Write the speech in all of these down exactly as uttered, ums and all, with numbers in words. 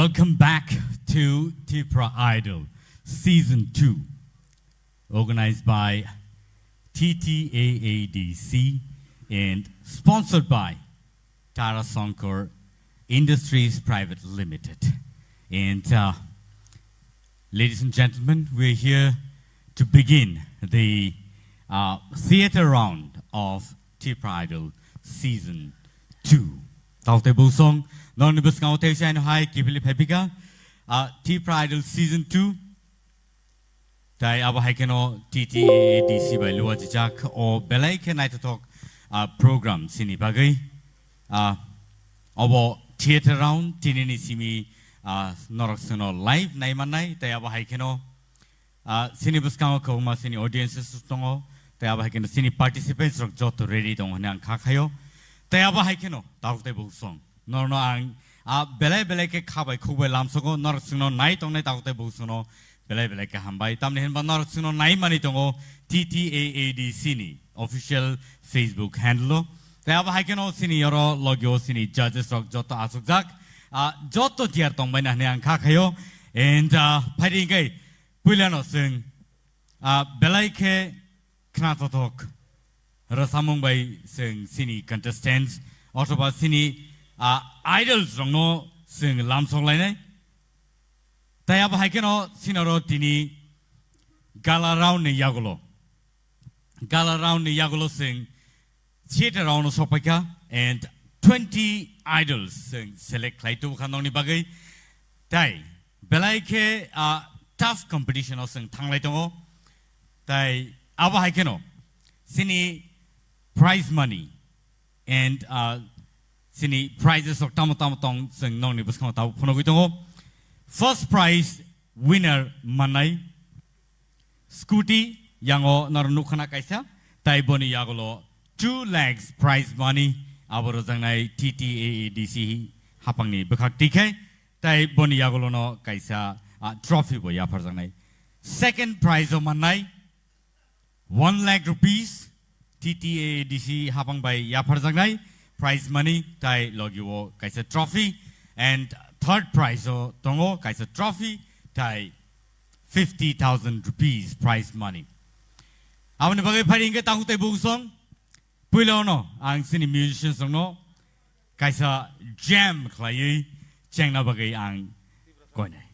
Welcome back to Tipra Idol Season two, organized by T T A A D C and sponsored by Tara Sankar Industries Private Limited. And, uh, ladies and gentlemen, we're here to begin the, uh, theater round of Tipra Idol Season two. Taote busong, non ni bwskango tei saino hai kipili phaipika, uh, Tipra Idol Season two. Tai abo hai kheno T T A A D C bai luwa jijak o belai khe naithothok, ah, program sini bagwi. Ah, obo theater round tinini simi, ah, norok sino live nai mannai, tai abo hai kheno, ah, sini bwskango kwbangma sini audiences tongo, tai abo hai kheno sini participants rok joto ready tongo hwnwi ang kha khaio. Tai abo hai kheno tabuk tai buk song. Norno ang, ah, belai belai khe kha bai khuk bai lamsogo, norok chwngno nai tongnai tabuk tai buk chwngno belai belai khe hambai. Tamni hinba norok chwngno nai mani tongo T T A A D C ni official Facebook handle o. Tai abo hai kheno sini oro logio sini judges rok joto achukjak, ah, joto tiyar tongbai na hwnwi ang kha khaio. And, ah, phaidi hwnkhe puilano chwng, ah, belai khe khnathothok rwchapmung bai chwng sini contestants othoba sini, ah, idols rokno chwng lamsok lainai. Tai abo hai kheno sinoro tini gala round ni yagulo, gala round ni yagulo chwng theater round o sokpaikha and twenty idols chwng select khlai tubukha nokni bagwi. Tai belai khe, ah, tough competition o chwng thanglai tongo. Tai abo hai kheno sini prize money and, ah, sini prizes rok tamo tamo tong chwng nokni bwskango tabuk phunugwi tongo. First prize winner mannai scooty, yango noro nukhana kaisa, tai boni yagulo two lakhs prize money abo rwjaknai T T A A D C hapangni bwkhak twi khe, tai boni yagulono kaisa, ah, trophy bo yapharjaknai. Second prize o mannai one lakh rupees, T T A A D C hapang bai yapharjaknai prize money tai logi o kaisa trophy, and third prize o tongo kaisa trophy tai fifty thousand rupees prize money. Aboni bagwi phai hwnkhe takhuk tai bungsong. Puila ono ang chini musicians rokno kaisa jam khlaiwi chengna bagwi ang koinai.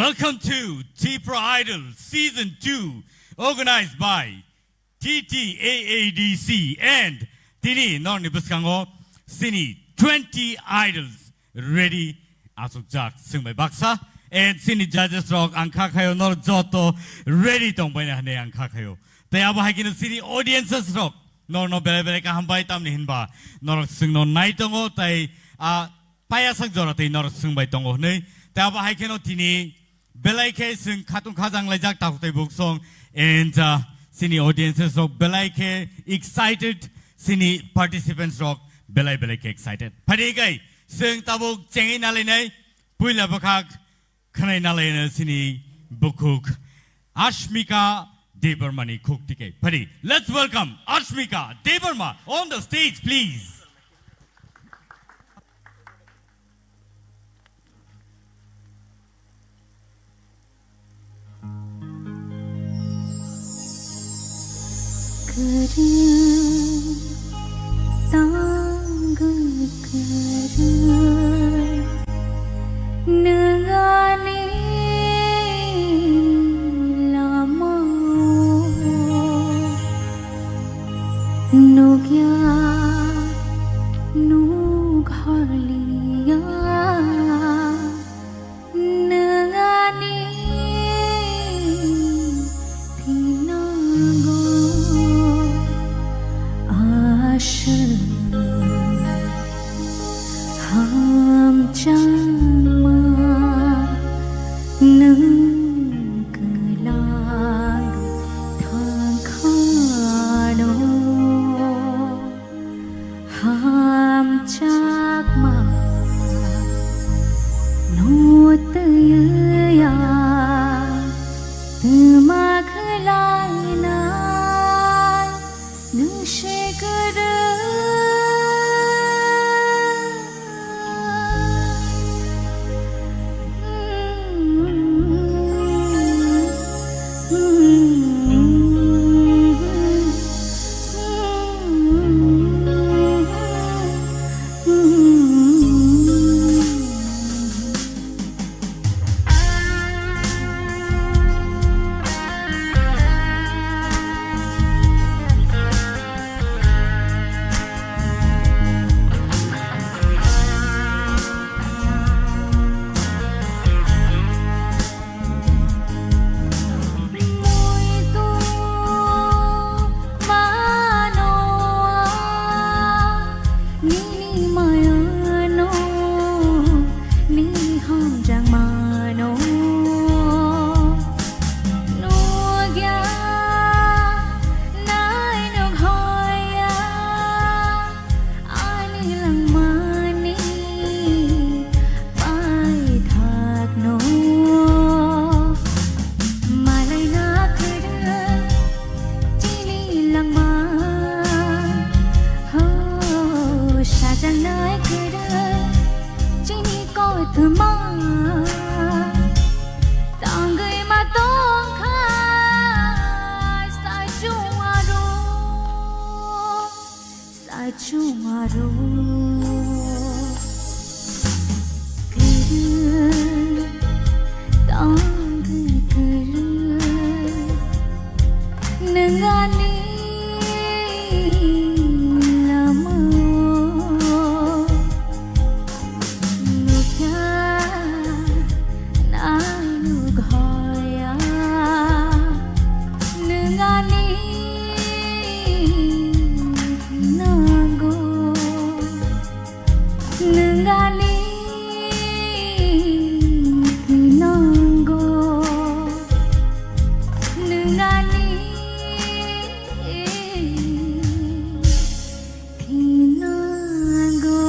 Welcome to Tipra Idol Season two, organized by T T A A D C, and tini norni bwskango sini twenty idols ready achukjak chwng bai baksa, and sini judges rok ang kha khayo nor joto ready tong baina hwnwi ang kha khayo. Tei abo hai kheno sini audiences rok norno belai belai kaham bai, tamni hinba norok chwngno nai tongo, tei a payasang jora tei norok swngbai tongo hwnwi. Tei abo hai kheno tini belai khe chwng khatung khajang laijak takhuk tei buksong, and, uh, sini audiences rok belai khe excited, sini participants rok belai belai khe excited. Phadi kai chwng tabuk chengwi nalainai puila bwkhak khwnai nalaino sini bukhuk Ashmika Debbarmani khuk tike. Phadi, let's welcome Ashmika Debbarma on the stage, please. Kwrwi tangwi kwrwi nwng ani lama nukya nuk horliya. Nwng ani thinango aswk hamjakma, nwng kwlak thangkhano. Hamjakma no twiya twma khlainai nwng se kwrwi. Nini mayano, nini hamjakmano nukya, nai nukhoya. Ani langmani paithakno malaina kwrwi chini langma. Ho, sajaknai kwrwi chini kothoma tangwi ma tongkha sachung aro. Sachung aro kwrwi tangwi kwrwi nwng ani lama nukya nai nukhoya nwng ani nango. Nwng ani thinango, nwng ani thinango.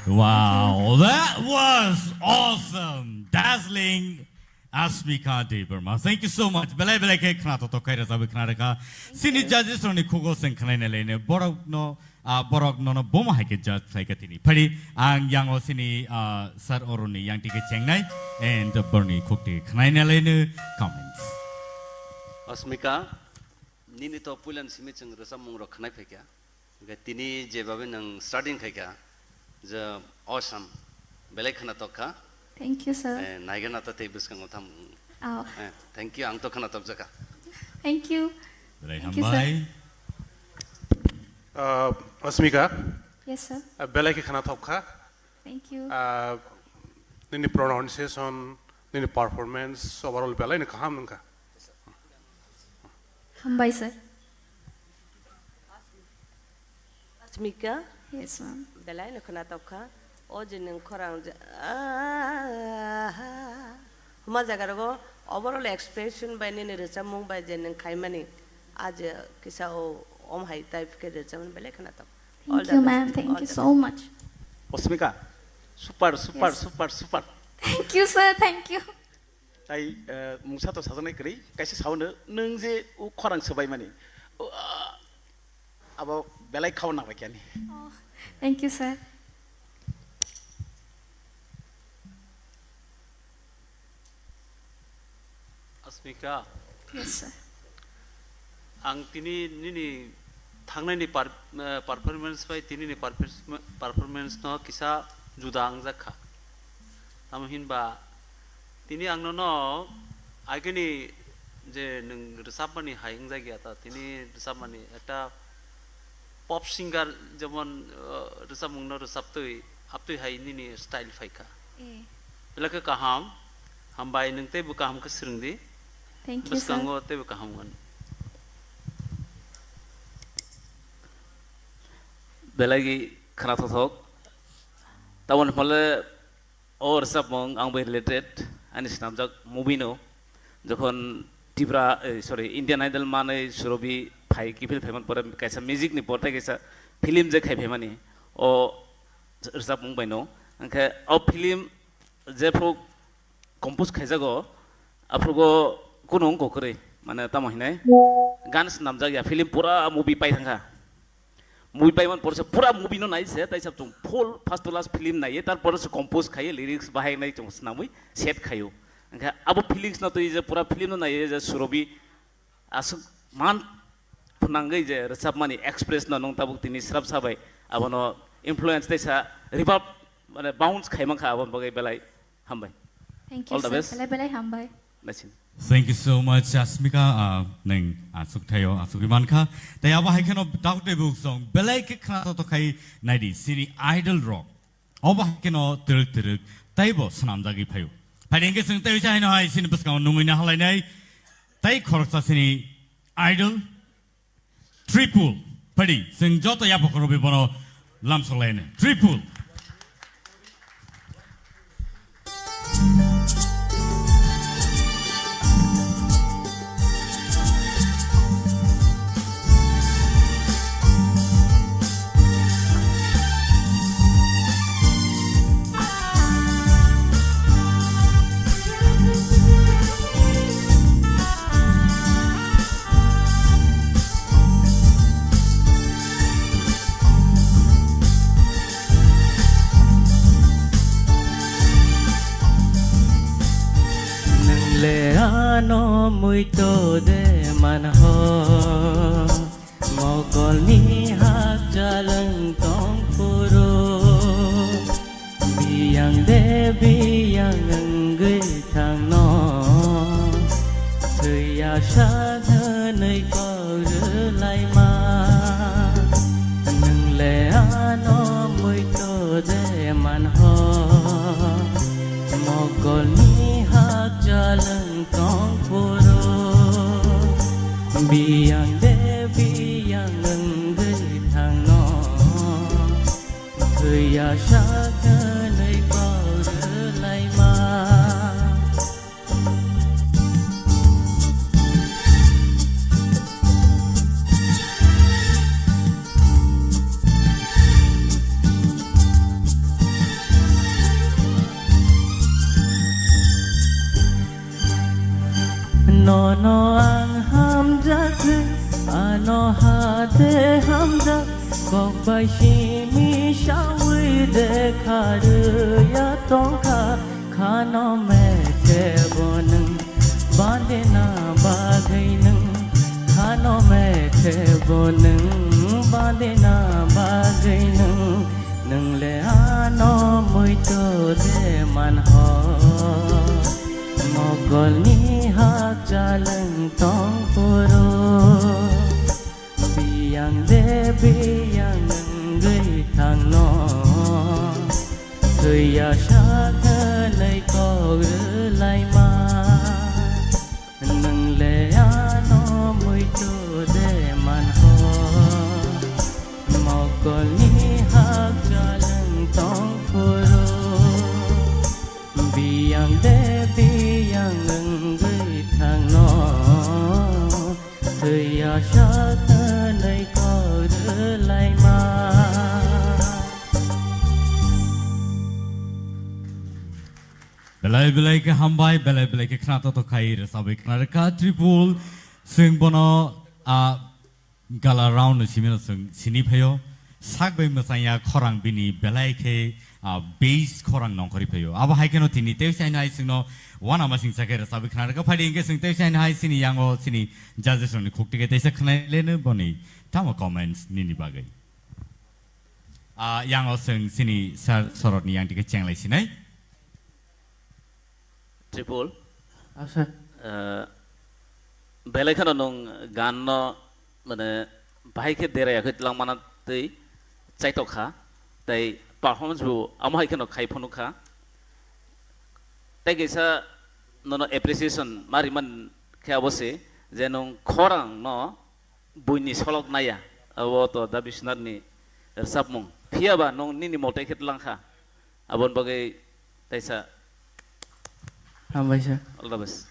Wow, that was awesome, dazzling. Ashmika Debbarma, thank you so much. Belai belai khe khna totok khai rajabwi khna rwkha. Sini judges rokni khugo chwng khnaina laino borokno, ah, borok nono bomo hai khe judge khlai kha tini. Phari ang yango sini, ah, sir oroni yang tike chengnai and borni khukti khnaina laino comments. Ashmika, nini to puilan simi chwng rwchapmung rok khnai phaikha. Hingkhe tini jebabe nwng starting khaikha, je awesome, Belai khwnatok kha. Thank you, sir. Eh, naigana ta tei bwskango tham. Oh. Eh, thank you, ang to khwnatok jaka. Thank you. Belai Thank you, sir. hambai. Uh, Asmika, Yes, sir. uh, belai khe khwnatok kha. Thank you. Uh, nini pronunciation, nini performance, overall belai ni kaham nungkha. Hambai, sir. Asmika, Yes, ma'am. belai no khwnatok kha. O je nwng khorang je, ah, huma jaga rogo overall expression bai nini rwchapmung bai je nwng khaimani, a je kisa o om hai type khe rwchapmani belai khwnatok. All Thank the you, best. ma'am. Thank All you the so best. much. Osmika, super, super, Yes. super, super. Thank you, sir. Thank you. Tai, eh, mungsa to sajaknai kwrwi, kaisa saono, nwng je o khorang swbaimani, o, ah, abo belai khao nangbai khe ani. Oh, thank you, sir. Asmika. Yes, sir. Ang tini nini thangnaini par-, eh, performance bai tinini performance, performance no kisa juda wngjak kha. Tamo hinba tini ang nono agini je nwng rwchapmani hai wngjak ya ta, tini rwchapmani ekta pop singer jemon, eh, rwchapmung no rwchaptwi, aptwi hai nini style phai kha. Eh. Belai khe kaham, hambai nwng teibo kaham khe swrwng di. Thank you, sir. Bwskango teibo kaham wngo. Belai khwnathok thok. Tamoni hwnle o rwchapmung ang bai related, ani swnamjak movie no. Jokhon Tripura, eh, sorry, Indian Idol manwi Surobi phai, kiphil phaiman pore kaisa music ni portai kaisa film je khai phaimani. O rwchapmung bai no. Hwnkhe o film jephru compose khaijago, aphrugo kunu wngkha kwrwi, mane tamo hinai gan swnamjak ya, film pura movie pai thangkha. Movie paiman porse pura movie no nai se, taisa chwng full first to last film naiye, tar porse compose khaiye, lyrics bahai nai chwng swnamwi set khaio. Hwnkhe abo feelings no twi je pura film no naiye je Surobi aswk man phwnangwi je rwchapmani express no nwng tabuk tini swrapsa bai abono influence taisa reverb, mane, bounce khai mankha, aboni bagwi belai hambai. Thank you, All the sir. best. Belai belai hambai. Naising. Thank you so much, Asmika. Ah, nwng aswk thaio, aswk mankha. Tei abo hai kheno dakte buk song belai khe khwnathok khai naidi sini idol rok. Obo hai kheno twrwk twrwk teibo swnamjagwi phaio. Phaidi hwnkhe chwng tei uisa haino hai sini bwskango nungwi na halainai tei khoroksa sini idol Tripul. Phaidi chwng joto yapha khoroknwi bono lamsoklainai. Tripul. Nwngle ano muito de manho, mogolni hakchalwng tongphuru. Biyang de biyang wngwi thangno, thwiya sak hwnwi kok rwlaima. Nwngle ano muito de manho, mogolni hakchalwng tongphuru. Biyang de biyang wngwi thangno, thwiya sak hwnwi kok rwlaima. Nono ang hamjak, ano hate hamjak, kok bai simi sawi de kharwi ya tongkha, khano methe bo nwng bandina bagwi nwng, khano methe bo nwng bandina bagwi nwng, nwngle ano muito de Manho, mokolni hakchalwng tong phuru, biyang de biyang wngwi thangno, thwiya sak hwnwi kok rwlaima. Nwng le ano muitu de manho, mokolni hakchalwng tong phuru, biyang de biyang wngwi thangno, thwiya sak hwnwi kok rwlaima. Belai belai khe hambai, belai belai khe khna totok khai rwchabwi khna rwkha Tripul. Chwng bono, a, gala round ni simi no chwng sini phaio. Sak bai mwchangya khorang bini belai khe, a, bass khorang nongkhorwi phaio. Abo hai kheno tini tei chaino hai chwngno wana masing cha khe rwchabwi khna rwkha. Phaidi hwnkhe chwng tei chaino hai chini yango chini judges rokni khuk tike teisa khwnai leno boni tamo comments nini bagwi. A, yango chwng chini sir Sorotni yang tike chenglai sinai. Tripul. Ah, sir. Eh, belai kheno nwng gan no, mane, bahai khe deraya khe twlang mana twi chaitok kha, tei performance bo amo hai kheno khai phunuk kha. Tei kaisa nono appreciation ma riman khe abo se je nwng khorang no buini solok naiya, abo to Da Biswanath ni rwchapmung. Phiya ba nwng nini mote khe twlang kha. Aboni bagwi taisa. Hambai sir. All the best.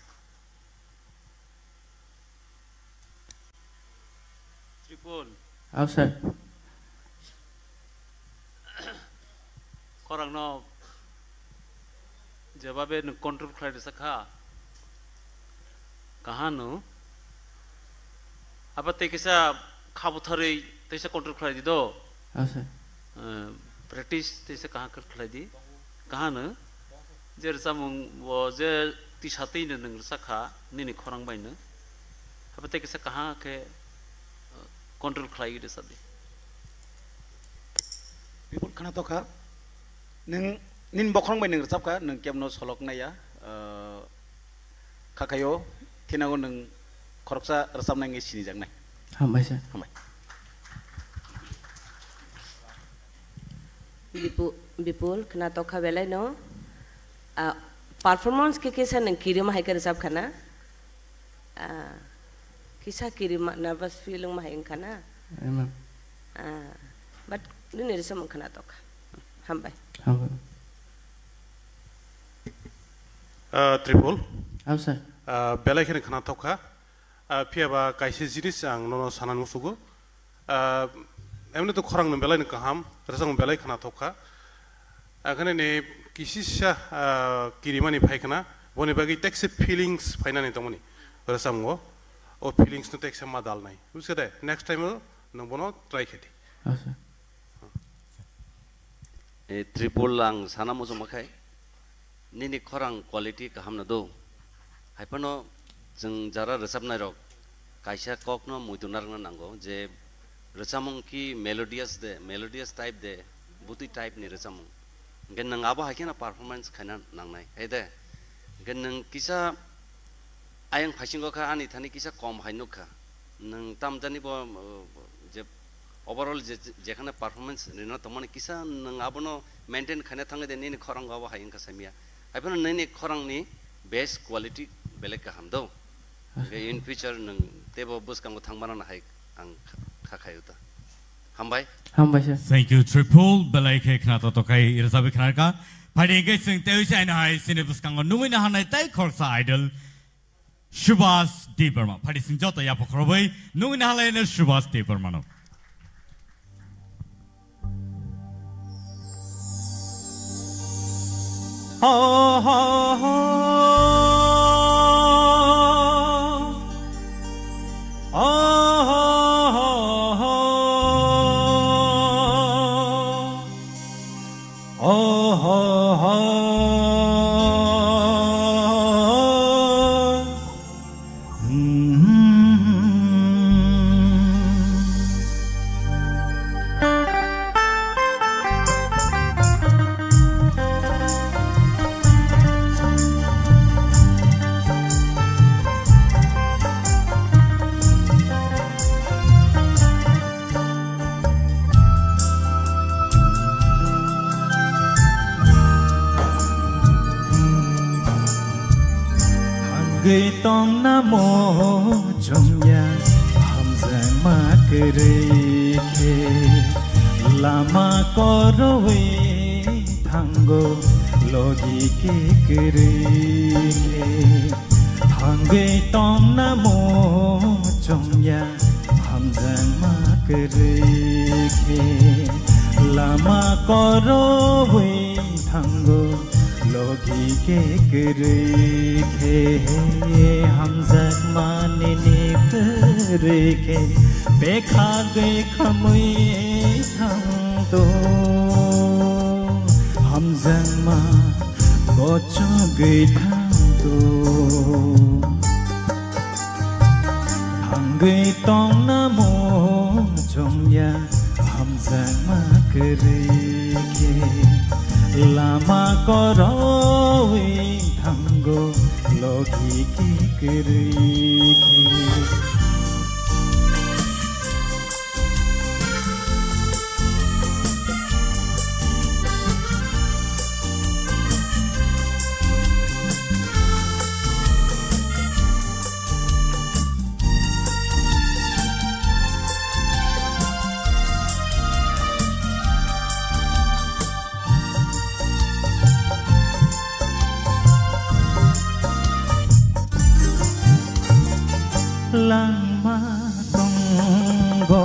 Tripul. Aw sir. Khorang no jebabe nwng control khlai rwsa kha. Kaham no. Abo tei kisa kha butharwi teisa control khlai di do. Aw sir. Eh, practice teisa kaham khe khlai di. Kaham no. Je rwchapmung bo je tisa twi no nwng rwchak kha nini khorang bai no. Abo tei kisa kaham khe, eh, control khlai rwchap di. Bipul khna tokha. Nwng nini bokhorong bai nwng rwchap kha, nwng kebno solok naiya, ah, kha khaio, thinago nwng khoroksa rwchapnai wngwi sinijaknai. Hambai sir. Hambai. Bipu-, Bipul, khna tokha belai no. Ah, performance khe kisa nwng kirima hai khe rwchap khana. Ah, kisa kirima nervous feel wngma hai wngkha na? Aimang. Ah, but nini rwchapmung khna tokha. Hambai. Hambai. Ah, Tripul. Aw sir. Ah, belai kheno khna tokha. Ah, phiya ba kaisa jinis ang nono sanani musugo. Ah, emni to khorang no belai no kaham, rwchapmung belai khna tokha. Akhane ni kisisa, ah, kirimani phai khna, boni bagwi tekse feelings phainani tongmani rwchapmungo. O feelings no tekse ma dalnai. Bujikhade, next time o nwng bono try khe di. Acha. E, Tripul ang sana muchungma khai, nini khorang quality kaham no do. Haiphano chwng jara rwchapnai rok kaisa kok no muitu narwkna nango je rwchapmung ki melodious de, melodious type de, butwi type ni rwchapmung. Hwnkhe nwng abo hai kheno performance khaina nangnai, hai de? Hwnkhe nwng kisa ayang phaisingo kha ani thani kisa kom hai nukha. Nwng tamjani bo, uh, je overall je, jekhane performance rina tongmani kisa nwng abono maintain khaina thangwi de nini khorang abo hai wngkha saimya. Haiphano nini khorangni best quality belai kaham do. Hwnkhe in future nwng teibo bwskango thangmano hai ang kha, kha khaio ta. Hambai. Hambai sir. Thank you, Tripul. Belai khe khna to tokai rwchapwi khnarkha. Phaidi hwnkhe chwng tei se aino hai chini bwskango nungwi naharnai tei khoroksa idol Subhas Debbarma. Phaidi chwng joto yapha khorobwi nungwi naharlaino Subhas Debbarmano. Tongna mo chongya hamjakma kwrwi khe, lama koroi thango logi ke kwrwi khe. Thangwi tongna mo chongya hamjakma kwrwi khe, lama koroi thango logi ke kwrwi khe, hamjakma nini kwrwi khe, bekha gwi khamwi thangto, hamjakma gochogwi thangto. Thangwi tongna mo chongya hamjakma kwrwi khe, lama koroi thango logi ke kwrwi khe. Langma tongo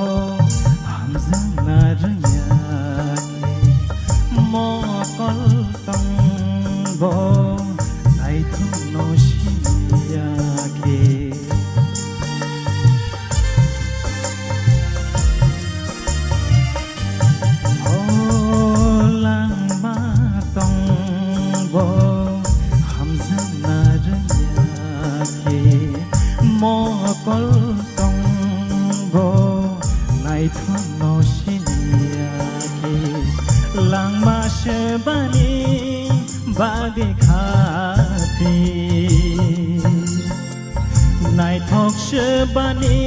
hamjakna rwngya khe, mokol tongo naithokno siniya khe. O langma tongo hamjakna rwngya khe, mokol tongo naithokno siniya khe, langma sebani bagwi khati. Naithok sebani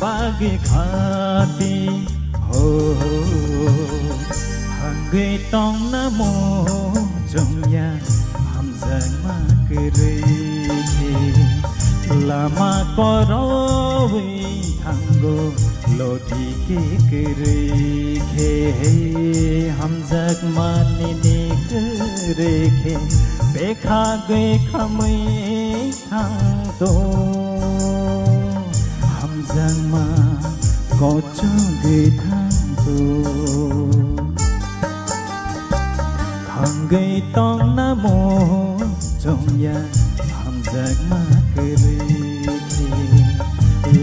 bagwi khati, ho, ho. Hangwi tongna mo chongya hamjakma kwrwi khe, lama koroi thango logi ke kwrwi khe, hamjakma nini kwrwi khe, bekha gwi khamwi thangto, hamjakma kochogwi thangto. Hangwi tongna mo chongya hamjakma kwrwi khe,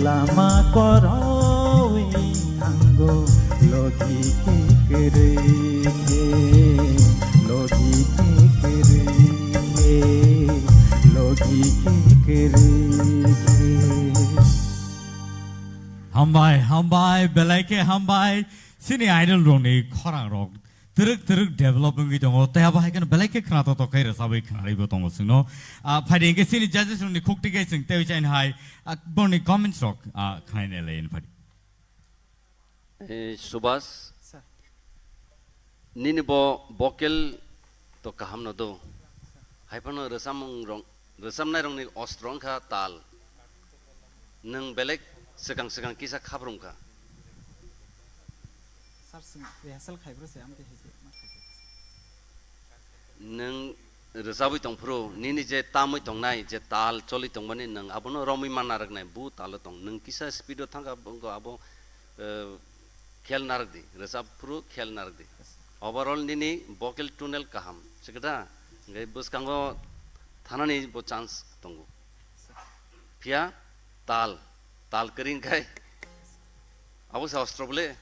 lama koroi thango logi ke kwrwi khe, logi ke kwrwi khe, logi ke kwrwi khe. Hambai, hambai, belai khe hambai. Chini idol rokni khorang rok twrwk twrwk develop wngwi tongo. Tei abo hai kheno belai khe khna tok tok khe rwchabwi khnarwibo tongo chwngno. Ah, phaidi hwnkhe chini judges rokni khukti khe chwng tei chaini hai, ah, borni comments rok, ah, khnai nai lai phadi. Eh, Subhas, sir, nini bo vocal to kaham no do. Hai phano rwchapmung rok, rwchapnai rokni ostro wngkha tal. Nwng belek swkang swkang kisa khaprum kha. Sir, swng rehearsal khai bro se, amtwi hai se ma khai. Nwng rwchabwi tong phuru, nini je tamwi tongnai, je tal choli tongmani, nwng abono romwi man narwknai, bu talo tong. Nwng kisa speed o thangkha, bo-, abo, eh, khel narwk di, rwchap phuru khel narwk di. Overall nini vocal tonal kaham, sikhe da? Hwnkhe bwskango thanani bo chance tongo. Phiya tal, tal kwrwi hwnkhe abo se ostro bole?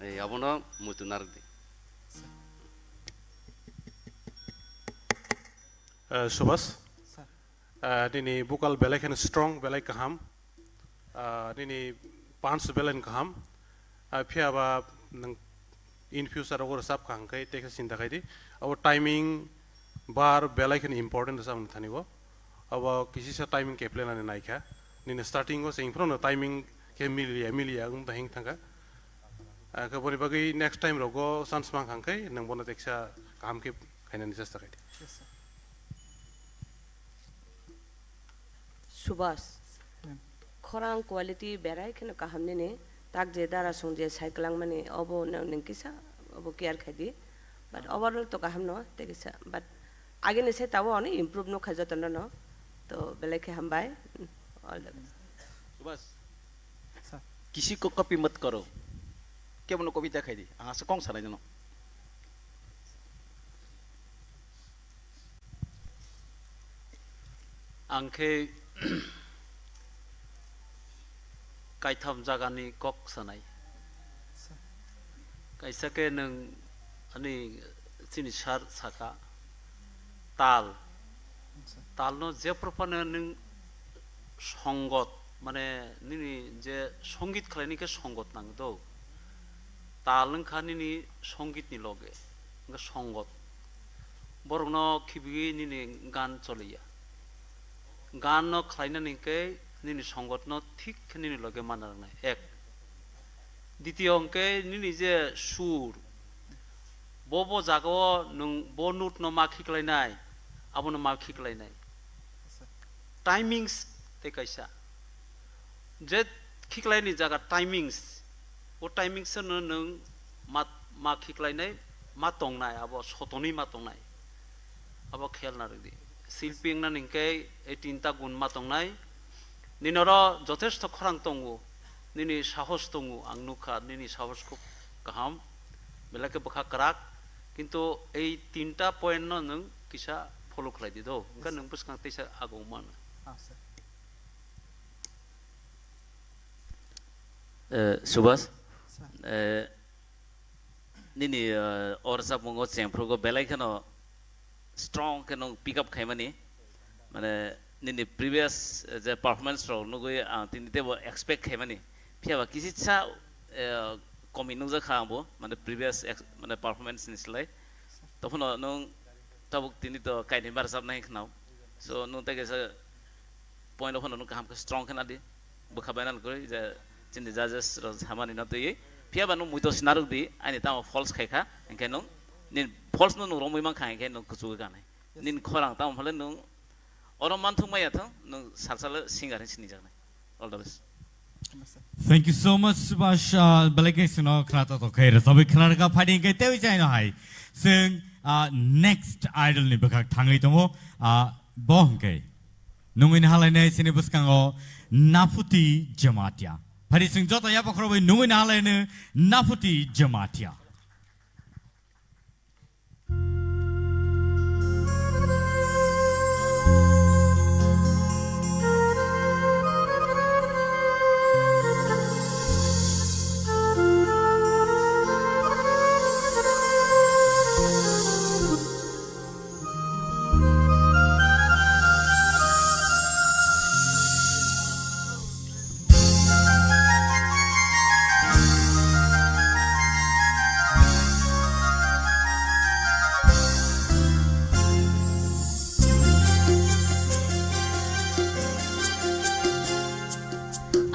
Ei, abono muitu narwk di. Eh, Subhas, sir, eh, nini vocal belai kheno strong, belai kaham. Ah, nini punch belai kaham. Ah, phiya ba nwng in future rogo rwchap kha hwnkhe tekhe chinta khai di. Abo timing, bar belai kheno important rwchapni thani o. Abo kisisa timing khe planani naikha. Nini starting o se phano timing khe miliya, miliya wng bahai thangkha. Ah, khe boni bagwi next time rogo chance mankha hwnkhe nwng bono teksa kaham khe khainani chesta khai di. Yes, sir. Subhas. Hmm. Khorang quality berai kheno kaham nini, tak je dara song je sai kwlangmani, obo no nwng kisa obo care khai di. But overall to kaham no, tei kisa. But agini sai tabo ani improve no khai joto no no. To belai khe hambai. All the best. Subhas. Sir. किसी को कॉपी मत करो। Kebono copy ta khai di. Ang asa kong sanai no. Ang khe kaitham jagani kok sanai. Kaisa khe nwng ani chini sar saka tal. Talno jephru phano nwng songot, mane nini je songit khlaini khe songot nango do. Tal wngkha nini songitni loge, wngkha songot. Borokno khibiwi nini gan choliya. Ganno khlainani hwnkhe nini songotno thik khe nini loge mana rwnai. Ek. Ditiyo hwnkhe nini je sur, bo bo jagao nwng bo note no ma khiklainai, abono ma khiklainai. Timings tei kaisa. Je khiklaini jaga timings, o timings no nwng ma, ma khiklainai, ma tongnai, abo sotoni ma tongnai. Abo khel narwk di. Silpi wngna hwnkhe ei tinta gun ma tongnai. Nini oro jothesto khorang tongo, nini sahos tongo, ang nukha nini sahos khub kaham, belai khe bwkha kwrak, kintu ei tinta point no nwng kisa follow khlai di do, hwnkhe nwng bwskang teisa agong mano. Ah, sir. Eh, Subhas, sir. Eh, nini, eh, o rwchapmungo chengphrugo belai kheno strong khe nwng pick up khaimani, mane nini previous, eh, je performance rok nugwi ang tini teibo expect khaimani, phiyaba kisisa, eh, komi nukjakha angbo, mane previous ex-, mane performance ni slai. Tophuno nwng tabuk tini to kainwi barjak nai khnao. So nwng tei kaisa point o phano nwng kaham khe strong khe nadi. Bwkha bai nang kwrwi je chini judges rok samani no twiwi. Phiya ba nwng muito sinarwk di, ani tamo false khai kha, hinkhe nwng nini false no nwng romwi mankha, hinkhe nwng kuchugwi kanai. Yes. Nini khorang tamo phale nwng oro manthok maya thang, nwng salsale singer hin sinijaknai. All the best. Thank you so much, Subhash. Ah, belai khe sino khna to to khe rwchabwi khna rwkha, phaidi hwnkhe tei chaino hai. Chwng, ah, next idol ni bwkhak thangwi tongo. Ah, bo hwnkhe nungwi nahalainai chini bwskango Naphuti Jamatia. Phaidi chwng joto yapakhorwi nungwi nahalaino Naphuti Jamatia.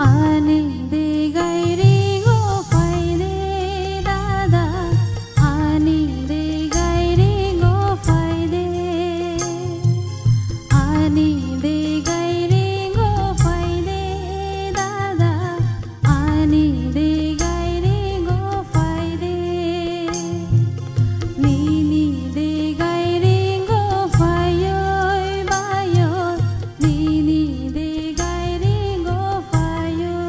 Ani degai ringo phaide dada, ani degai ringo phaide, ani degai ringo phaide dada, ani degai ringo phaide. Nini degai ringo phaioi baio, nini degai ringo phaio.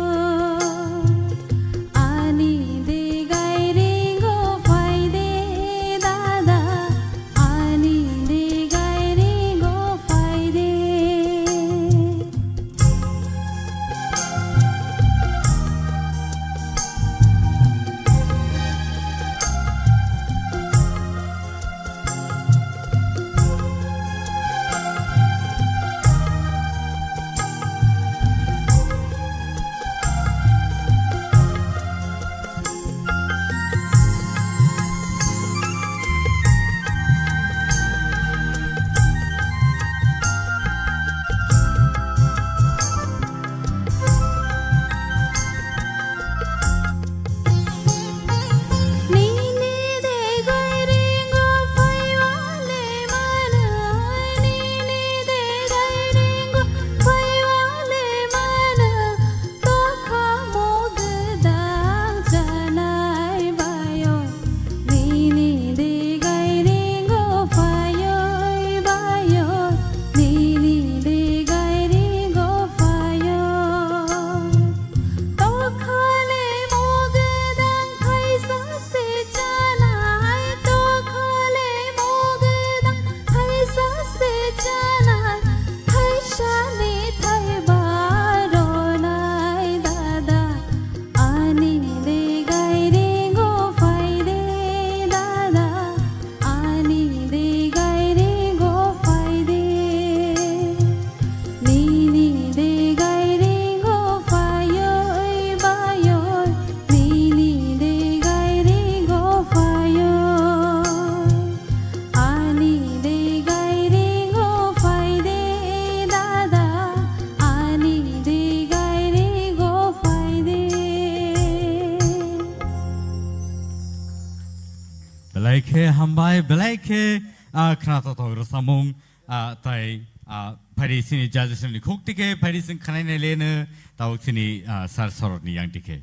Khe hambai, belai khe, ah, khna totok rwchapmung, ah, tai, ah, phaidi sini judges ni khuk tike, phaidi sini khnai nai leno, tabuk sini, ah, sir sorot ni yang tike.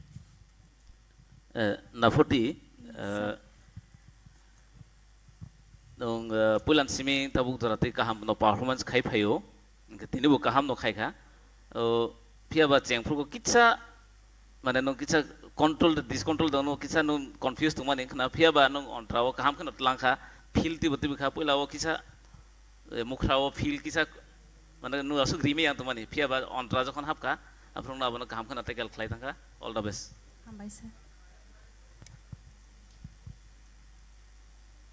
Eh, Naphuti, eh, nwng, eh, puilan simi tabuk jora tei kaham no performance khai phaio, hwnkhe tini bo kaham no khai kha. O, phiya ba chengphuru kisa, mane nwng kisa control, discontrol dano kisa nwng confuse tongmani wngkha na, phiya ba nwng ontra o kaham kheno tlang kha, feel tibo tibi kha, puila o kisa, eh, mukhra o feel kisa, mane nwng aswk rimi yang tongmani, phiya ba ontra jokhon hap kha, aphuru nwng abono kaham kheno tackle khlai thang kha. All the best. Hambai sir.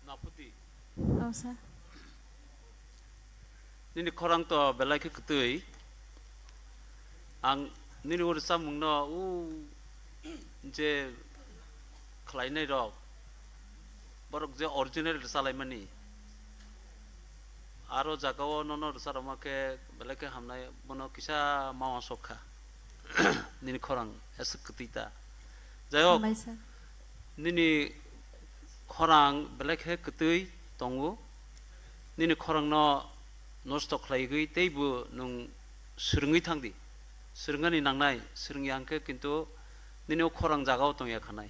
Naphuti. Oh, sir. Nini khorang to belai khe kwtwi. Ang nini uri samungno u je khlainai rok, borok je original rwchalaimani. Aro jagao nono rwcharokma khe belai khe hamnai, bono kisa mawa sok kha. Nini khorang aswk kwtwi ta. Jai hok, hambai sir. Nini khorang belai khe kwtwi tongo. Nini khorangno nosto khlaigwi teibo nwng swrwngwi thang di. Swrwngani nangnai, swrwngya hwnkhe kintu nini o khorang jagao tongya khanai.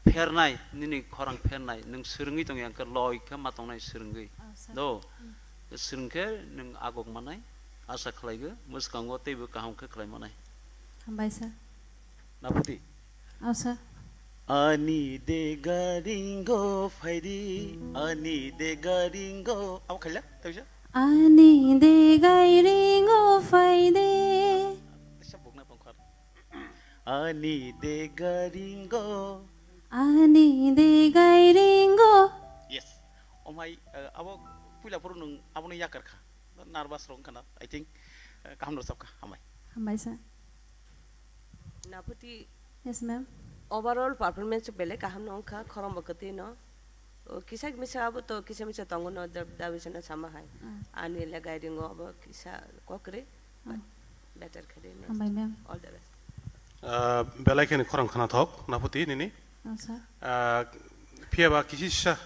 Phernai, nini khorang phernai, nwng swrwngwi tongya hwnkhe loi khe ma tongnai swrwngwi. Oh, sir. Do, hmm. Swrwng khe nwng agok manai, asa khlaigo, mwskango teibo kaham khe khlai manai. Hambai sir. Naphuti. Oh, sir. Ani dega ringo phaidi, ani dega ringo. Abo khaila, tawisa? Ani dega ringo phaidi. Tawisa bukna pongkhar. Ani dega ringo. Ani dega ringo. Yes. Omhai, eh, abo puila phuru nwng abono yakar kha. Nervous rok wngkha na, I think, eh, kaham rwchap kha. Hambai. Hambai sir. Naphuti. Yes, ma'am. Overall performance belai kaham no wngkha, khorang bo kwtwi no. O, kisa misa abo to kisa misa tongo no, da-, dabi sana sama hai. Ah. Ani le guiding o abo kisa kokre, but Ah. better khe de next. Hambai, ma'am. All the best. Ah, belai kheno khorang khna thok, Naphuti nini. Oh, sir. Ah, phiya ba kisisa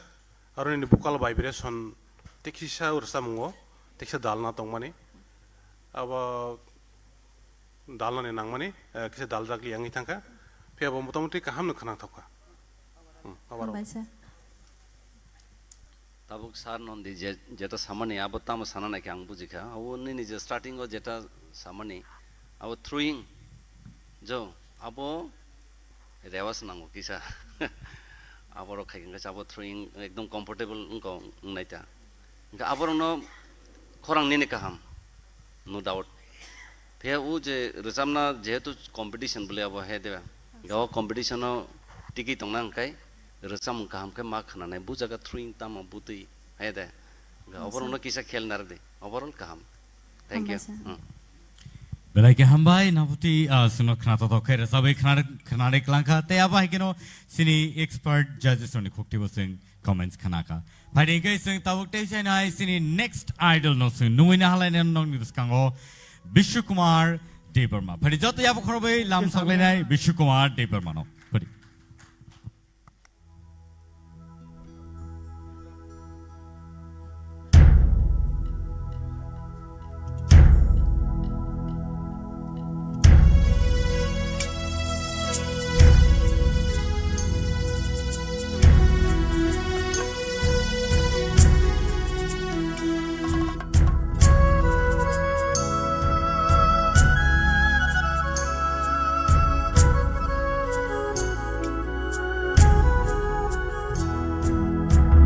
Aro nini vocal vibration tekisa rwchapmungo, tekisa dalna tongmani. Abo dalnani nangmani, eh, kisa daljak li wngwi thangkha. Phiya bo motamoti kaham no khwnathokha. Hmm, abarok. Hambai sir. Tabuk sir noni je, jeta samani abo tamo sana naikhe ang bujikha. Abo nini je starting o jeta samani, abo throwing jo, abo rewas nango kisa. Aborok khai khe abo throwing ekdom comfortable wngkha, wngnai ta. Hwnkhe aborokno khorang nini kaham, no doubt. Phiya o je rwchapna jehetu competition bole abo he de. Hwnkhe o competition o tiki tongna hwnkhe rwchapmung kaham khe ma khwnanai, bu jaga throwing tamo butwi he de. Hwnkhe aborokno kisa khel narwdi, overall kaham. Thank you. Hambai sir. Hmm. Belai khe hambai, Naphuti, ah, chwngno khwnathok khe rwchabwi khwna-, khwnarwi kwlangkha. Tei abo hai kheno chini expert judges rokni khuktibo chwng comments khnakha. Phaidi hwnkhe chwng tabuk tei sainai chini next idol no chwng nungwi nahalainai nokni bwskango Bishu Kumar Debbarma. Phaidi joto yabo khorobwi lam soklainai Bishu Kumar Debbarma no. Phaidi.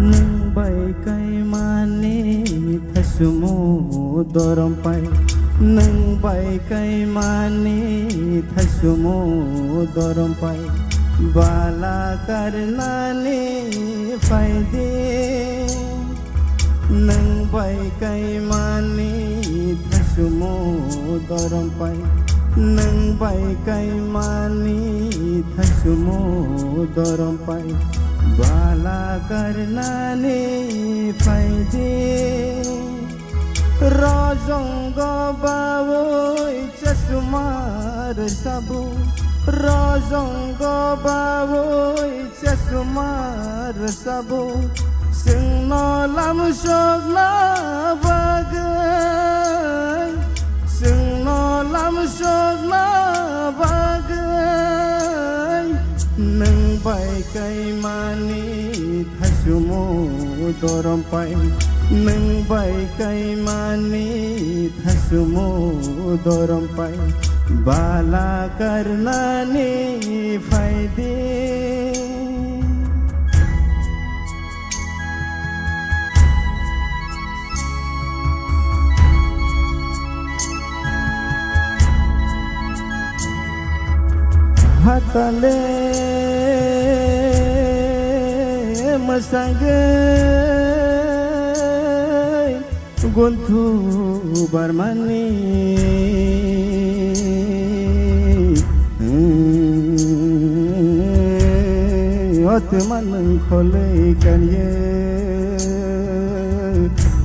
Nwng bai kaimani thaisumu dorom pai, nwng bai kaimani thaisumu dorom pai, bala karnani phaidi. Nwng bai kaimani thaisumu dorom pai, nwng bai kaimani thaisumu dorom pai, bala karnani phaidi. Rojong go bawi chasma rwsabu, Rojongo bawi chesumar sabo, chwngno lamsokna bagwi, chwngno lamsokna bagwi, nwng bai kaimani thasumu dorom pai, nwng bai kaimani thasumu dorom pai, bala karnani phaidi. Hatale mwsangwi gunthu barmani, o twma nwng kholwi kanye,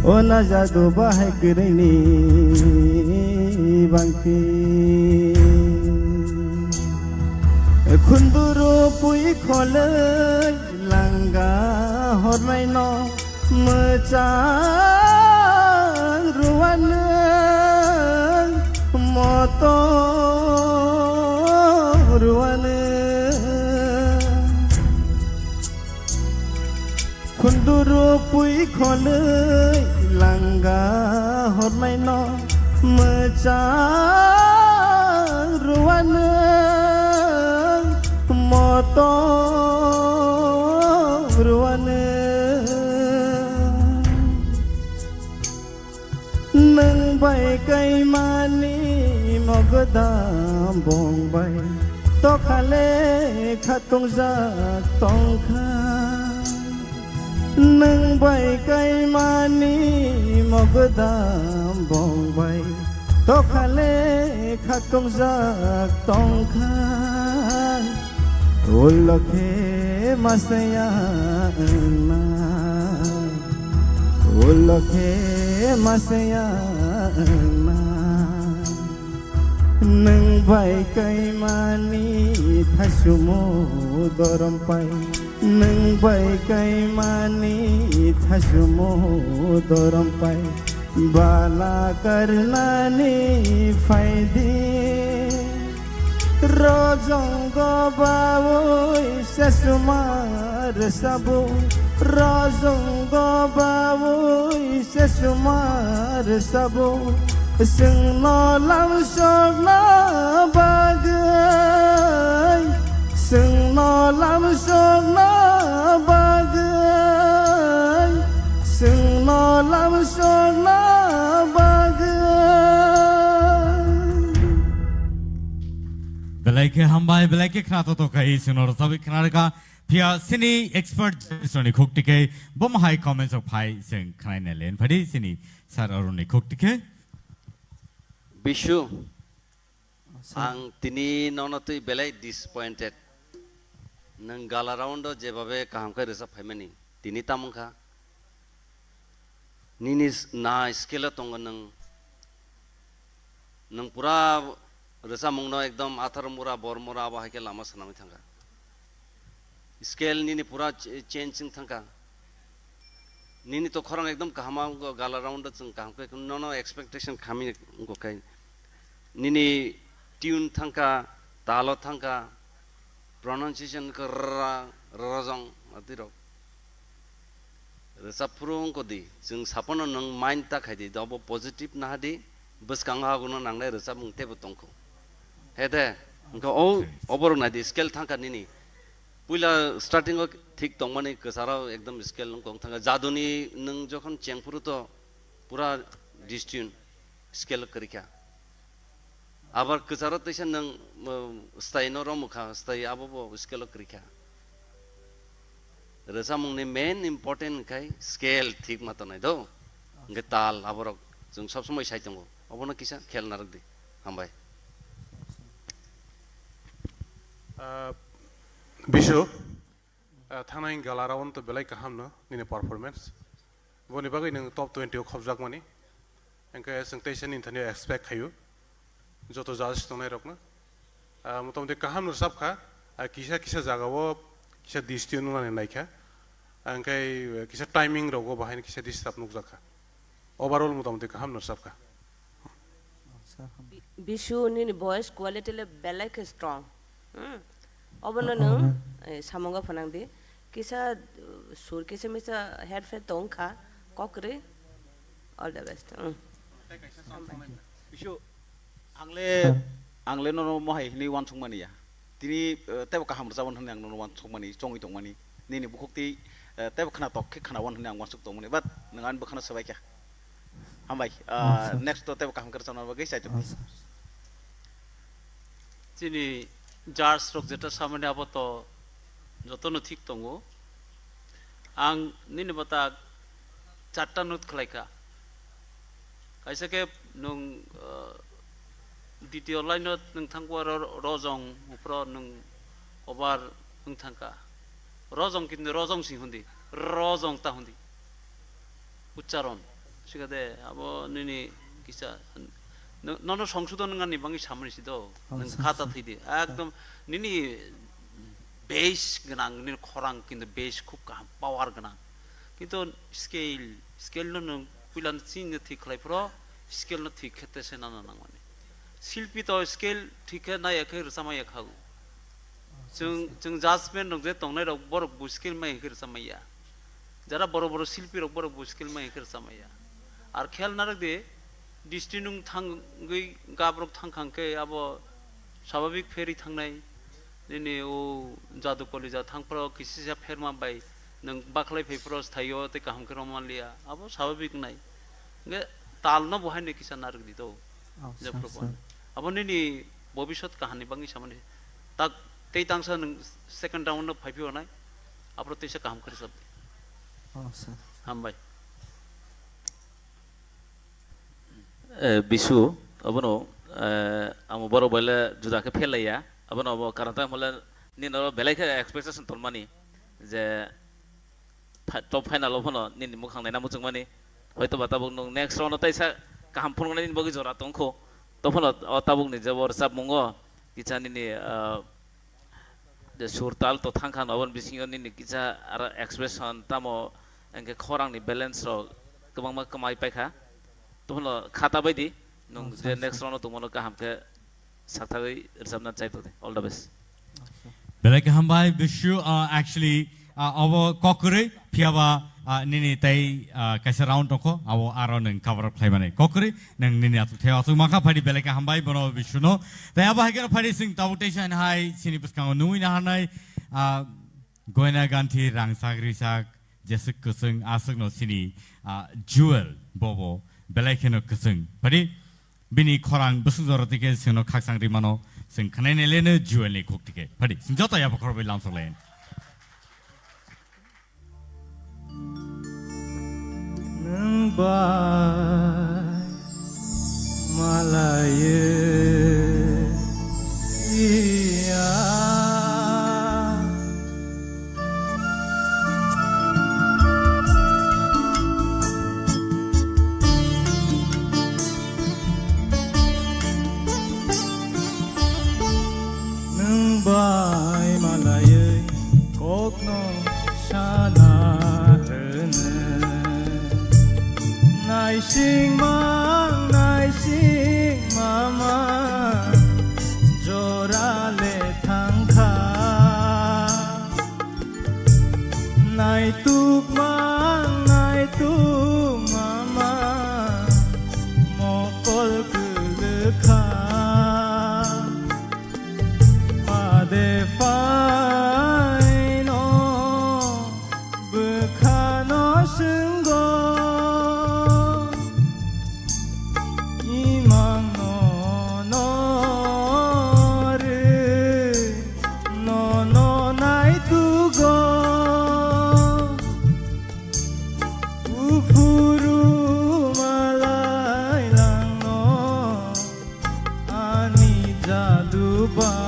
o najado bahai kwrwini bangti. Khunduru pui kholwi langa hornaino mwchang ruanwng, moto ruanwng. Khunduru pui kholwi langa hornaino mwchang ruanwng, moto ruanwng. Nwng bai kaimani mogodam bong bai tokhale khatungjak tongkha. Nwng bai kaimani mogodam bong bai tokhale khatungjak tongkha. Ulo khe masaya wngna, ulo khe masaya wngna. Nwng bai kaimani thasumu dorom pai, nwng bai kaimani thasumu dorom pai, bala karnani phaidi. Rojongo bawi sesuma rwsabo, rojongo bawi sesuma rwsabo, chwngno lamsokna bagwi, chwngno lamsokna bagwi, chwngno lamsokna bagwi. Belai khe hambai, belai khe khna to to khai, chwngno rwchabwi khna rwkha. Phiya chini expert judge rokni khuk tikhe, bomo hai comments rok phai chwng khnaina len phadi chini sir Arun ni khuk tikhe. Bishu, ang tini nono twi belai disappointed. Nwng gala round o jebabe kaham khe rwchap phaimani, tini tamung kha. Nini s-, na scale o tongo nwng. Nwng pura rwchapmungno ekdom athar mura, bor mura, abo hai khe lama swnamwi thangkha. Scale nini pura ch-, change wng thangkha. Nini to khorang ekdom kaham wngkha, gala round o chwng kaham khe nono expectation khamwi wngkha khe. Nini tune thangkha, talo thangkha, pronunciation khe rra, rrojong, adirok. Rwchap phuru wngkha di, chwng sapono nwng mind ta khai di, dobo positive naha di, bwskango hagono nangnai rwchapmung teibo tongkho. He de, wngkha o, oborok nai di, scale thangkha nini. Puila starting o thik tongmani kwcharo ekdom scale wngkha wng thangkha. Jaduni nwng jokhon cheng phuru to pura distune scale kwrwikha. Abar kwcharo teisa nwng, um, style no romwkha, style abo bo scale o kwrwikha. Rwchapmungni main important khai scale thik ma tongnai do. Hwnkhe tal aborok chwng sob somoi sai tongo. Obono kisa khel narwk di. Hambai. Ah, Bishu, ah, thangnai gala round to belai kaham no nini performance. Boni bagwi nwng top twenty o khopjakmani. Hwnkhe chwng teisa nini thani expect khaio. Joto judge tongnairokno. Ah, motamoti kaham no rwchap kha. Ah, kisa kisa jaga o kisa disti nungnani naikha. Angkhai, eh, kisa timing rogo bahai kisa disturb nukjak kha. Overall motamoti kaham no rwchap kha. Bi-, Bishu nini voice quality le belai khe strong. Hmm. Obono nwng, eh, samungo phanang di. Kisa, uh, sur kisa misa headphone tong kha, kok kwrwi. All the best. Hmm. Bishu, ang le, ang le nono mohai hinwi uansukmani ya. Tini, eh, teibo kaham rwchapmani hinwi ang nono uansukmani, chongwi tongmani. Nini bukhuk twi, eh, teibo khwnatok khe khwnawan hinwi ang uansuk tongmani. But nwng ani bwkhano swbai kha. Hambai. Ah, next to teibo kaham khe rwchapna bagwi chaitok. Chini judge rok jeta samani abo to jotono thik tongo. Ang nini bata charta note khlai kha. Kaisa khe nwng, ah, ditiyo line o nwng thangkha ro-, rojong, uphro nwng obar nwng thangkha. Rojong kintu rojong sing hundi, rojong ta hundi. Uchcharon. Sikade, abo nini kisa, no-, nono songsodon wngani bangwi samani si do. Nwng khata thwidi. Ekdom nini base gwnang, nini khorang kintu base khub kaham, power gwnang. Kintu scale, scale no nwng puila no chini thik khlai phro, scale no thik khe tese nana nangmani. Silpi to scale thik khe naiya khe rwchapmaya khago. Chwng, chwng judgment rok je tongnai rok borok bo scale mai khe rwchapmaya. Jara boro boro silpi rok borok bo scale mai khe rwchapmaya. Ar khel narwk di, district nwng thangwi gabrok thangkhang khe abo swabhabik pherwi thangnai. Nini o jadu kolija thangphro kisisa pherma bai nwng bakhlai phaiphro sthaio tei kaham khe romaliya. Abo swabhabik nai. Hwnkhe talno bo haino kisa narwk di to. Jephru bo. Abo nini bobisot kahani bangwi samani. Tak tei tangsa nwng second round no phaiphio nai. Aphro teisa kaham khe rwchap di. Hambai. Eh, Bisu, abono, eh, amo borok bai le juda khe phelaiya. Abono abo karon tamo le nini oro belai khe expectation tongmani je pha-, top final o phano nini mukhang naina muchungmani. Hoito ba tabuk nwng next round o taisa kaham phunuknai nini bagwi jora tongkho. To phano o tabuk ni je bo rwchapmungo kisa nini, ah, je sur tal to thang kha, aboni bisingo nini kisa aro expression tamo, hwnkhe khorang ni balance rok kwbangma kwmai paikha. To phano khata bai di, nwng je next round o tongmano kaham khe saktharwi rwchapna chai tong di. All the best. Belai khe hambai, Bishu, uh, actually, uh, obo kok kwrwi, phiyaba, uh, nini tei, uh, kaisa round tongkho, abo aro nwng cover up khlai mani. Kok kwrwi, nwng nini aswk thai aswk mankha, phaidi belai khe hambai, bono Bishu no. Tei abo hai kheno phaidi chwng tabuk teisa hai, chini bwskango nungwi naharnai, uh, Goina ganthi rangchak risak jeswk kwchwng aswkno sini, ah, Jewel bobo belai kheno kwchwng. Phadi bini khorang bwswk jora tike chwngno khakchang rimano chwng khnainai leno Jewel ni khuk tike. Phadi chwng joto yapha khorbai lamsok lai. Nwng bai malaiwi ya. Nwng bai malaiwi kokno sana hwno. Naising mang, naising mama, jora le thangkha. Naituk mang, naituk mama, mokol kwlwkha. Pade phaino bwkhano swngo, imang nono rw, nono naitugo. Uphuru malai langno ani jadu bai.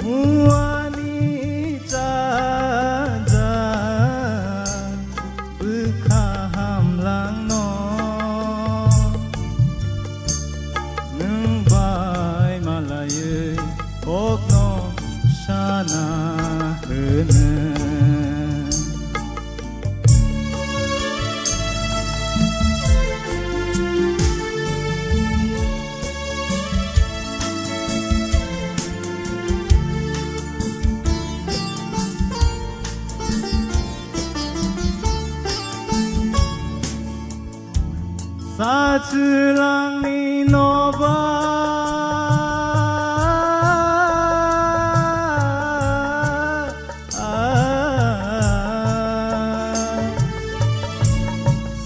Muani chajak bwkha hamlangno. Nwng Chwlangni nobar,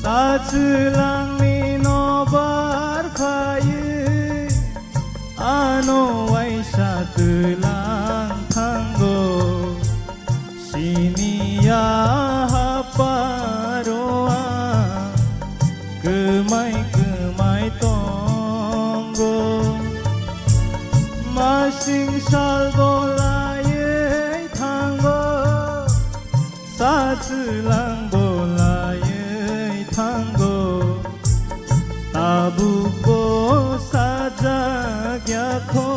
sa chwlangni nobar phaiwi, ano waisa twlang thango. Siniya haparo ang kwmai kwmai tongo. Masing sal bolaiwi thango, sa chwlang bolaiwi thango. Tabukbo sajak ya kho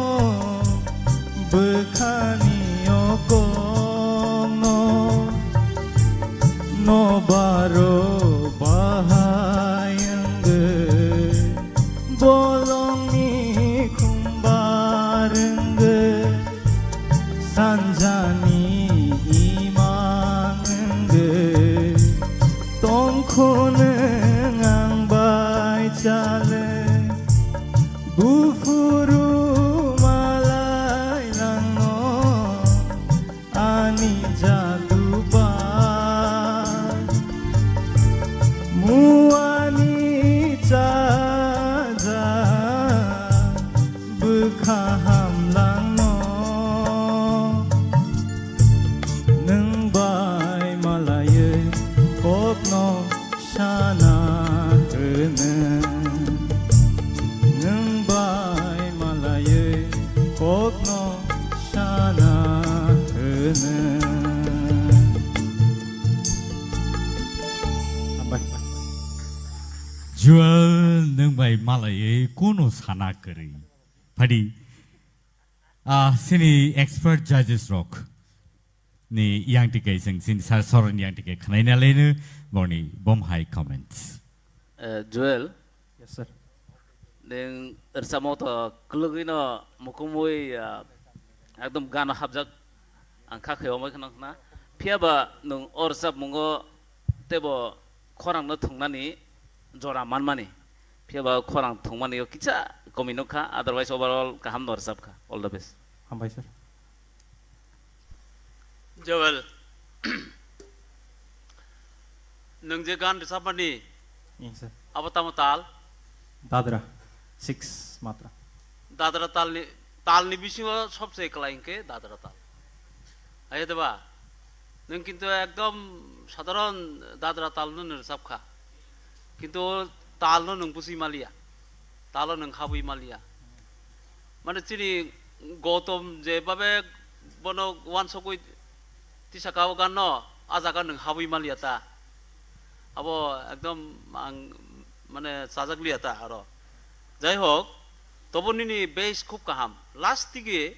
bwkhani o kokno, nobaro bahai wngwi bolongni khumbar wngwi. Sanjani imang wngwi tongkho nwng ang bai chalwi, buphuru malai langno ani jadu bai. Muani chaja bwkha hamlangno, nwng bai malaiwi kokno sana hwnwi, nwng bai malaiwi kokno sana hwnwi. Hambai. Joel, nwng bai malaiwi kunu sana kwrwi. Phadi, ah, sini expert judges rok ni yang tike sing, sini sar soron yang tike khnaina lenu borni bom hai comments. Eh, Joel. Yes, sir. Neng rwchapmo to kwlwgwino mukumui, ah, ekdom gano hapjak ang kha khe omoi khna khna. Phiya ba nwng o rwchapmungo teibo khorangno thwngnani jora manmani. Phiya ba khorang thwngmani o kisa komi nukha, otherwise overall kaham no rwchap kha. All the best. Hambai, sir. Joel, nwng je gan rwchapmani, Yes, sir. Abo tamo tal? Dadra, six matra. Dadra talni, talni bisingo sobse kwlai hwnkhe Dadra tal. Ayo de ba? Nwng kintu ekdom sadharon Dadra talno nwng rwchap kha. Kintu o talno nwng bwswi maliya. Talo nwng habwi maliya. Mane chini Gautam je babe bono wansokwi tisaka o ganno, a jaga nwng habwi maliya ta. Abo ekdom ang mane chajak liya ta aro. Jai hok, tobo nini base khub kaham. Last dige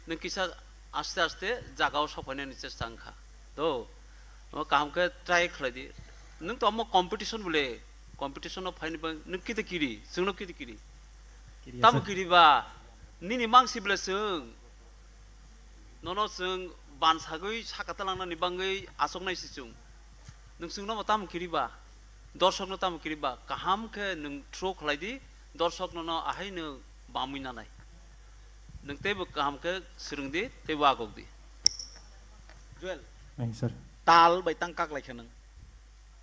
nwng kisa aste aste jaga o sokphainani chesta wngkha. To, omo kaham khe try khlai di. Nwng to omo competition bole, competition o phaini bang nwng kiti kiri, chwngno kiti kiri. Kiri Tamo asa. Kiri ba, nini mangsi bole chwng, nono chwng bansagwi saka talangnani bangwi asoknai si chwng. Nwng chwngno bo tamo kiri ba, dorsokno tamo kiri ba, kaham khe nwng throw khlai di, dorsok nono ahai nwng bamwi nanai. Nwng teibo kaham khe swrwng di, teibo agok di. Joel. Ai, sir. Tal bai tang kak lai khe nwng.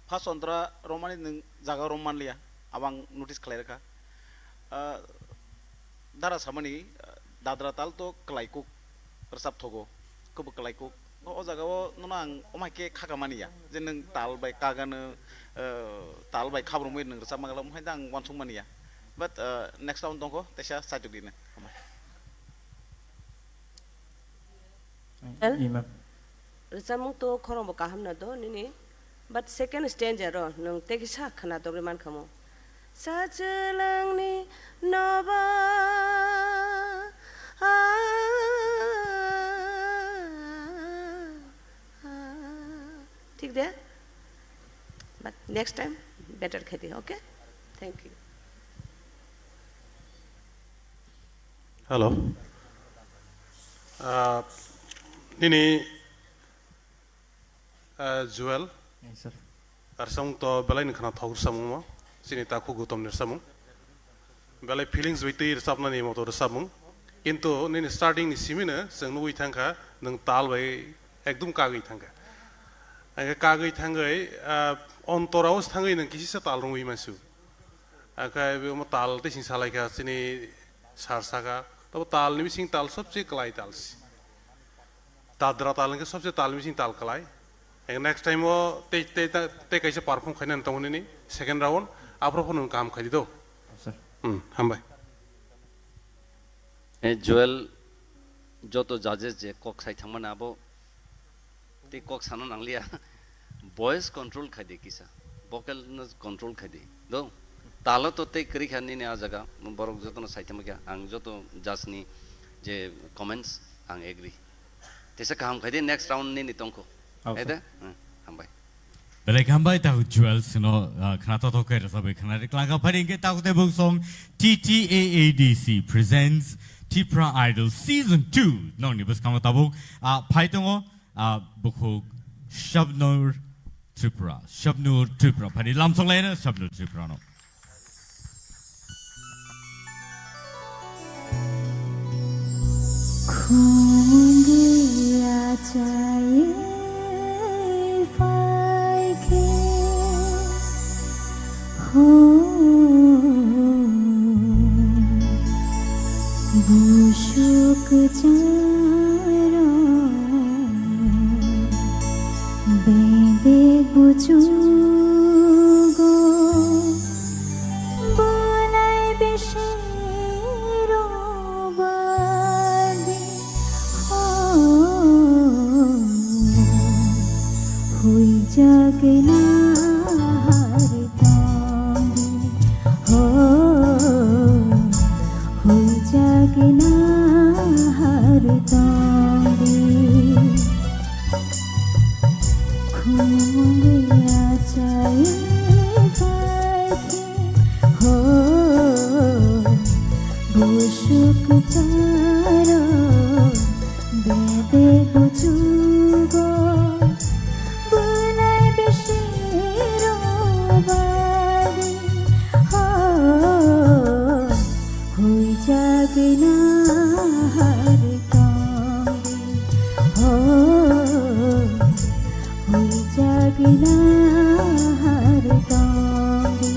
First ontra romani nwng jaga rom man liya, abang notice khlai rwkha. Ah, dara samani, ah, dadra tal to kwlai kuk rwchap thogo, kwbw kwlai kuk. O, o jaga o nono ang omai khe khaka mani ya, je nwng tal bai kagano, ah, tal bai khabrumwi nwng rwchap mangala, omhai da ang uansuk mani ya. But, ah, next round tongkho, teisa saichuk dino. Well, Imam. Rwchapmung to khorang bo kaham na do nini, but second stanza ro nwng tei kisa khwna dogwi mankha mo. Sa chwlangni noba, ah, ah, ah. Thik de? But next time better khe di, okay? Thank you. Hello. Ah, nini, ah, Joel. Yes, sir. Rwchapmung to belai ni khwna thok rwchapmung mo. Chini takhu Gautam ni rwchapmung. Belai feelings bai twi rwchapnani moto rwchapmung. Kintu nini starting ni simino chwng nugwi thangkha, nwng tal bai ekdum kagwi thangkha. Hingkhe kagwi thangwi, ah, ontorao thangwi nwng kisisa tal rwngwi mansu. Hingkhe omo tal tei sing salaikha chini sar saka. Tabo tal ni bising tal sobse kwlai tal si. Dadra tal hingkhe sobse tal bising tal kwlai. Hingkhe next time o tei, tei, tei, tei kaisa perform khainani tongo nini second round, aphuru phano kaham khaidi do. Sir. Hmm, hambai. Eh, Joel, joto judges je kok sai thangmani abo tei kok sana nangliya. Voice control khaidi kisa, vocal no control khaidi. Do, talo to tei kwrwi kha nini a jaga, borok jotono sai thangma kha, ang joto judge ni je comments ang agree. Tesa kaham khaidi, next round nini tongkho. Oh, sir. Ede? Hmm, hambai. Belai hambai, tahu Joel sino, ah, khna to to khe rwchapwi khna ri klangkha phari hingkhe tahu tei buk song T T A A D C presents Tipra Idol Season two. Nokni bwskango tabuk, ah, phai tongo, ah, bukhuk Shabnur Tripura. Shabnur Tripura. Phani lamsok laino Shabnur Tripura no. Khumui achai phaikhe, ho, busuk charo, bede buchugo, bolai bese robade, ho, huijagna hari tongdi, ho, huijagna hari tongdi. Khumui achai phaikhe, ho, busuk charo, bede buchugo, bolai bese robade, ho, huijagna hari tongdi, ho, huijagna hari tongdi.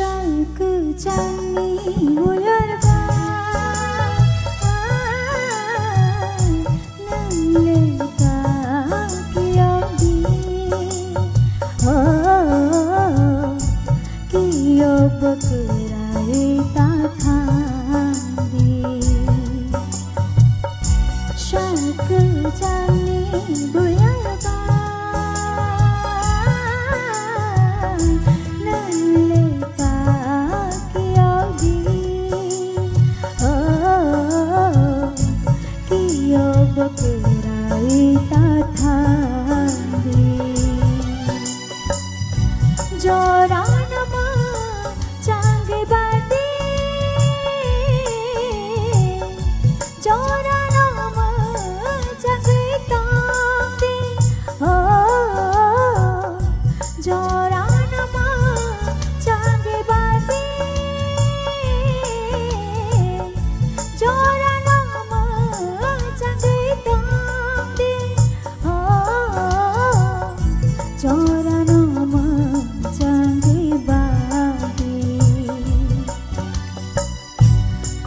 Sal kwchangni buyar ba, nwng le ta kiyok di, oh, kiyok bo kwrai ta thang di. Sal kwchangni buyar ba, nwng le ta kiyok di, oh, kiyok bo kwrai ta thang di. Jora no mwchangwi badi, jora no mwchangwi tongdi, oh, jora no mwchangwi badi, jora no mwchangwi tongdi, oh, jora no mwchangwi badi.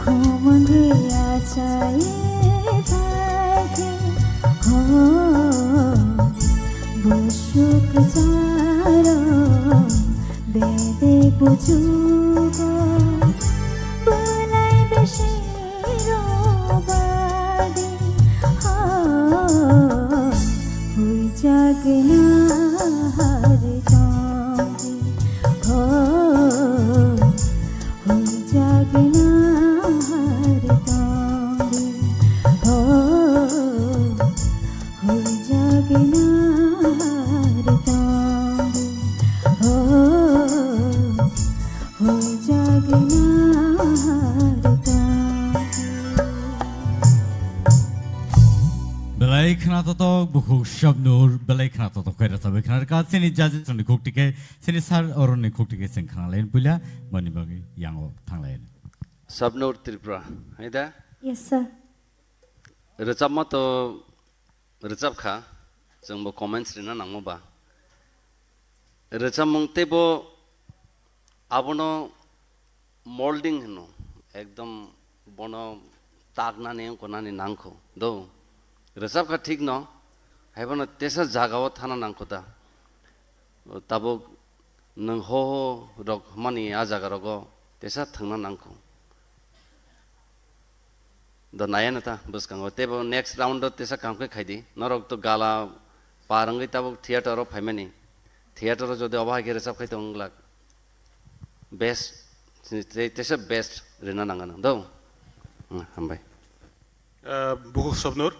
Khumui achai phaikhe, ho, busuk charo, bede buchugo, bolai bese robade, ho, huijagna hari tongdi, ho, huijagna hari tongdi. Belai khna totok bukhuk Shabnur, belai khna totok khe rwchapwi khna rwkha. Chini judges rokni khuk tike, chini sir oroni khuk tike chwng khna lain puila, boni bagwi yango thang lain. Shabnur Tripura, hai da? Yes, sir. Rwchapma to rwchap kha, chwngbo comments rina nangma ba. Rwchapmung teibo abono molding hino, ekdom bono taknani wngkha nani nangkho do. Rwchapkha thikno, haibono tesa jagao thana nangkho ta. Tabuk nwng ho ho rok mani a jaga rogo tesa thangna nangkho. Da naya na ta bwskango. Teibo next round o tesa kaham khe khaidi. Norok to gala par wngwi tabuk theater o phaimani. Theater o jodi obo hai khe rwchap khai tong glak. Best, te-, tesa best rina nangano do. Hmm, hambai. Uh, Bukhuk Shabnur.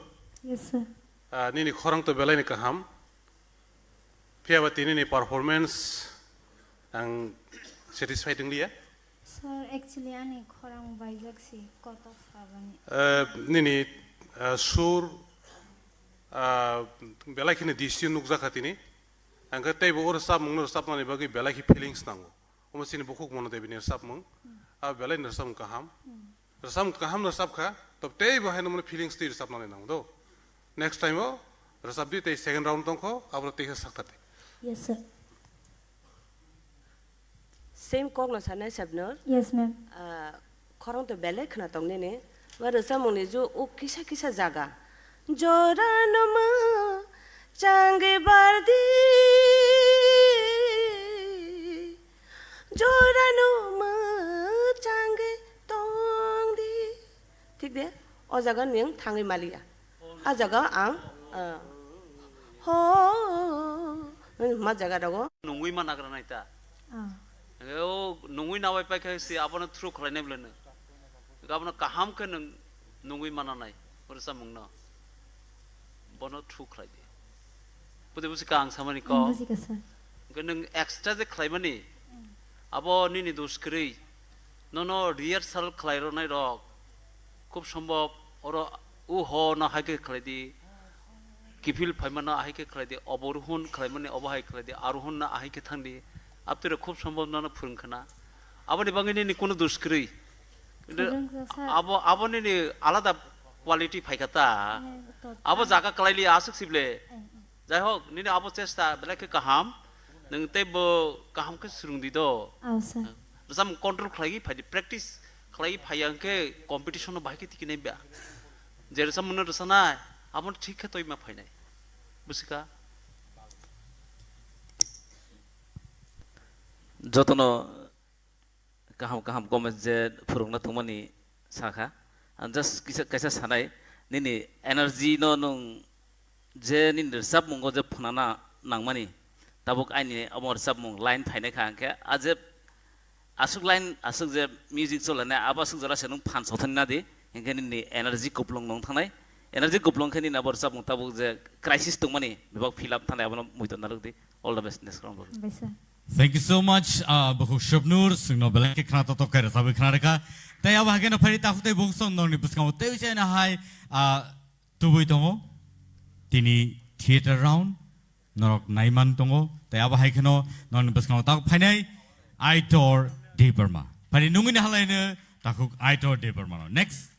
Yes, sir. Uh, nini khorang to belai ni kaham. Phiya ba tini ni performance ang satisfied wng liya. Sir, actually ani khorang baijak si koto sabani. Eh, nini, eh, sur, ah, belai kheno distance nukjakha tini. Ang khe teibo o rwchapmung no rwchapnani bagwi belai khe feelings nango. Omo chini bukhuk Mono Devi ni rwchapmung. Hmm. A belai ni rwchapmung kaham. Hmm. Rwchapmung kaham no rwchapkha, to teibo haino mano feelings twi rwchapnani nango do. Next time o rwchapdi tei second round tongkho, abro tei khe sakthar di. Yes, sir. Same kokno sanai Shabnur. Yes, ma'am. Ah, khorang to belai khna tong nini. Ba rwchapmungni ju o kisa kisa jaga. Jora no mwchangwi bardi. Jora no mwchangwi tongdi. Thik de? O jaga nwng thangwi maliya. A jaga ang, ah, ho, ma jaga rogo. Nungwi ma nagra nai ta. Ah. O nungwi nabai pai khe si abono through khlainai bwlano. Abono kaham khe nwng nungwi ma nanai. O rwchapmungno. Bono through khlai di. Budi busi ka ang samani ko. Ang busi ka, sir. Hwnkhe nwng extra je khlaimani, abo nini dos kwrwi. Nono rehearsal khlai rwnai rok, khub sombhob oro u ho no hai khe khlai di, kiphil phaima no hai khe khlai di, obo ruhun khlaimani obo hai khlai di, aruhun no hai khe thang di. Abtwi rok khub sombhob nono phwrwng khna. Aboni bagwi nini kunu dos kwrwi. Kintu phwrwng kha, sir. Abo, abo nini alada quality phai kha ta. Eh, to abo ta. Jaga kwlai li aswk sible. Eh, eh. Jai hok, nini abo chesta belai khe kaham. Nwng teibo kaham khe swrwng di do. Aw, sir. Rwchapmung control khlaiwi phai di, practice khlaiwi phai ya hwnkhe competition no bahai khe tiki nai ba. Je rwchapmung no rwchanai, abo no thik khe twi ma phainai. Busi kha? Jotono kaham kaham comments je phwrwngna thwngmani sakha. Ang just kisa, kaisa sanai, nini energy no nwng je nini rwchapmungo je phnana nangmani, tabuk aini omo rwchapmung line phainai kha, hwnkhe a je aswk line, aswk je music cholainai, abo aswk jora se nwng phan sothani nadi, hwnkhe nini energy kuplung nwng thangnai, energy kuplung khe nini abo rwchapmung tabuk je crisis tongmani bebak fill up thangnai, abono muitu narwk di. All the best, next round. Hambai sir. Thank you so much, uh, Bukhuk Shobnur, chwngno belai khe khna totok khe rwchabwi khna rwkha. Tei abo hai kheno phai takhuk tei bukhuk song norokni bwskango tei chaina hai, uh, tubui tongo. Tini theater round norok naiman tongo. Tei abo hai kheno norokni bwskango takhuk phainai Aitor Debbarma. Phai nungwini halaino takhuk Aitor Debbarma no. Next.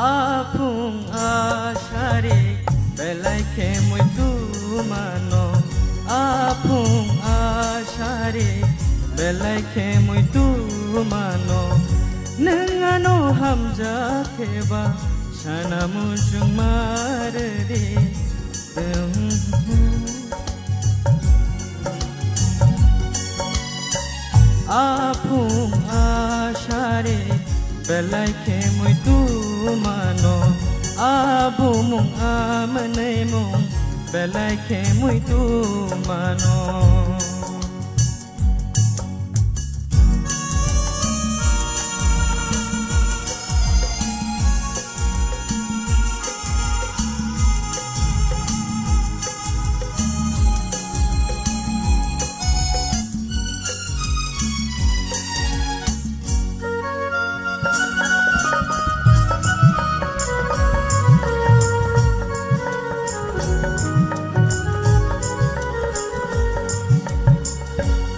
Aphung asari belai khe muitu mano. Aphung asari belai khe muitu mano. Nwng ano hamjak khe ba sana muchung ma rwdi. Aphung asari belai khe muitu mano, abumung amwnwimung belai khe muitu mano.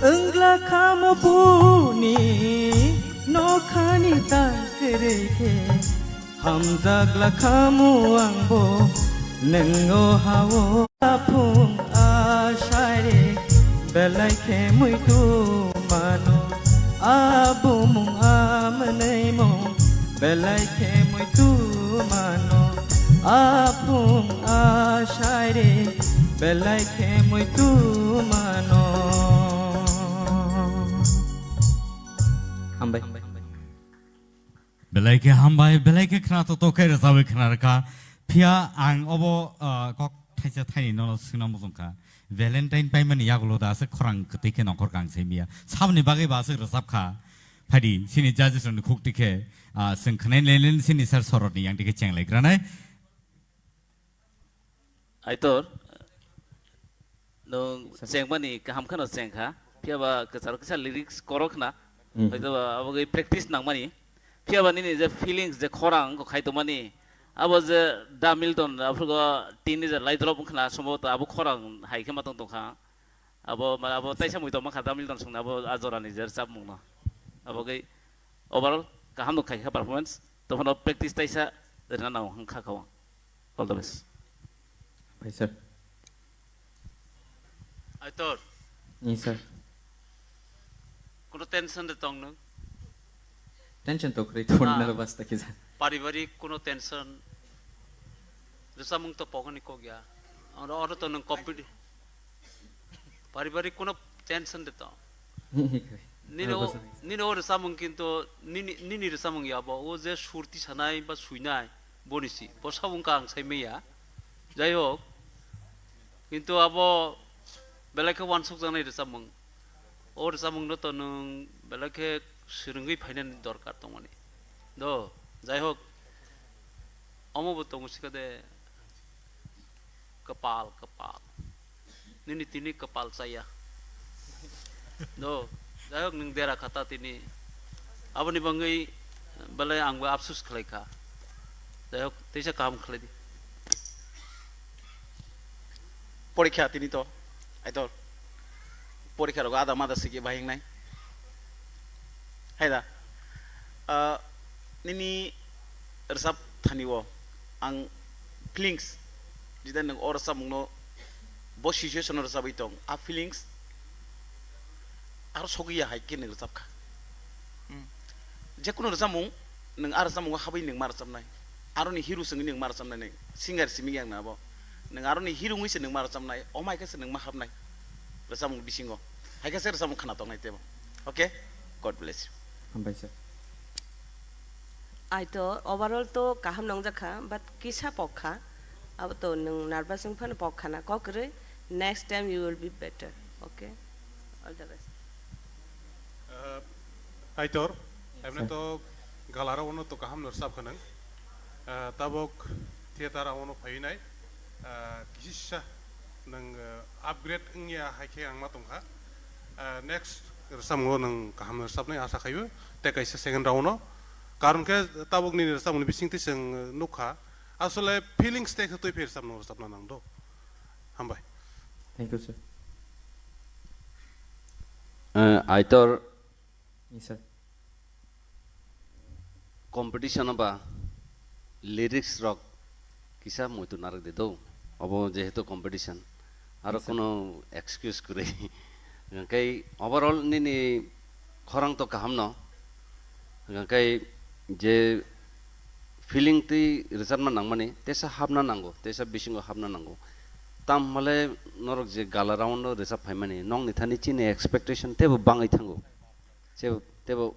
Wngla kha mopuni nokhani ta kwrwi khe, hamjakla kha muangbo nwng o ha-o. Aphung asari belai khe muitu mano, abumung amwnwimung belai khe muitu mano, aphung asari belai khe muitu mano. Hambai. Belai khe hambai, belai khe khna to to khe rwchabwi khna rwkha. Phiya ang obo, ah, kok thaisa thaini nono swngna muchung kha. Valentine paimani yagulo da aswk khorang kwtwi khe nongkhor kang se miya. Saboni bagwi ba aswk rwchap kha. Phaidi, chini judges rokni khuk tikhe, ah, chwng khwnai lelen chini sir sorotni yang tikhe chenglai granai. Aitor, nwng chengmani kaham kheno chengkha, phiya ba kwcharo kisa lyrics korok khna, hmm, hoito ba abo gwi practice nangmani, phiya ba nini je feelings je khorang wngkha khai tongmani, abo je Da Milton, aphuru tini je lai drop wngkhna, somboto abo khorang hai khe ma tong tongkha. Abo, ma-, abo taisa mui tongma kha, Da Milton songni abo a jorani je rwchapmungno. Abo gwi overall kaham no khaikha performance. Tophano practice taisa rwna nango hwn kha kha o. All the best. Bhai sir. Aitor. Ni sir. Kono tension de tong nwng? Tension to kwrwi, to ah, nervous ta kisa. Paribarik kono tension. Rwchapmung to pohorni kok ya. Oro, oro to nwng competi-, paribarik kono tension de to. Nini o, nervous. Nini o rwchapmung kinto nini, nini rwchapmung ya bo. O je surti sanai ba suinai boni si. Bo sabung ka ang sai maya. Jai hok. Kinto abo belai khe wansuk janai rwchapmung. O rwchapmungno to nwng belai khe swrwngwi phainani dorkar tongmani. Do, jai hok, omo bo tongo sikha de, kwpal, kwpal. Nini tini kwpal chaya. Do, jai hok, nwng dera kha ta tini. Aboni bangwi belai angbo apsus khlai kha. Jai hok, teisa kaham khlai di. Porikha tini to, Aitor. Porikha rogo ada mada sigi bahing nai. Hai da. Ah, nini rwchap thani o ang feelings, jida nwng o rwchapmungno bo situation o rwchapwi tong, a feelings aro sogwi ya hai khe nwng rwchap kha. Hmm. Jekunu rwchapmung, nwng a rwchapmungo habwi nwng ma rwchapnai. Aroni hero swngwi nwng ma rwchapnai, nwng singer simi yang nabo. Nwng aroni hero wngwi se nwng ma rwchapnai, omo hai khe se nwng ma hapnai rwchapmung bisingo. Hai khe se rwchapmung khna tongnai tebo. Okay? God bless you. Hambai sir. Ai to overall to kaham nongjak kha, but kisa pok kha. Abo to nwng nervous wng phano pok khana. Kok kwrwi, next time you will be better. Okay? All the best. Uh, Aitor, yes, emne sir. To galarao no to kaham no rwchap kha nwng. Uh, tabok theater ao no phai nai. Uh, kisa nwng, uh, upgrade wngya hai khe ang ma tong kha. Uh, next rwchapmung o nwng kaham no rwchapnai asa khaio. Tei kaisa second round o. Karon khe tabok nini rwchapmung ni bising twi chwng, uh, nuk kha. Asole feelings tei khe twi phai rwchapna rwchapna nang do. Hambai. Thank you, sir. Eh, Aitor. Yes, sir. Competition ba lyrics rok kisa muitu narwk di do. Obo jehetu competition. Aro, yes, sir, kuno excuse kwrwi. Hwnkhe overall nini khorang to kaham no. Hwnkhe je feeling twi rwchapna nangmani, tesa hapna nango, tesa bisingo hapna nango. Tamhale norok je gala round o rwchap phaimani, nokni thani chini expectation teibo bangwi thango. Che-, teibo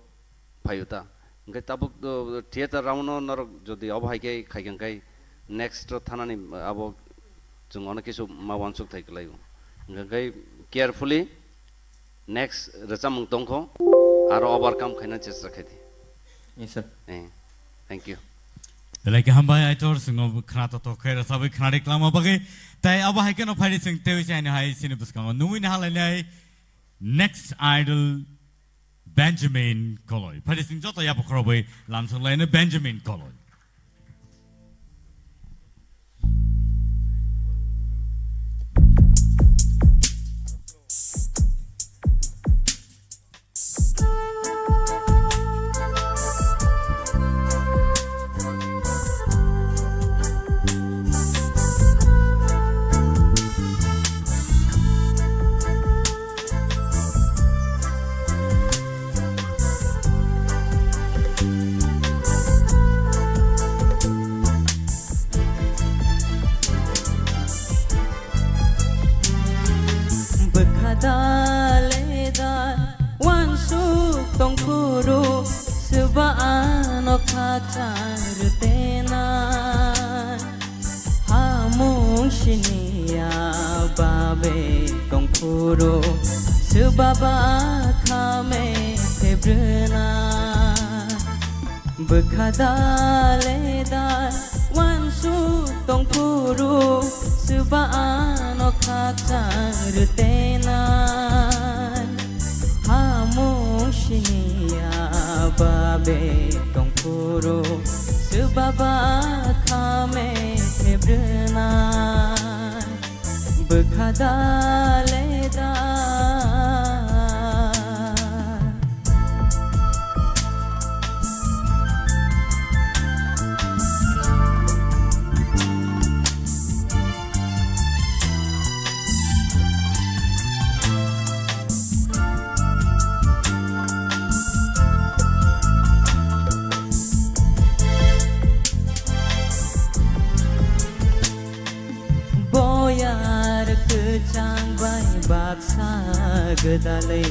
phaio ta. Hwnkhe tabuk, uh, theater round o norok jodi obo hai khe khai khe, hwnkhe next o thanani, uh, abo chwng ono kisu ma uansuk thai kwlaio. Hwnkhe carefully next rwchapmung tongkho, aro overcome khaina chesta khaidi. Yes, sir. Eh, thank you. Belai khe hambai, Aitor, chwngno khna to to khe rwchabwi khna ri kwlangma bagwi. Tai abo hai kheno phaidi chwng teiwi se ani hai chini bwskango nungwi naha lainai next idol Benjamin Koloi. Phaidi chwng joto yapha khorobwi lamsok laino Benjamin Koloi. Bwkha da le da uansuk tongphuru, swba ano khakchang rwtena. Hamung siniya babe tongphuru, swba ba khame thebrwna. Bwkha da le da uansuk tongphuru, swba ano khakchang rwtenai. Hamung siniya babe tongphuru, swba ba khame thebrwna. Bwkha da le da. Boyar kwchang bai baksa gwdalwi,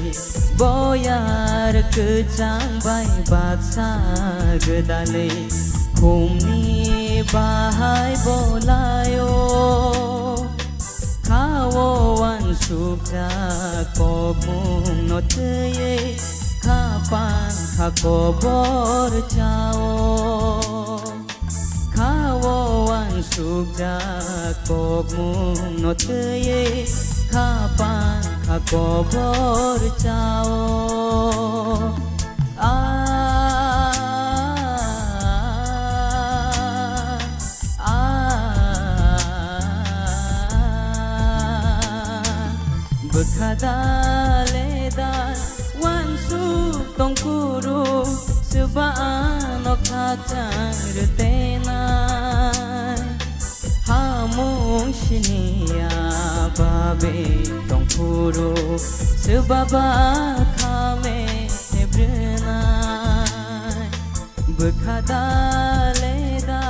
boyar kwchang bai baksa gwdalwi, khumni bahai bolaio. Khao uansukjak kokmungno twiwi, kha pankha kobor chao. Khao uansukjak kokmungno twiwi, kha pankha kobor chao. Ah, ah, ah. Bwkha da le da uansuk tongphuru, swba ano khakchang rwtenai. Hamung siniya babe tongphuru, swba ba khame thebrwnai. Bwkha da le da.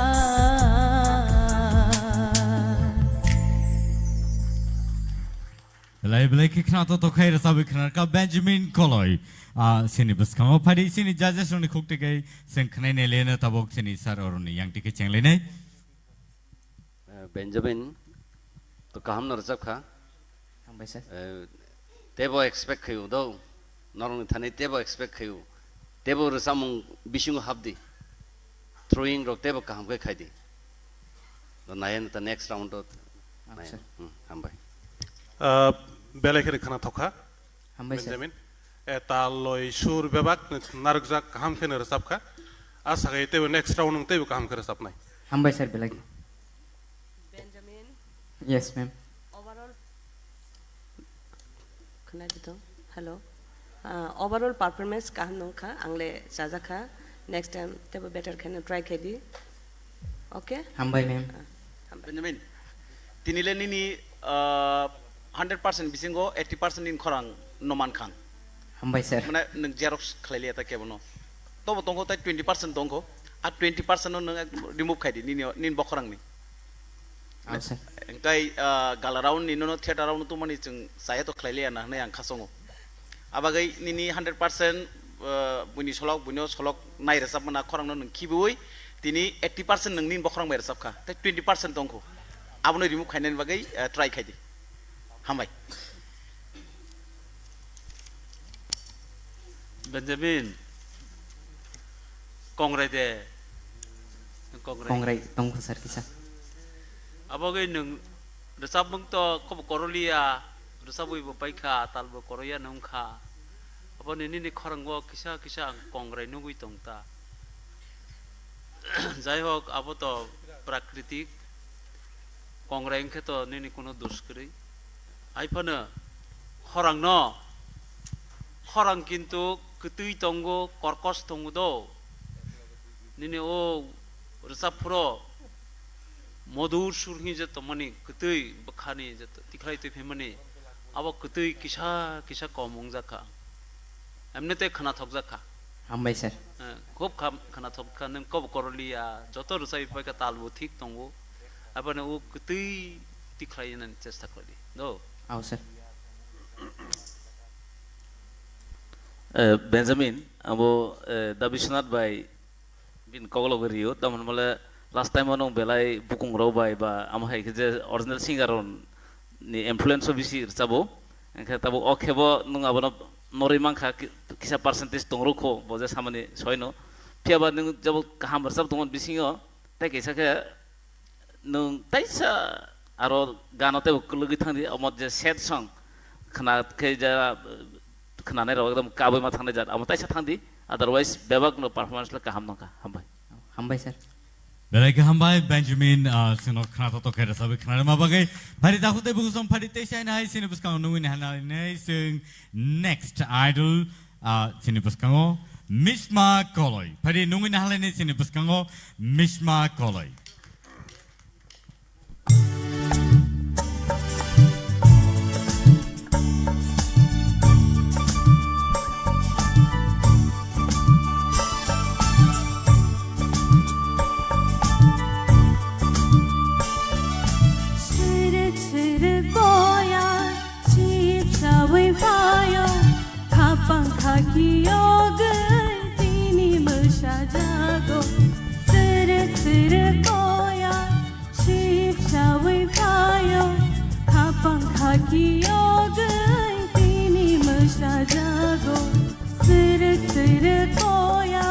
Belai belai khe khna to tokhai rwchabwi khna ka Benjamin Koloi. Ah, sini bwskango phaidi sini judges rokni khuk twi kai seng khnai ne lena tabok sini sir oroni yang tike cheng lenai. Eh, Benjamin, to kaham no rwchap kha. Hambai sir. Eh, tebo expect khayo do, norokni thani tebo expect khayo, tebo rwchapmung bisingo hapdi, throwing rok tebo kaham khe khaidi. Do naya ta next round do. Hambai naya. Sir. Hmm, hambai. Ah, belai khe khna thokha. Hambai sir. Benjamin. E, tal, loi, sur bebak narwkjak kaham kheno rwchapkha. Asa khe teibo next round nwng teibo kaham khe rwchapnai. Hambai sir belai. Benjamin. Yes, ma'am. Overall, khwnadi tong. Hello. Ah, overall performance kaham nungkha, ang le chajakha. Next time teibo better kheno try khaidi. Okay? Hambai, ma'am. Ah, hambai. Benjamin, tini le nini, ah, hundred percent bisingo eighty percent ni khorang no mankha. Hambai, sir. Mane nwng xerox khlai liya ta kebono. tobo tongkho, tai twenty percent tongkho. A twenty percent no nwng remove khai di nini, nini bokhorangni. Ah, sir. Engkai, ah, gala round ni nono theater round tongmani chwng chaya to khlai liya na hwnwi ang khasongo. Abagwi nini hundred percent, ah, buini solok, buino solok nai rwchapmana khorangno nwng khibiwi tini eighty percent nwng nini bokhorang bai rwchapkha, tei twenty percent tongkho. Abono remove khainani bagwi, ah, try khai di. Hambai. Benjamin, kongrai de. Kongrai. Kongrai tongkho sir kisa. Abo gwi nwng rwchapmung to kobo koroliya, rwchapwi bo paikha, tal bo koroya nwng kha. Abo ni nini khorang o kisa kisa ang kongrai nugwi tong ta. Jai hok, abo to prakritik. Kongrai wngkhe to nini kuno dos kwrwi. Hai phano khorang no, khorang kintu kwtwi tongo, korkos tongo do. Nini o rwchap phuro modur sur hwnwi je tongmani, kwtwi bwkhani je tikhlai twi phaimani, abo kwtwi kisa kisa kom wngjak kha. Emni tei khwnathok jak kha. Hambai sir. Eh, khub kham-, khwnathok kha, nwng kobo koroliya, joto rwchapwi paikha, tal bo thik tongo. Aboni o kwtwi tikhlai nani chesta khlai di. Do. Ao sir. Eh, Benjamin, abo, eh, da Biswanath bai bini koklogwi rio, tamoni mole last time o nwng belai bukung rok bai ba amo hai khe je original singer rok ni influence o bisi rwchabo, hwnkhe tabuk o khe bo nwng abono norwi mankha, ki-, kisa percentage tong rw kho, bo je samani soino. Phiya ba nwng jabo kaham rwchap tongmani bisingo, tei kaisa khe nwng taisa aro gano teibo kwlwgwi thangdi, omo je sad song khna khe ja, khwnanai rok ekdom kabui ma thangnai jat, amo taisa thangdi, otherwise bebak no performance le kaham nangkha. Hambai. Hambai sir. Belai khe hambai Benjamin, ah, chwngno khna to to khe rwchapwi khna rwma bagwi. Phari dakhuk tei bukhuk song phari tei saina hai chini bwskango nungwi nahal nai chwng next idol, ah, chini bwskango Mishma Koloi. Phari nungwi nahal nai chini bwskango Mishma Koloi. Sirek sirek boya, sip sawi phayo, khapang khaki yogwi tini mwsa jago. Sirek sirek boya, sip sawi phayo, khapang khaki yogwi tini mwsa jago. Sirek sirek boya.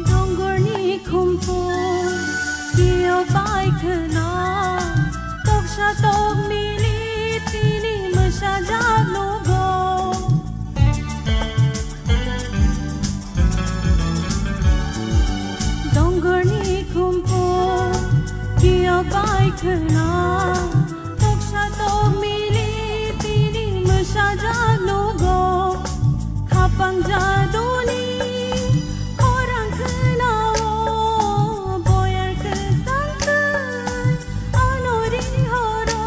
Dongorni khumphung kio bai khwna, toksa tokmili tini mwsajak nugo. Dongorni khumphung kio bai khwna, toksa tokmili tini mwsajak nugo. Khapang jaduni khorang khwnao, boyar kwsang twi ano ri horo.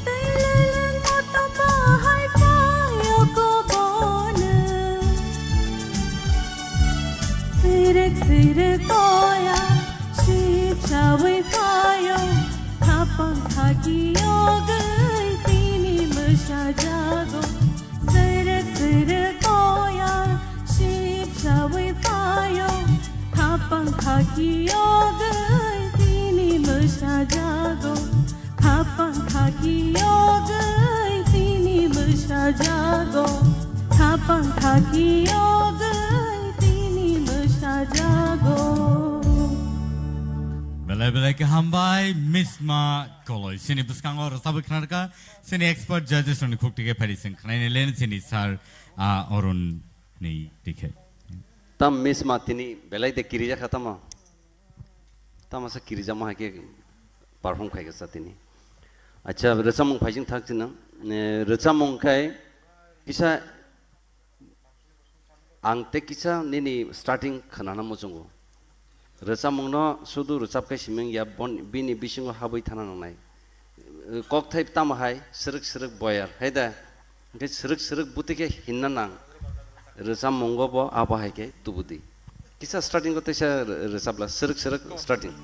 Twililwng motom bahai phaio kobono. Sirek sirek koya, sip sawi phaio, khapang khaki yogwi tini mwsa jago. Sirek sirek koya, sip sawi phaio, khapang khaki yogwi tini mwsa jago. Khapang khaki yogwi tini mwsa jago. Khapang khaki yogwi tini mwsa jago. Belai belai khe hambai, Mishma Koloi. Chini bwskango rwchabwi khna rwkha, chini expert judges rokni khuk tike phari chwng khnaini len chini sir, ah, Arun ni dikhe. Tam Miss Ma tini belai de kirijakha tamo. Tamo sa kirijakma hai khe perform khai kha sa tini. Acha, rwchapmung phaijing thak chini. Eh, rwchapmung khai kisa ang tei kisa nini starting khwnana muchungo. Rwchapmungno sudu rwchap khe siming ya, bon-, bini bisingo habwi thana nangnai. Kokthai tamo hai srwk srwk boyar, hai da? Hwnkhe srwk srwk bwtwi khe hinna nang. Rwchapmungo bo abo hai khe tubudi. Kisa starting o teisa rwchapla, srwk srwk starting.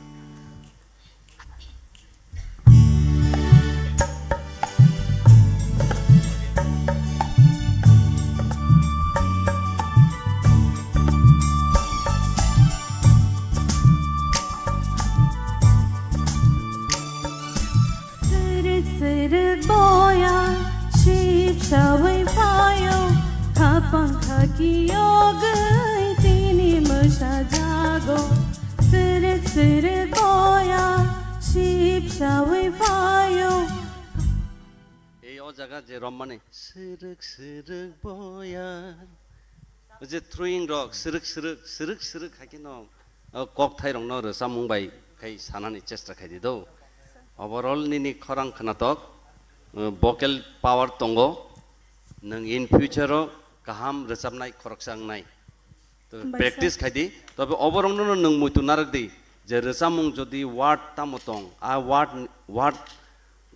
Srwk srwk boya, sip sawi phaio, khapang khaki yogwi tini mwsa jago. Srwk srwk boya, sip sawi phaio. Ei o jaga je rommani, srwk srwk boya. O je throwing rok, srwk srwk, srwk srwk hai khe no, o kokthai rokno rwchapmung bai khai sanani chesta khai di do. Overall nini khorang khwnatok, o vocal power tongo. Nwng in future o kaham rwchapnai khoroksa wngnai. To Hambai practice sir. Khai di, tobe oborokno nwng muitu narwk di, je rwchapmung jodi word tamo tong, a word, word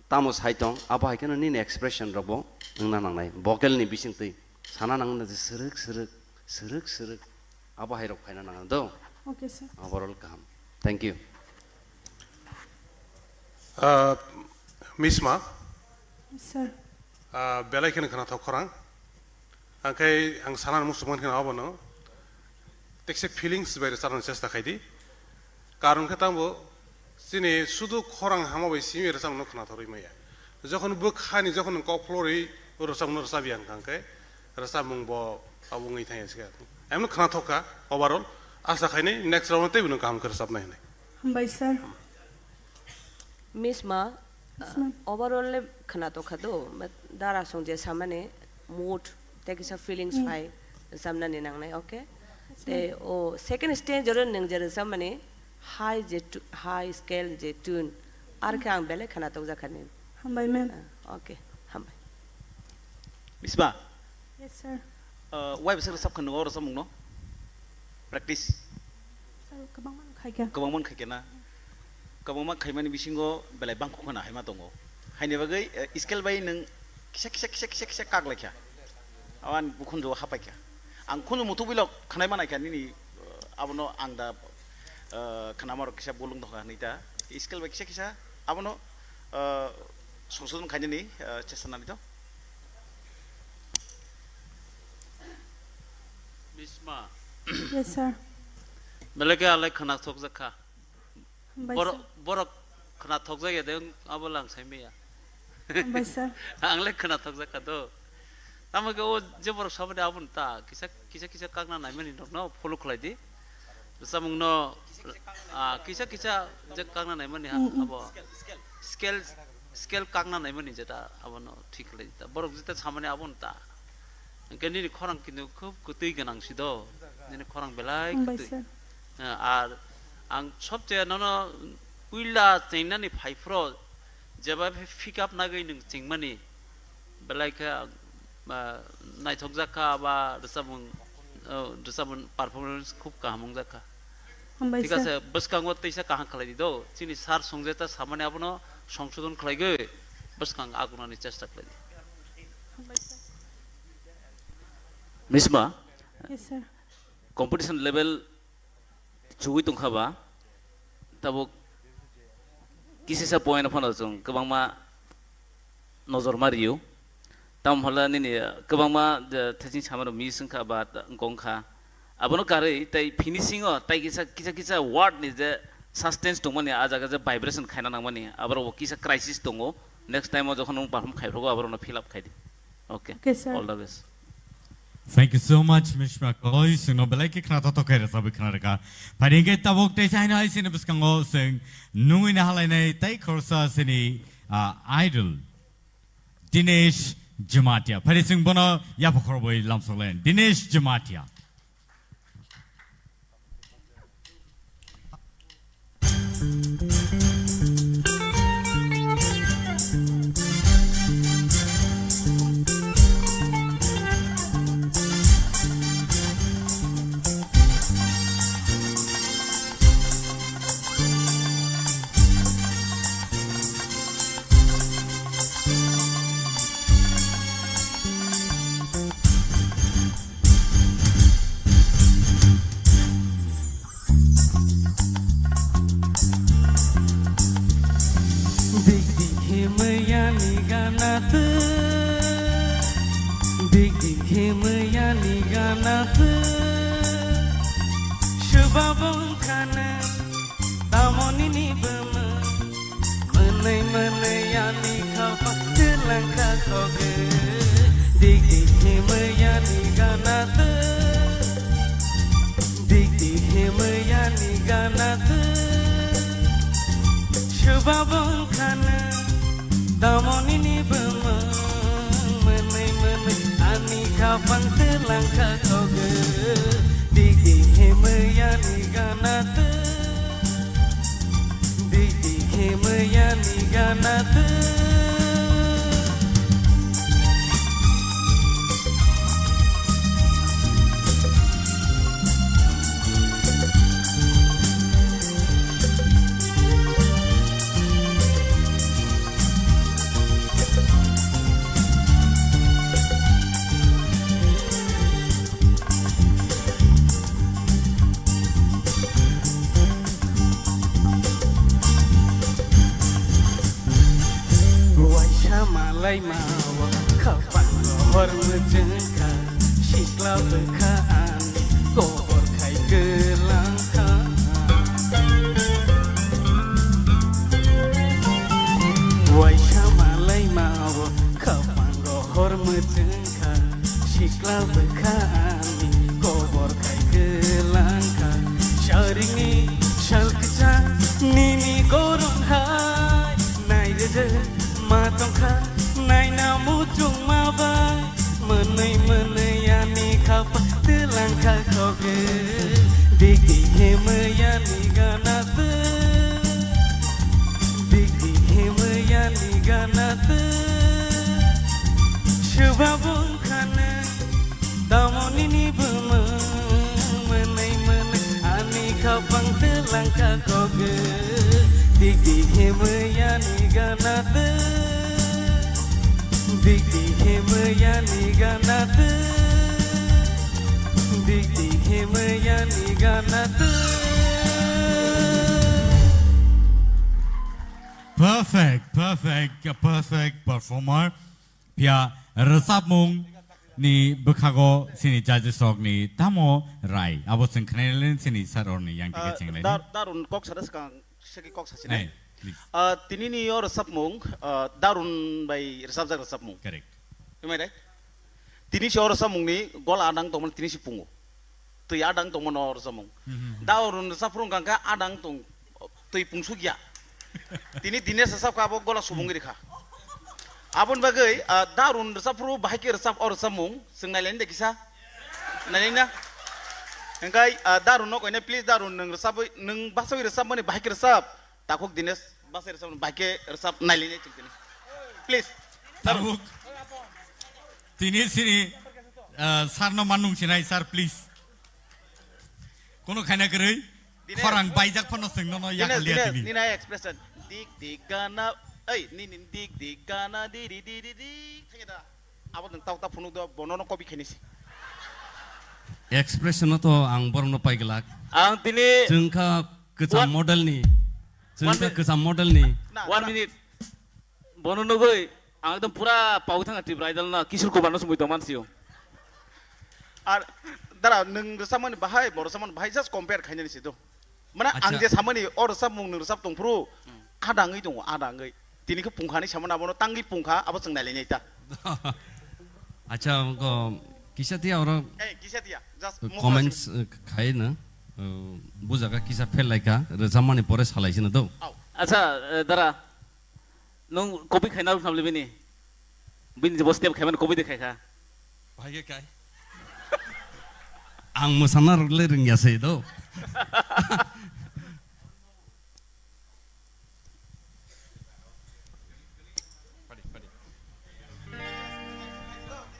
tamo sai tong, abo hai kheno nini expression rokbo wngna nangnai, vocal ni bisingtwi sana nangna je srwk srwk, srwk srwk, abo hai rok phaina nangna do. Okay, sir. Overall kaham. Thank you. Ah, Miss Ma. Sir. Ah, belai kheno khwnathok khorang. Angkhai ang sana muchungmani kheno abono. Tekse feelings bai rwchapna chesta khai di. Karon khe tamo chini sudu khorang hama bai simi rwchapna khwnathok rwi maya. Jokhon bwkhani jokhon kok phlorwi rwchapna rwchapya hwnkha khe rwchapmung bo abo wngwi thangya se. Emno khwnathok kha overall. Asa khainai next round teibo no kaham khe rwchapnai hinwi. Hambai sir. Miss Ma, Yes, ma'am. Overall le khwnatok kha do, but dara song je samani mood, tei kisa feelings Mm. phai samnani nangnai, okay? Yes, Tei ma'am. O second stage oro nwng je samani high je tu-, high scale je tune, ar khe ang belai khwnatok jakha ni. Hambai, ma'am. Ah, okay, hambai. Miss Ma, Yes, sir. Ah, wai bwswk rwchap kha nwngo rwchapmung no? Practice. Sir, kwbangma no khaikha. Kwbangma no khaikha na? Kwbangma khaimani bisingo belai bangkuk khana haima tongo. Haini bagwi, eh, scale bai nwng kisa, kisa, kisa, kisa, kisa kak laikha. Awan bukhunjo hapaikha. Ang khunju muthubwilok khanai manaikha nini, eh, abono ang da, eh, khanamaro kisa bolong dongkha hinwi ta. Scale bai kisa, kisa abono, eh, songsodon khainani, eh, chesta nani to. Bisma. Yes, sir. Belai khe alai khwnathok jakha. Hambai, Borok, sir. Borok khwnathok jakya de, abo lang sai maya. Hambai, sir. Ang le khwnathok jakha do. Tamo khe o je borok sabani abo ta kisa, kisa, kisa kakna naimani nokno follow khlai di. Samung no, ah, kisa, kisa je kakna naimani ha, Mm, mm. Abo. Scale, scale kakna naimani jeta abono thik khlai ta. Borok jeta samani abono ta. Hwnkhe nini khorang kintu khub kwtwi gwnang si do. Nini khorang belai Hambai kwtwi. Sir. Eh, ar ang sobchaya nono puila chengnani phaiphro jeba pick up nagwi nwng chengmani belai khe, ah, naithok jakha ba rwchapmung, oh, rwchapmung performance khub kaham wngjakha. Hambai Thik sir. Ase, bwskango teisa kaham khlai di do. Chini sir songjeta samani abono songsodon khlaigwi bwskang agunani chesta khlai di. Hambai sir. Misma, Yes, sir. Competition level chugui tongkha ba, tabuk kisisa point phano chwng kwbangma nojor ma rio. Tamo phala nini, eh, kwbangma, eh, thaching samarok miss wngkha ba ta-, wngkha. Abono karwi tei finishing o tei kisa, kisa, kisa word ni je suspense tongmani, ah jaga je vibration khaina nangmani, aborok bo kisa crisis tongo. Next time o jokhon nwng perform khaiphrugo, aborokno fill up khai di. Okay. Okay, sir. All the best. Thank you so much, Miss Makoi. Chwngno belai khe khna thothok khe rwchabwi khna rwkha. Phaidi hwnkhe tabuk teisa haino hai chini bwskango chwng nungwi nahalainai tei khoroksa chini, ah, idol Dinesh Jamatia. Phari chwng bono yapha khorbo lamsoklen. Dinesh Jamatia. Dik dik himaya ni gana tu, dik dik himaya ni gana tu, subabong khana. Tamoni ni bwma, mwnwi mwnwi ani khapang twlang kha khogwi. Dik dik himwi ani gana twi, dik dik himwi ani gana twi. Swbabong khana, tamoni ni bwma, mwnwi mwnwi ani khapang twlang kha khogwi. Dik dik himwi ani gana twi. Dik dik himwi ani gana twi. Waisa malai mao khapang rohor mwchwng kha, sikla bwkha ani kobor khai kwlang kha. Waisa malai mao khapang rohor mwchwng kha, sikla bwkha ani kobor khai kwlang kha. Saringni sal kwchang nini goron hai, nai rwjak ma tong kha, naina muchung ma bai. Mwnwi mwnwi ani khapang twlang kha khogwi. Dik dik himwi ani gana twi. Dik dik himwi ani gana twi. Swbabong khana tamoni ni bwma. Mwnwi mwnwi ani khapang twlang kha khogwi. Dik dik himwi ani gana twi. Dik dik himwi ani gana twi. Dik dik himwi ani gana twi. Perfect, perfect, a perfect performer. Phiya rwchapmung ni bwkhago chini judges rok ni tamo rai? Abo chwng khnailailen chini sir orni yang dige Ah, chenglaini. Dar-, Darun kok sada swkang. Segi kok sasi Hey, nai. Please. Ah, tini ni o rwchapmung, ah, Darun bai rwchapjak rwchapmung. Correct. Am I right? Tini si o rwchapmung ni gola adang tongmani tini si pungo. Twi adang tongmani o rwchapmung. Mhm. Darun rwchap phuru wngkha khe adang tong, twi pungsuk ya. Tini Dinesh rwchap kha abo gola subung rikha. Aboni bagwi, ah, Darun rwchap phuru bahai khe rwchap o rwchapmung. Chwng nailaini de kisa. Nailaini na? Hingkai, ah, Darun no koine, please, Darun, nwng rwchapwi, nwng basawi rwchapmani bahai khe rwchap. Takhuk Dinesh, basai rwchapmani bahai khe rwchap nailaini chwng tini. Please. Tabuk. Tini sini, ah, sir no manung sinai, sir, please. Kono khaina kwrwi. Dinesh. Khorang baijak phano chwng nono Dinesh, yakal liya Dinesh, tini. Nini expression. Dik dik gana, ei, nini dik dik gana, di di di di di. Thangya da. Abo nwng tau ta phunuk do, bono no copy khainai se. Expression no to ang borok no pai glak. Ang tini Chwng kha kwcham One model ni. Chwng One kha minute. Kwcham model ni. Na, One na. Minute. Bono nugwi ang ekdom pura pawi thangkha Tripura Idol no, Kishore Kumar no swngwi tongmani sio. Ar dara nwng rwchapmani bahai, bo rwchapmani bahai just compare khainani se do. Mane ang Acha. Je samani o rwchapmung nwng rwchap tongphuru, Hmm. Ada wngwi tongo, ada wngwi. Tini khe pungkhani samani abono tangwi pungkha, abo chwng nailainai ta. Acha, ko kisa tiya oro Eh, kisa tiya, just mokha comments, eh, khai na, eh, bujaga kisa fail laikha, rwchapmani pore salai sino do. Au. Acha, eh, dara, nwng copy khaina rw khnam le bini? Bini je bo step khaimani kubui de khaikha. Bahai khe kai. Ang mwsana rwgle rwngya se do.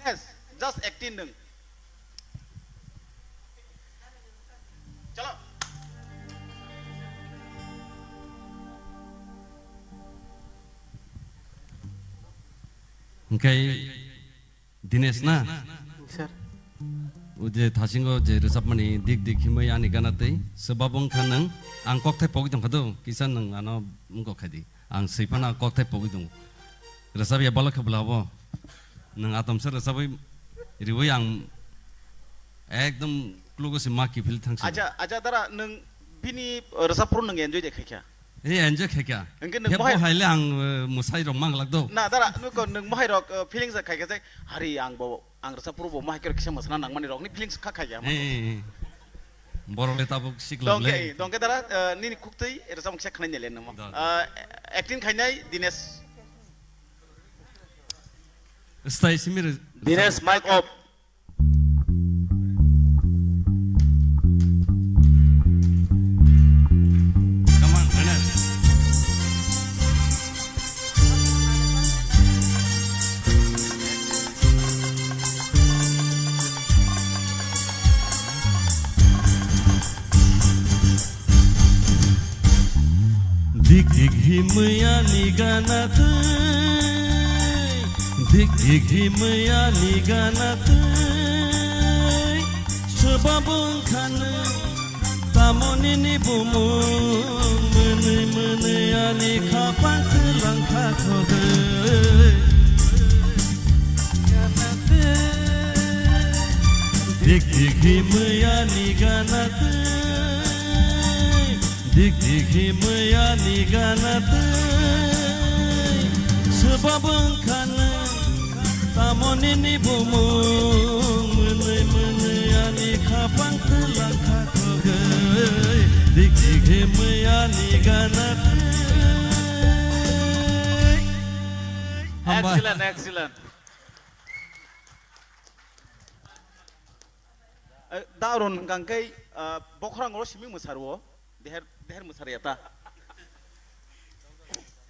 Yes, just acting nung. Chalo. Hingkai Dinesh na? Sir. O je thasingo je rwchapmani dik dik himwi ani gana twi swbabo wngkha nwng. Ang kokthai pogwi tongkha do, kisa nwng ano wngkok khai di. Ang swi phano kokthai pogwi tongo. Rwchapya bwla khe bwla bo. Nwng atomsa rwchapwi riwi ang ekdom klugo se ma kiphil thangsi. Acha, acha dara nwng bini, uh, rwchap phuru nwng enjoy de khaikha? Ei enjoy khaikha. Hingke nwng mohai bo haile ang, uh, mwsai rok mang lak do. Na dara nwng ko nwng mohai rok, uh, feelings khaikha je hari ang bo ang rwchap phuru bo mohai khe kisa mwsana nangmani rokni feelings kha khaikha. Ei, ei, ei. Borok le tabuk sikla dongke, le. Dongke dara, uh, nini khuktwi rwchap kisa khnai nele nwng. Da, da. Uh, acting khainai Dinesh. Style simi re- Dinesh, mic off. Come on, Dinesh. Dik dik himwi ani gana twi, dik dik himwi ani gana twi, swbabo wngkha nwng, tamo nini bumung, mwnwi mwnwi ani khapang twlang kha khogwi. Dik dik himwi ani gana twi, dik dik himwi ani gana twi. Swbabo wngkha nwng, tamo nini bumung, mwnwi mwnwi ani khapang twlang kha khogwi. Dik dik himwi ani gana twi. Hambai. Excellent, excellent. Eh, da Arun hwnkha khe, ah, bokhorang oro simi mwsarwo, deher, deher mwsarya ta.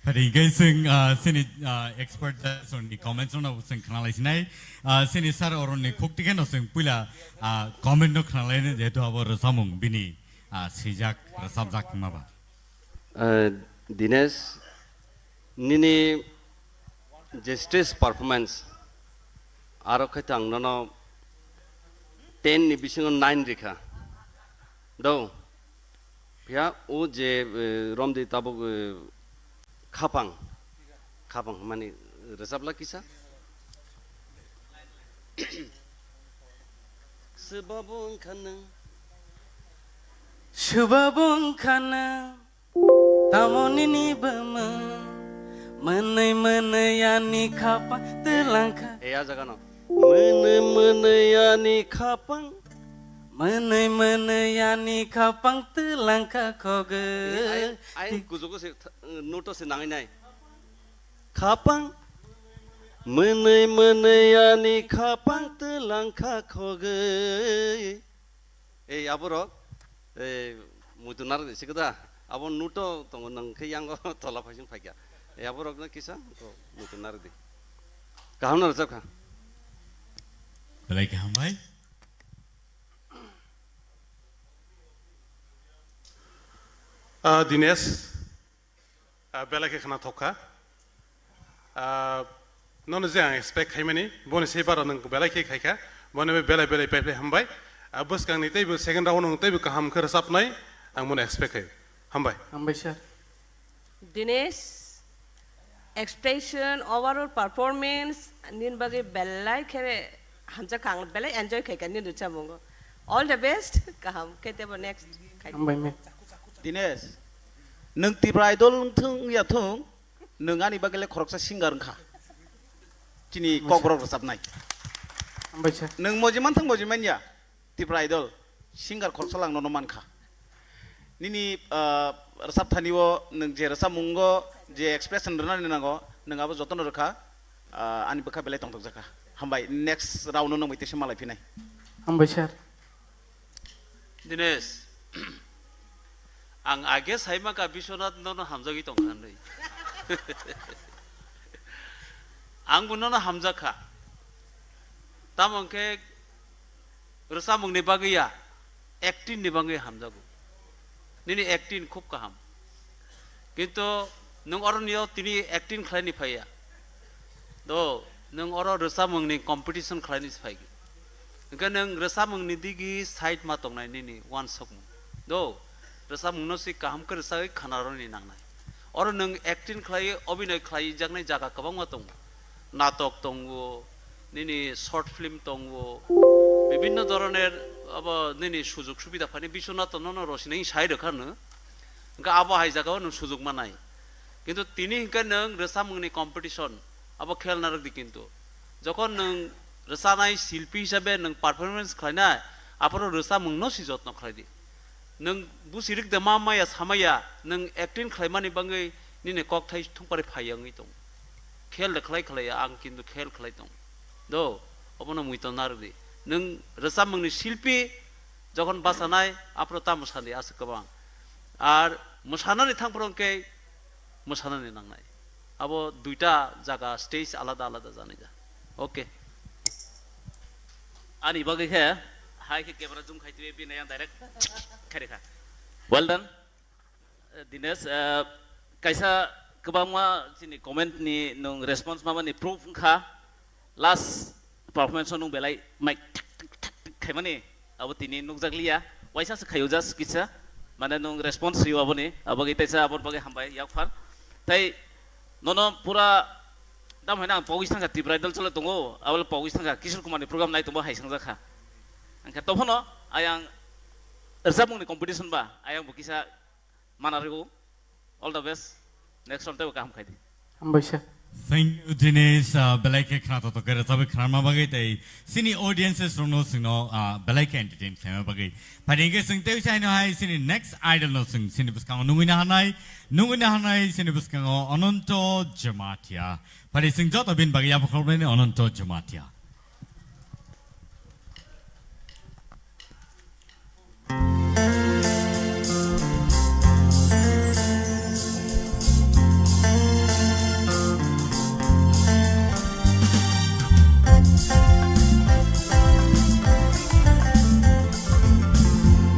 Phari hingke chwng, ah, chini, ah, expert judge ni comments no chwng khna lai sinai. Ah, chini sir Arun ni khuk tikhe no chwng puila, ah, comment no khna lai nai, jehetu abo rwchapmung bini, ah, swijak, rwchapjak wngma ba. Eh, Dinesh, nini je stage performance, aro khe to ang nono ten ni bisingo nine rikha. Do, phiya o je, eh, romdi tabuk, eh, khapang, khapang hwnmani rwchapla kisa. Swbabo wngkha nwng. Swbabo wngkha nwng. Tamo nini bumung, mwnwi mwnwi ani khapang twlang kha. E, a jaga no. Mwnwi mwnwi ani khapang. Mwnwi mwnwi ani khapang twlang kha khogwi. E, ai, ai, kujugo se, th-, note se nangwi nai. Khapang. Mwnwi mwnwi ani khapang twlang kha khogwi. Ei, aborok, ei, muitu narwk di, sikada, abo nuto tongo, nang khe yango tola phaising phaikha. Ei, aborokno kisa, to muitu narwk di. Kaham no rwchapkha. Belai kaham bai. Ah, Dinesh, Ah, belai khe khna thok kha. Ah, nono je ang expect khaimani, boni se baro nwng belai khe khai kha, boni bai belai belai pai pai hambai. Ah, bwskangni teibo second round nwng teibo kaham khe rwchapnai, ang bono expect khai. Hambai. Hambai, sir. Dinesh, expression, overall performance, nini bagwi belai khe hamjak kha, ang belai enjoy khai kha nini rwchapmungo. All the best, kaham khe teibo next khai. Hambai, ma'am. Dinesh, nwng Tipra Idol wngthung wngya thung, nwng ani bagwi le khoroksa singer wngkha. Chini kokborok rwchapnai. Hambai sir. Nwng moji manthung moji manya, Tipra Idol singer khoroksa lang nono mankha. Nini, ah, rwchap thani o nwng je rwchapmungo je expression rwnani nango, nwng abo jotono rwkha. ah, ani bwkha belai tongthokjakha. Hambai, next round no nungbai tesa malai phinai. Hambai sir. Dinesh, ang age saima ka Biswanath nono hamjagwi tongkha hinwi. Ang bo nono hamjakha. Tamo hwnkhe rwchapmungni bagwi ya, acting ni bagwi hamjago. Nini acting khub kaham. Kintu nwng oro nio tini acting khlaini phaiya. Do, nwng oro rwchapmungni competition khlaini phai. Hwnkhe nwng rwchapmungni digi side ma tongnai nini uansukmung. Do, rwchapmungno si kaham khe rwchagwi khanaroni nangnai. Oro nwng acting khlai, obhinoi khlai jaknai jaga kwbangma tongo. Natok tongo, nini short film tongo, bibhinno dhoroner abo nini sujog subida phani Biswanath nono rosini sai rwkha nwng. Hwnkhe abo hai jagao nwng sujog manai. Kintu tini hwnkhe nwng rwchapmungni competition, abo khel narwk di kintu. Jokhon nwng rwchanai silpi hisabe nwng performance khlainai, aphuru rwchapmungno si jotno khlai di. Nwng busi rwk de ma maya samaya, nwng acting khlaimani bagwi nini kokthai thungpari phaiya wngwi tongo. Khel de khlai khlaiya, ang kintu khel khlai tongo. Do, obono muiton narwk di. Nwng rwchapmungni silpi, jokhon bachanai, aphuru tamo sandi aswk kwbang. Ar mwsanani thangphuru hwnkhe mwsanani nangnai. Abo duita jaga, stage alada alada janai ja. Okay. Ani bagwi khe, hai khe camera zoom khai twi bini yang direct khairi kha. Well done. Eh, Dinesh, eh, kaisa kwbangma chini comment ni nwng response mamani proof wngkha. Last performance o nwng belai mic khaimani abo tini nukjakliya. Waisa se khaio just kisa. Mane nwng response rio aboni. Abo gwi taisa aboni bagwi hambai yakphar. Tai nono pura dam haina ang pogwi sangkha Tripura Idol chole tongo. Abo pogwi sangkha Kishore Kumar ni program nai tongo hai sangjakha. Angkhe tophono ayang rwchapmung ni competition ba ayang bo kisa mana rw. All the best. Next round tebo kaham khai di. Hambai sir. Thank you, Dinesh. Ah, belai khe khna to to khe rwchapwi khnarma bagwi tei chini audiences rokno chwngno, ah, belai khe entertain khlaima bagwi. Phai hwnkhe chwng tei usa haino hai chini next idol no chwng chini bwskango nungwi na hanai, nungwi na hanai chini bwskango Ananto Jamatia. Phai chwng joto bini bagwi yapha khoroknani Ananto Jamatia.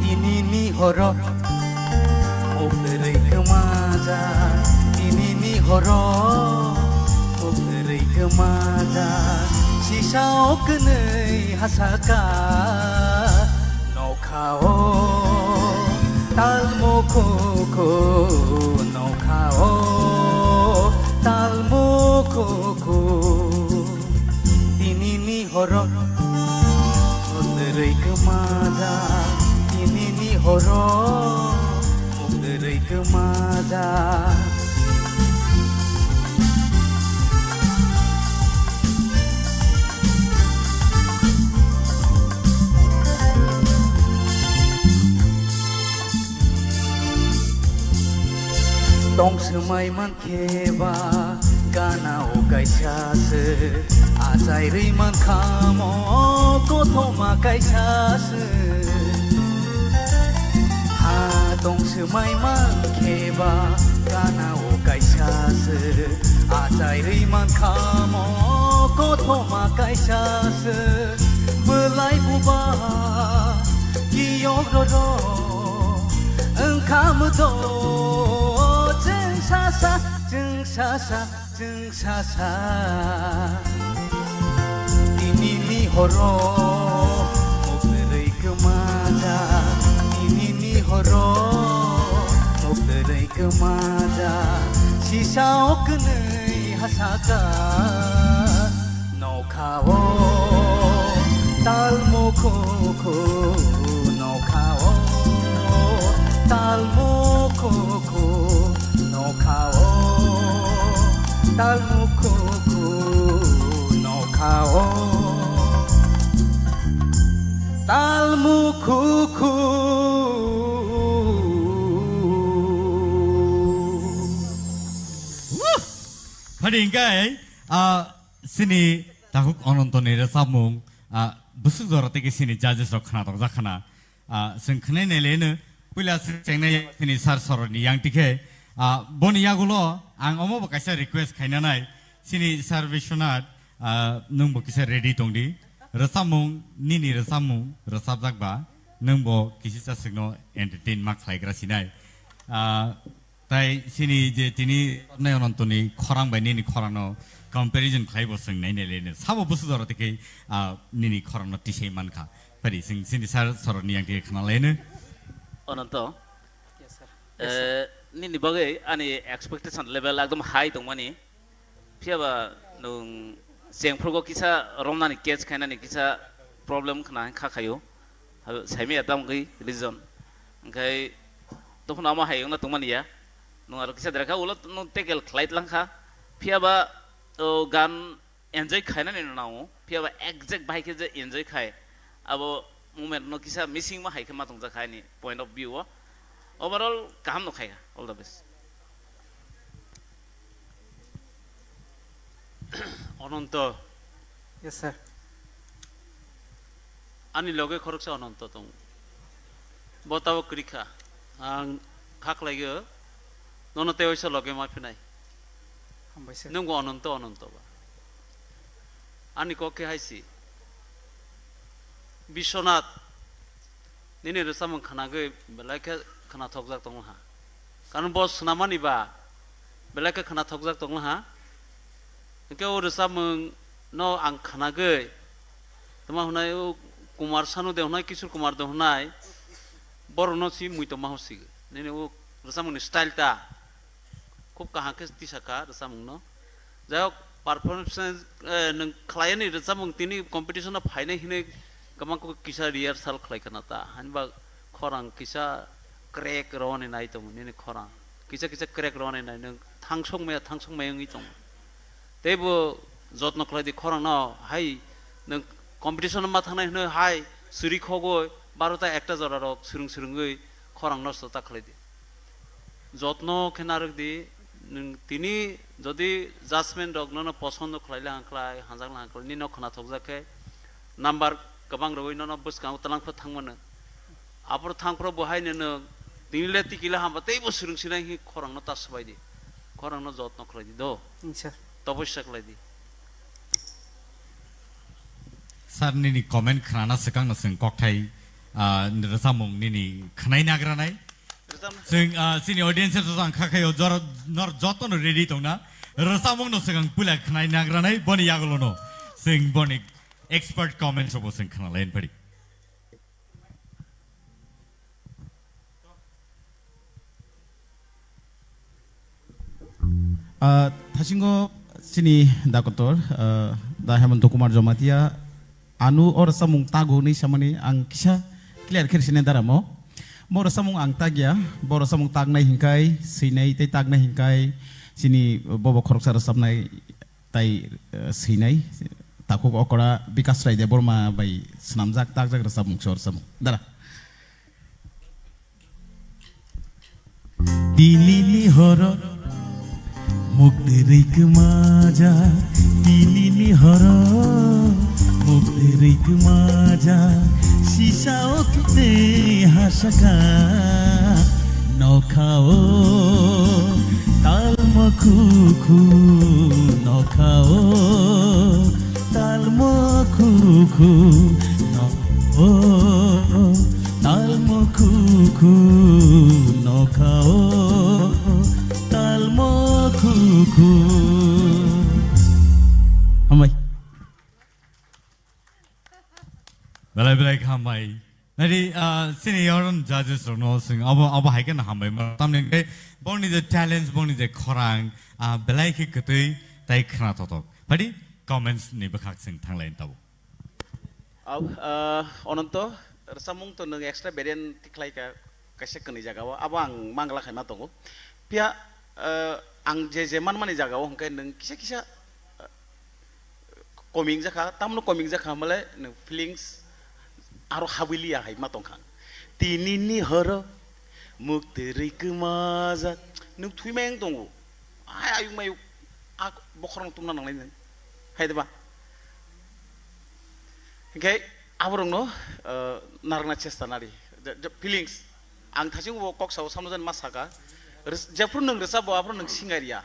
Tinini horo mukdrwi kwmaja, tinini horo mukdrwi kwmaja, sisa o kwnwi hasaka. Nokhao tal mukhuku, nokhao tal mukhuku. Tinini horo mukdrwi kwmaja, tinini horo mukdrwi kwmaja. Tong swmai man kheba gana o kaisa se, achai rwi man khamo kothoma kaisa se. Ha tong swmai man kheba gana o kaisa se, achai rwi man khamo kothoma kaisa se. Bwlai buba kiyok roro wngkha mwdo chwng sasa, chwng sasa. Chwng sasa tinini horo mukdrwi kwmaja, tinini horo mukdrwi kwmaja, sisa o kwnwi hasaka. Nokhao tal mukhuku, nokhao tal mukhuku. Nokhao tal mukhuku, nokhao tal mukhuku. Woo! Phadi hingkai, ah, Chini takhuk Onontoni rwchapmung, ah, bwswk jora tei khe chini judges rok khnatok jak khna. Ah, chwng khwnai nai leno, puila chwng chengnai chini sir Soroni yang tikhe, ah, boni yagulo ang omo bo kaisa request khaina nai, chini sir Biswanath, ah, nwng bo kisa ready tongdi. Rwchapmung, nini rwchapmung, rwchapjak ba, nwng bo kisisa chwngno entertain ma khlaigra sinai. Ah, Tai chini je tini nai Onontoni khorang bai nini khorangno comparison khlai bo chwng nai nai leno. Sabo bwswk jora tei khe, ah, nini khorangno tisai man kha. Phari chwng chini sir Soroni yang tei khna leno. Ononto, Yes, sir. eh, nini bagwi ani expectation level ekdom high tongmani. Phiya ba nwng chengphrugo kisa romnani catch khainani kisa problem khna kha khaio. Saimaya tamo khe reason. Hwnkhe tongphano amo hai wngna tongmani ya. Nwng aro kisa dera kha ulo nwng tackle khlai tlang kha. Phiya ba o gan enjoy khainani no nango. Phiya ba exact bai khe je enjoy khai. Abo moment no kisa missing ma hai khe ma tongjak kha ani point of view o. Overall kaham no khai kha. All the best. Ononto. Yes, sir. Ani loge khoroksa Ononto tongo. Bo tabok kwrwi kha. Ang kha khlaio. Nono tei waisa loge ma phinai. Hambai, sir. Nwng bo Ononto, Ononto ba. Ani kok khe hai si. Biswanath, nini rwchapmung khwnagwi belai khe khwnathokjak tongma ha. Karon bo swnamani ba belai khe khwnathokjak tongma ha. Hwnkhe o rwchapmung no ang khwnagwi tongma hwnai o Kumar Sanu de hwnai, Kishore Kumar de hwnai, borokno si mui tongma hosigi. Nini o rwchapmungni style ta. Khub kaham khe tisa kha rwchapmungno. Jai hok, performance, eh, nwng khlaiani rwchapmung tini competition-o phainai hinwi kwbang khe kisa rehearsal khlai khna ta. Hani ba khorang kisa crack rwani nai tongo nini khorang. Kisa kisa crack rwani nai nwng thangsok maya, thangsok maya wngwi tongo. Teibo jotno khlai di khorangno, hai nwng competition-o ma thangnai hinwi hai suri khogwi barota ekta jorarok swrwng swrwngwi khorang nosto ta khlai di. Jotno khe narwk di, nwng tini jodi judgment rok nono posondo khlai le hang khlai, hanjak le hang khlai, nini no khwnathokjak khe number kwbang rwui nono bwskango twlang phano thang mano. Aphuru thang phuru bo hai nino tini le tiki le hamba teibo swrwng sinai hi khorang no ta swbai di, khorang no jotno khlai di do. Acha. Topossa khlai di. Sir, nini comment khnana swkang no chwng kokthai, ah, rwchapmung nini khnai nagranai. Rwchapna. Chwng, ah, chini audience rok ang kha khaio jora nor joto no ready tongna. Rwchapmung no swkang puila khnai nagranai boni yagulo no. Chwng boni expert comments rok bo chwng khna lai phari. Ah, thasingo chini dakotor, ah, da Hemanta Kumar Jamatia, anu o rwchapmung tago hwnwi samani ang kisa clear khe sinai daramo. Bo rwchapmung ang tagya, bo rwchapmung tagnai hinkai, swinai tei tagnai hinkai, chini bobo khoroksa rwchapnai tai, eh, swinai, takhuk okora Bikash Rai Debbarma bai swnamjak, takjak rwchapmung se o rwchapmung. Dara. Tinini horo muktirwi kwmaja, tinini horo muktirwi kwmaja, sisa o tei hasaka, nokhao talmo khukhu, nokhao talmo khukhu, no. O, talmo khukhu, nokhao, talmo khukhu. Hambai. Belai belai kha hambai. Nari, ah, senior judges rokno swng abo, abo hai khe no hambai ma. Tamni hwnkhe bongni je talents, bongni je khorang, ah, belai khe kwtwi tai khna thothok. Phadi comments ni bwkhak swng thanglai tabo. Au, ah, Ononto, rwchapmung to nwng extra variant tikhlai ka, kaisa kwnwi jaga o, abo ang mangla khaima tongo. Phiya, ah, ang je je manmani jaga o hwnkhe nwng kisa kisa, ah, koming jakha, tamno koming jakha hwnmale nwng feelings aro habwi liya hai ma tongkha. Tinini horo muktirwi kwmajak, nwng thwi mayung tongo. Ai ayuk mayuk, a bokhorok tungna nangnai nwng. Phai de ba? Hinkhe aborokno, uh, narwkna chesta nari. Je, je feelings. Ang thaichung bo kok sao samno jan ma saka. Res-, jephru nwng rwchap bo, aphru nwng singer ya.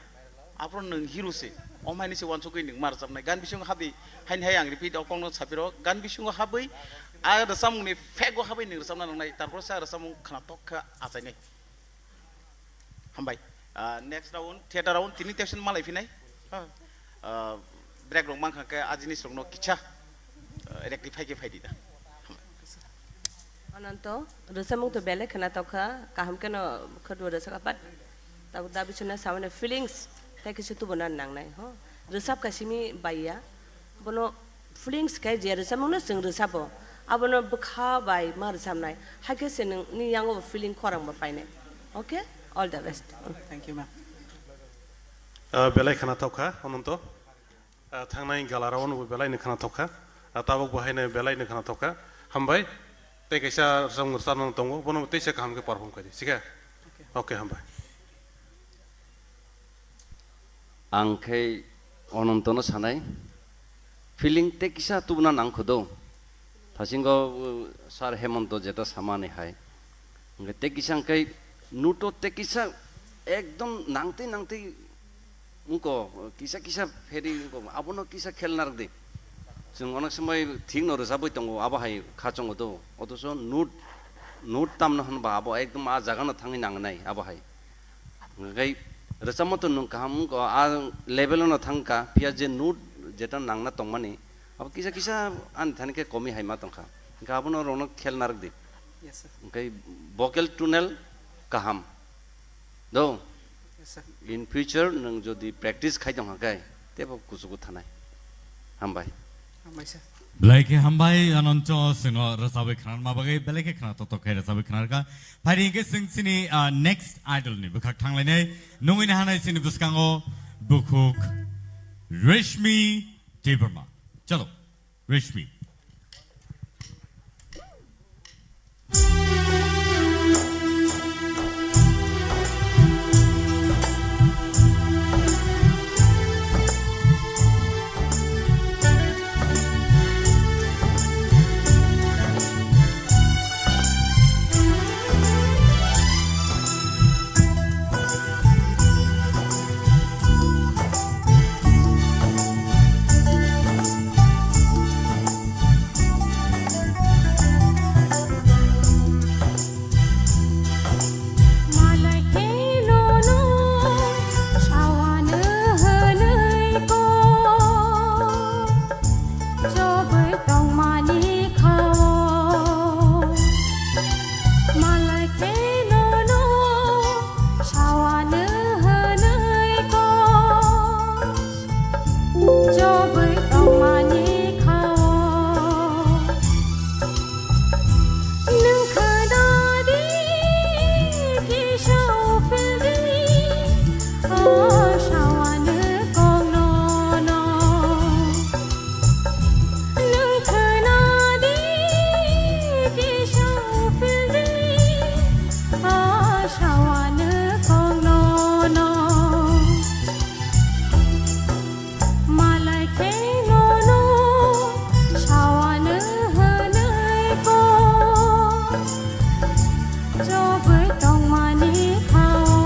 Aphru nwng hero se. Om haini se wansugwi nwng ma rwchapnai. Gan bisingo habwi haini hai ang repeat o kokno sapiro. Gan bisingo habwi a rwchapmungni fact o habwi nwng rwchapna nangnai. Tarpore se a rwchapmung khna tok kha achainai. Hambai. Ah, next round, theater round, tini tection malai phinai. Ah, break rok mankha khe a jinis rokno kicha, ah, rectify khe phai di da. Ananto, rwchapmung to belai khwna tokha, kaham khe no khwtwi rwchak apat. Tabuk da bisina samani feelings, tei kisa tubuna nangnai, ho. Rwchap ka simi baiya. Bono feelings khe je rwchapmungno chwng rwchapo, abono bwkha bai ma rwchapnai, hakhe se nwng, nini yango bo feeling khorang bo phainai. Okay? All the best. Thank you, ma'am. Ah, belai khwna tokha, Ananto. Ah, thangnai gala round bo belai no khwna tokha. Ah, tabuk bo haino belai no khwna tokha. Hambai. Tei kaisa rwchapmung rwchapna tongo, bono teisa kaham khe perform khaidi, sikhe? Okay, hambai. Ang khe Anantono sanai, feeling tei kisa tubuna nang kho do. Thasingo, uh, Sir Hemonto jeta samani hai. Hwnkhe tei kisa hwnkhe nuto tei kisa ekdom nangtwi nangtwi wngkho, kisa kisa pheri wngkho, abono kisa khel narwk di. Chwng onek somoi thik no rwchabwi tongo, abo hai kha chongo do. Othocho note, note tamno hwnba abo ekdom a jaga no thangwi nangnai abo hai. Hwnkhe rwchapma to nwng kaham wngkha, a level no thangkha, phiya je note jeta nangna tongmani, abo kisa kisa ani thani khe komi hai ma tongkha. Hwnkhe abono rokno khel narwk di. Yes, sir. Hwnkhe vocal tunel kaham. Do? Yes, sir. In future nwng jodi practice khai tong kha khe, tebo kuchugo thanai. Hambai. Hambai, sir. Belai khe hambai, Ananto, chwngno rwchabwi khwnarma bagwi, belai khe khwna toktok khe rwchabwi khwnarkha. Phai ri hwnkhe chwng chini, ah, next idol ni bwkhak thanglainai. Nungwi nahanai chini bwskango bukhuk Reshmi Debbarma. Chalo, Reshmi. Chobwi tongmani kha o. Malai khe nono sawano hwnwi kok. Chobwi tongmani kha o. Nwng khwnadi kisa uphildi, o sawano koknono. Nwng khwnadi kisa uphildi, o sawano koknono. Malai khe nono sawano hwnwi kok chobwi tongmani kha o.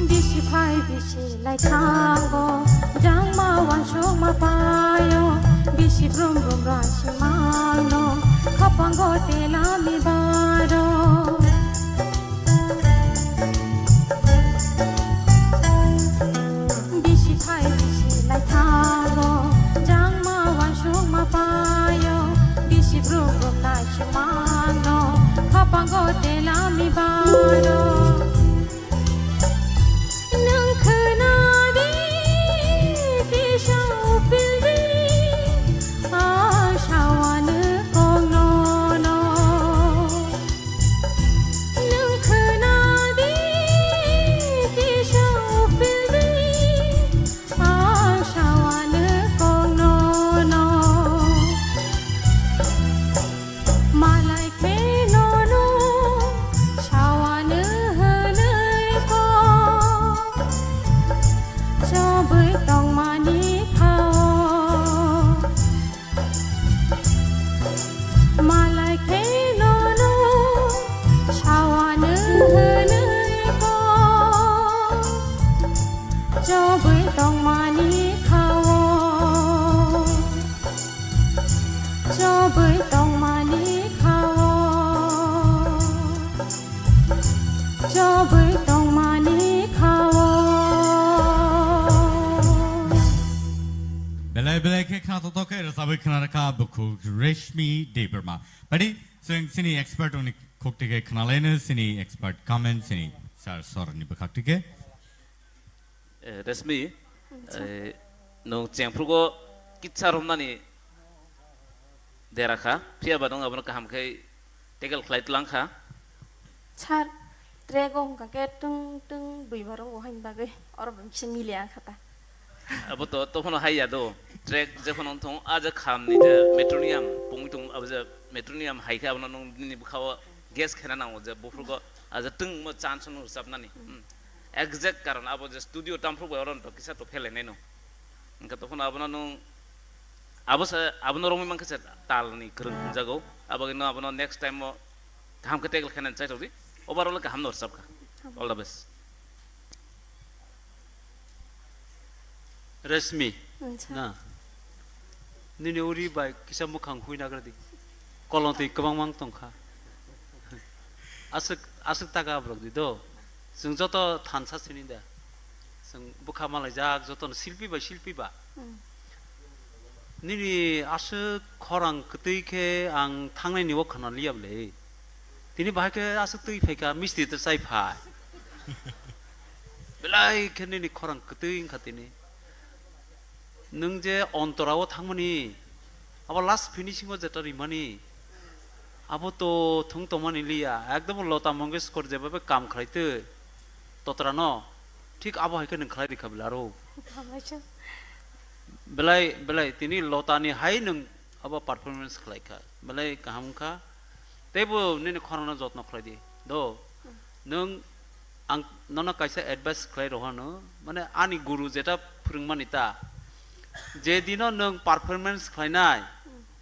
Bisi phai bisi lai thango, jangma wansukma paio, bisi brum brum rasimangno, khapango telami baro. Bisi phai bisi lai thango, jangma wansukma paio, bisi brum brum Belai khe khna toktok khe rwchabwi khna rwkha bukhuk Reshmi Debbarma. Badi, chwng chini expert rokni khuk tike khna laino, chini expert comment chini sir sorni bwkhak tike. Eh, Reshmi, eh, nwng chengphrugo kitsa romnani dera kha, phiya ba nwng abono kaham khe tackle khlai tlang kha. Sir, track o hwnkha khe twng twng bui ba rw o haini bagwi, oro bo kisa mili ang kha ta. Abo to, to phano hai ya do. Track je phano wng thung, a je kham ni je metronium pungwi tung, abo je metronium hai khe abono nwng nini bwkha o guess khaina nango je buphrugo a je twng mo chance no rwchapnani. Hmm. Exact karon abo je studio tamphru bai oro to kisa to phelainai no. Hwnkhe to phano abono nwng abo se, abono romwi mankha se tal ni kwrwng hwnjago. Abo no abono next time o kaham khe tackle khainani chai tongdi. Overall kaham no rwchapkha. All the best. Reshmi, na, nini uri bai kisa mwkhang hui nagra di. Kolong twi kwbangma wng tongkha. Aswk, aswk taka abrok di do. Chwng joto thansa sini da. Chwng bwkha malaijak jotono silpi bai silpi ba. Nini aswk khorang kwtwi khe ang thangnai ni o khna liya bwle. Tini bahai khe aswk twi phaikha, misti ta chai phai. Belai khe nini khorang kwtwi wngkha tini. Nwng je ontora o thangmani, abo last finishing o jeta rimani, abo to thung tongmani liya. Ekdom Lota Mangeshkar jebabe kam khlai twi totra no, thik abo hai khe nwng khlai rikha bwle aro. Belai, belai, tini Lota ni hai nwng abo performance khlai kha. Belai kaham wngkha. Teibo nini khorang no jotno khlai di. Do, nwng ang nono kaisa advice khlai rohano, mane ani guru jeta phwrwngmani ta, je dino nwng performance khlainai,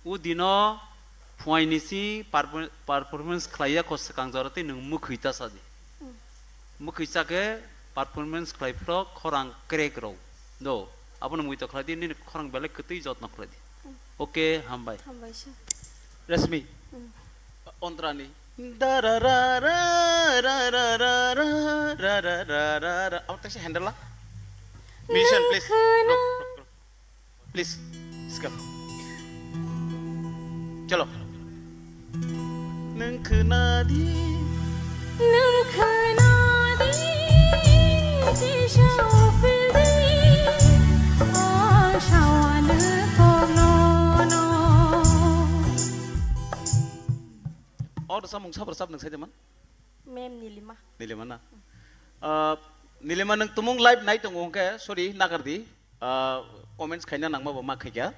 o dino phuaini si perfor-, performance khlaiya kho swkang jora tei nwng mwkhwi ta sa di. Mwkhwi cha khe performance khlai phro khorang crack rw. Do, abono muitok khlai di, nini khorang belai kwtwi jotno khlai di. Okay, hambai. Hambai sir. Rashmi. Hmm. Ontrani. Da ra ra ra ra ra ra ra ra ra ra ra ra ra. Abo taisa handle la. Musician, please. Ruk, ruk, ruk. Please, skip. Chalo. Nwng khwnadi. Nwng khwnadi, tisa uphildi, o sawano koknono. O rwchapmung sabo rwchap nwng sai de man? Ma'am Nilima. Nilima na? Ah, Nilima, nwng tumung live nai tongo hwnkhe, sorry, nakardi. Ah, comments khaina nangma bo ma khaikha.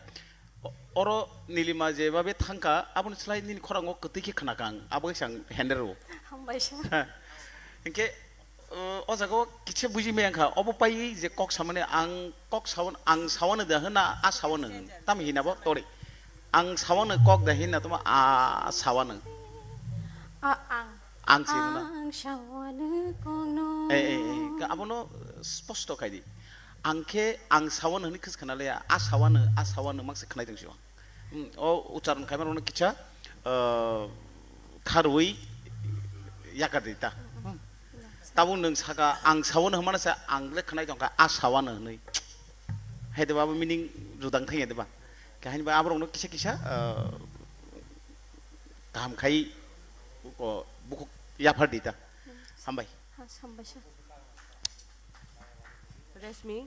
O-, oro Nilima jebabe thangkha, aboni slai nini khorango kwtwi khe khnakha ang, abo kaisa ang hender rwo. Hambai sir. Hinkhe, uh, o jaga o kisa buji maya wngkha, obo paiwi je kok samani ang kok sawan, ang sawano da hwna, a sawano hwn. Tamo hina bo tori. Ang sawano kok da hina tamo a sawano. A, ang. Ang se hwna. Ang sawano kokno. Eh, eh, eh, ka abono, uh, sposto khai di. Ang khe ang sawano hwnwi khwskana le, a sawano, a sawano makse khnai tong sio. Hmm, o ucharon khaima rokno kicha, uh, kharwi yakar di ta. Hmm. Tabuk nwng saka ang sawano hwnmano se ang le khnai tongkha a sawano hwnwi. Hai de ba bo meaning judang thangya de ba. Kahini ba aborokno kisa kisa, uh, kaham khai buko, bukhuk yaphar di ta. Hambai. Ha, hambai sir. Rashmi,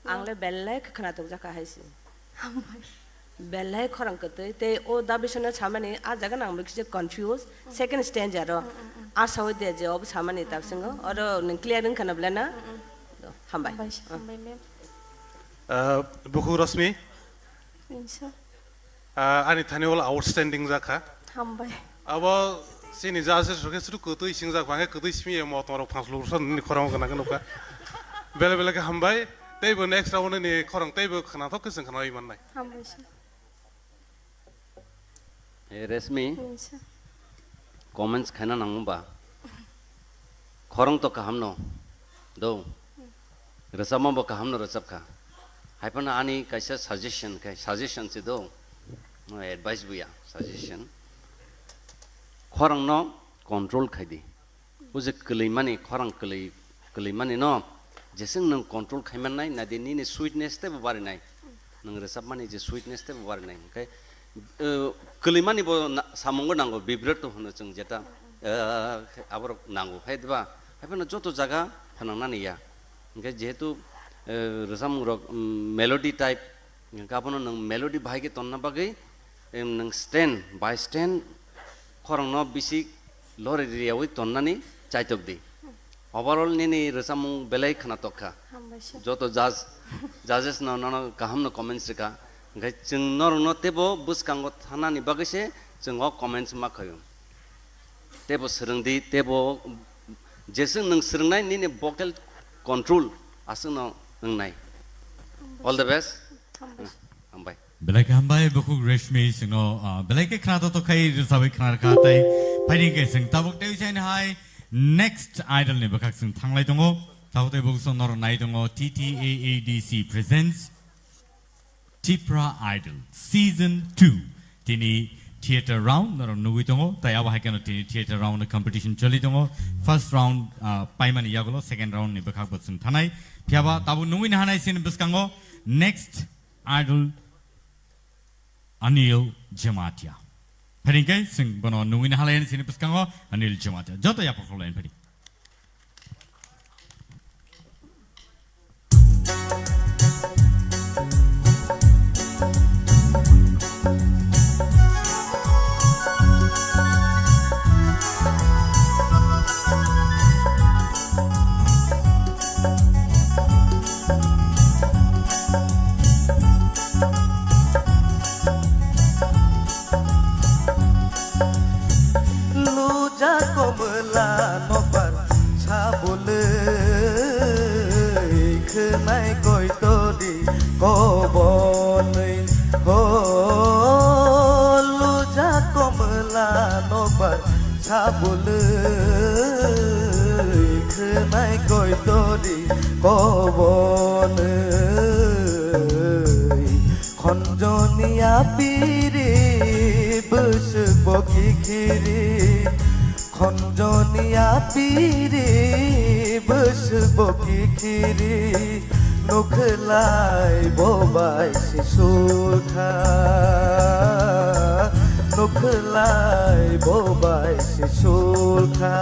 ang le belai khe khwna tokjak kha hai se. Hambai. Belai khorang kwtwi tei o da bisingno samani a jaga nang bikhe confuse second stanza ro. A sawi de je obo samani ta bisingo oro nwng clear wngkha na bwle na? Hambai. Hambai, hambai ma'am. Ah, bukhuk Rashmi. Insa. Ah, ani thani wala outstanding jakha. Hambai. Abo chini judges rok khe suru kwtwi singjak, bangkhe kwtwi simi ya motong rok phang lursa nini khorang gana gana nukha. Bele bele khe hambai. Teibo next round ni khorang teibo khwnathok khe chwng khwnai mannai. Hambai sir. Hey, Rashmi. Insa. Comments khaina nangma ba? Khorang to kaham no. Do. Rwchapma bo kaham no rwchap kha. Hai phano ani kaisa suggestion khai, suggestion se do. No advice buya, suggestion. Khorang no control khai di. O je kwlwi mani, khorang kwlwi, kwlwi mani no jeswng nwng control khai man nai, nadi nini sweetness teibo bari nai. Nwng rwchapmani je sweetness tei bo barinai hwnkhe, eh, kwlwimani bo na-, samungo nango, vibrato hwno chwng jeta, eh, aborok nango, hai diba? Haiphano joto jaga phanangnani ya. Hwnkhe jehetu, eh, rwchapmungrok, mm, melody type, hwnkhe abono nwng melody bahai khe tonna bagwi, em, nwng stand by stand khorokno bisi lori riyawi tonnani chaitok di. Overall nini rwchapmung belai khwnatok kha. Hambai sir. Joto judge, judges no nono kaham no comments rwkha. Hwnkhe chwng norokno teibo bwskango thanani bagwi se chwng o comments ma khaio. Teibo swrwng di, teibo jeswk nwng swrwngnai nini vocal control aswkno wngnai. All the best. Hambai sir. Hambai. Belai khe hambai, bukhuk Reshmi singno, ah, belai khe khwnatok tok khai rwchapwi khwna rwkha, tei phaini khe chwng tabuk tei usaini hai next idol ni bwkhak chwng thanglai tongo. Tabuk tei bukhuk song norok nai tongo, T T A A D C presents Tipra Idol Season two. Tini theater round norok nugwi tongo, tei abo hai kheno tini theater round ni competition choli tongo. First round, ah, paimani yagulo second round ni bwkhak bo chwng thanai. Phiyaba tabuk nugwi nahanai sini bwskango next Idol Anil Jamatia. Phaini khe chwng bono nugwi nahalai sini bwskango Anil Jamatia. Joto yapha khulai phadi. Luja komla nokbar sabulwi khwnai koitori kobonwi ho. Luja komla nokbar sabulwi khwnai koitori kobonwi. Khonjoni apiri bwswk bo kikhiri. Khonjoni apiri bwswk bo kikhiri. Nukhlai bo bai se sulkha. Nukhlai bo bai se sulkha.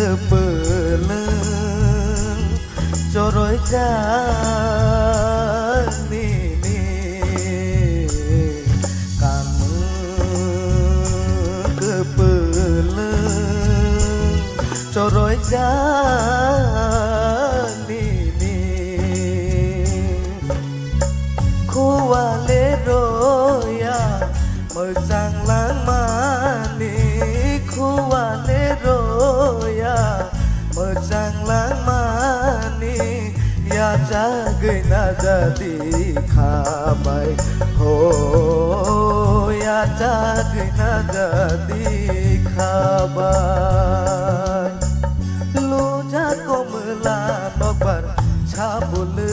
Kwpwlwng choroijak nini, kamung kwpwlwng choroijak nini. Khuwale roya mwchang langmani, khuwale roya mwchang langmani, yachagwi najadi khabai ho, yachagwi najadi khabai. Luja komla nokbar sabulwi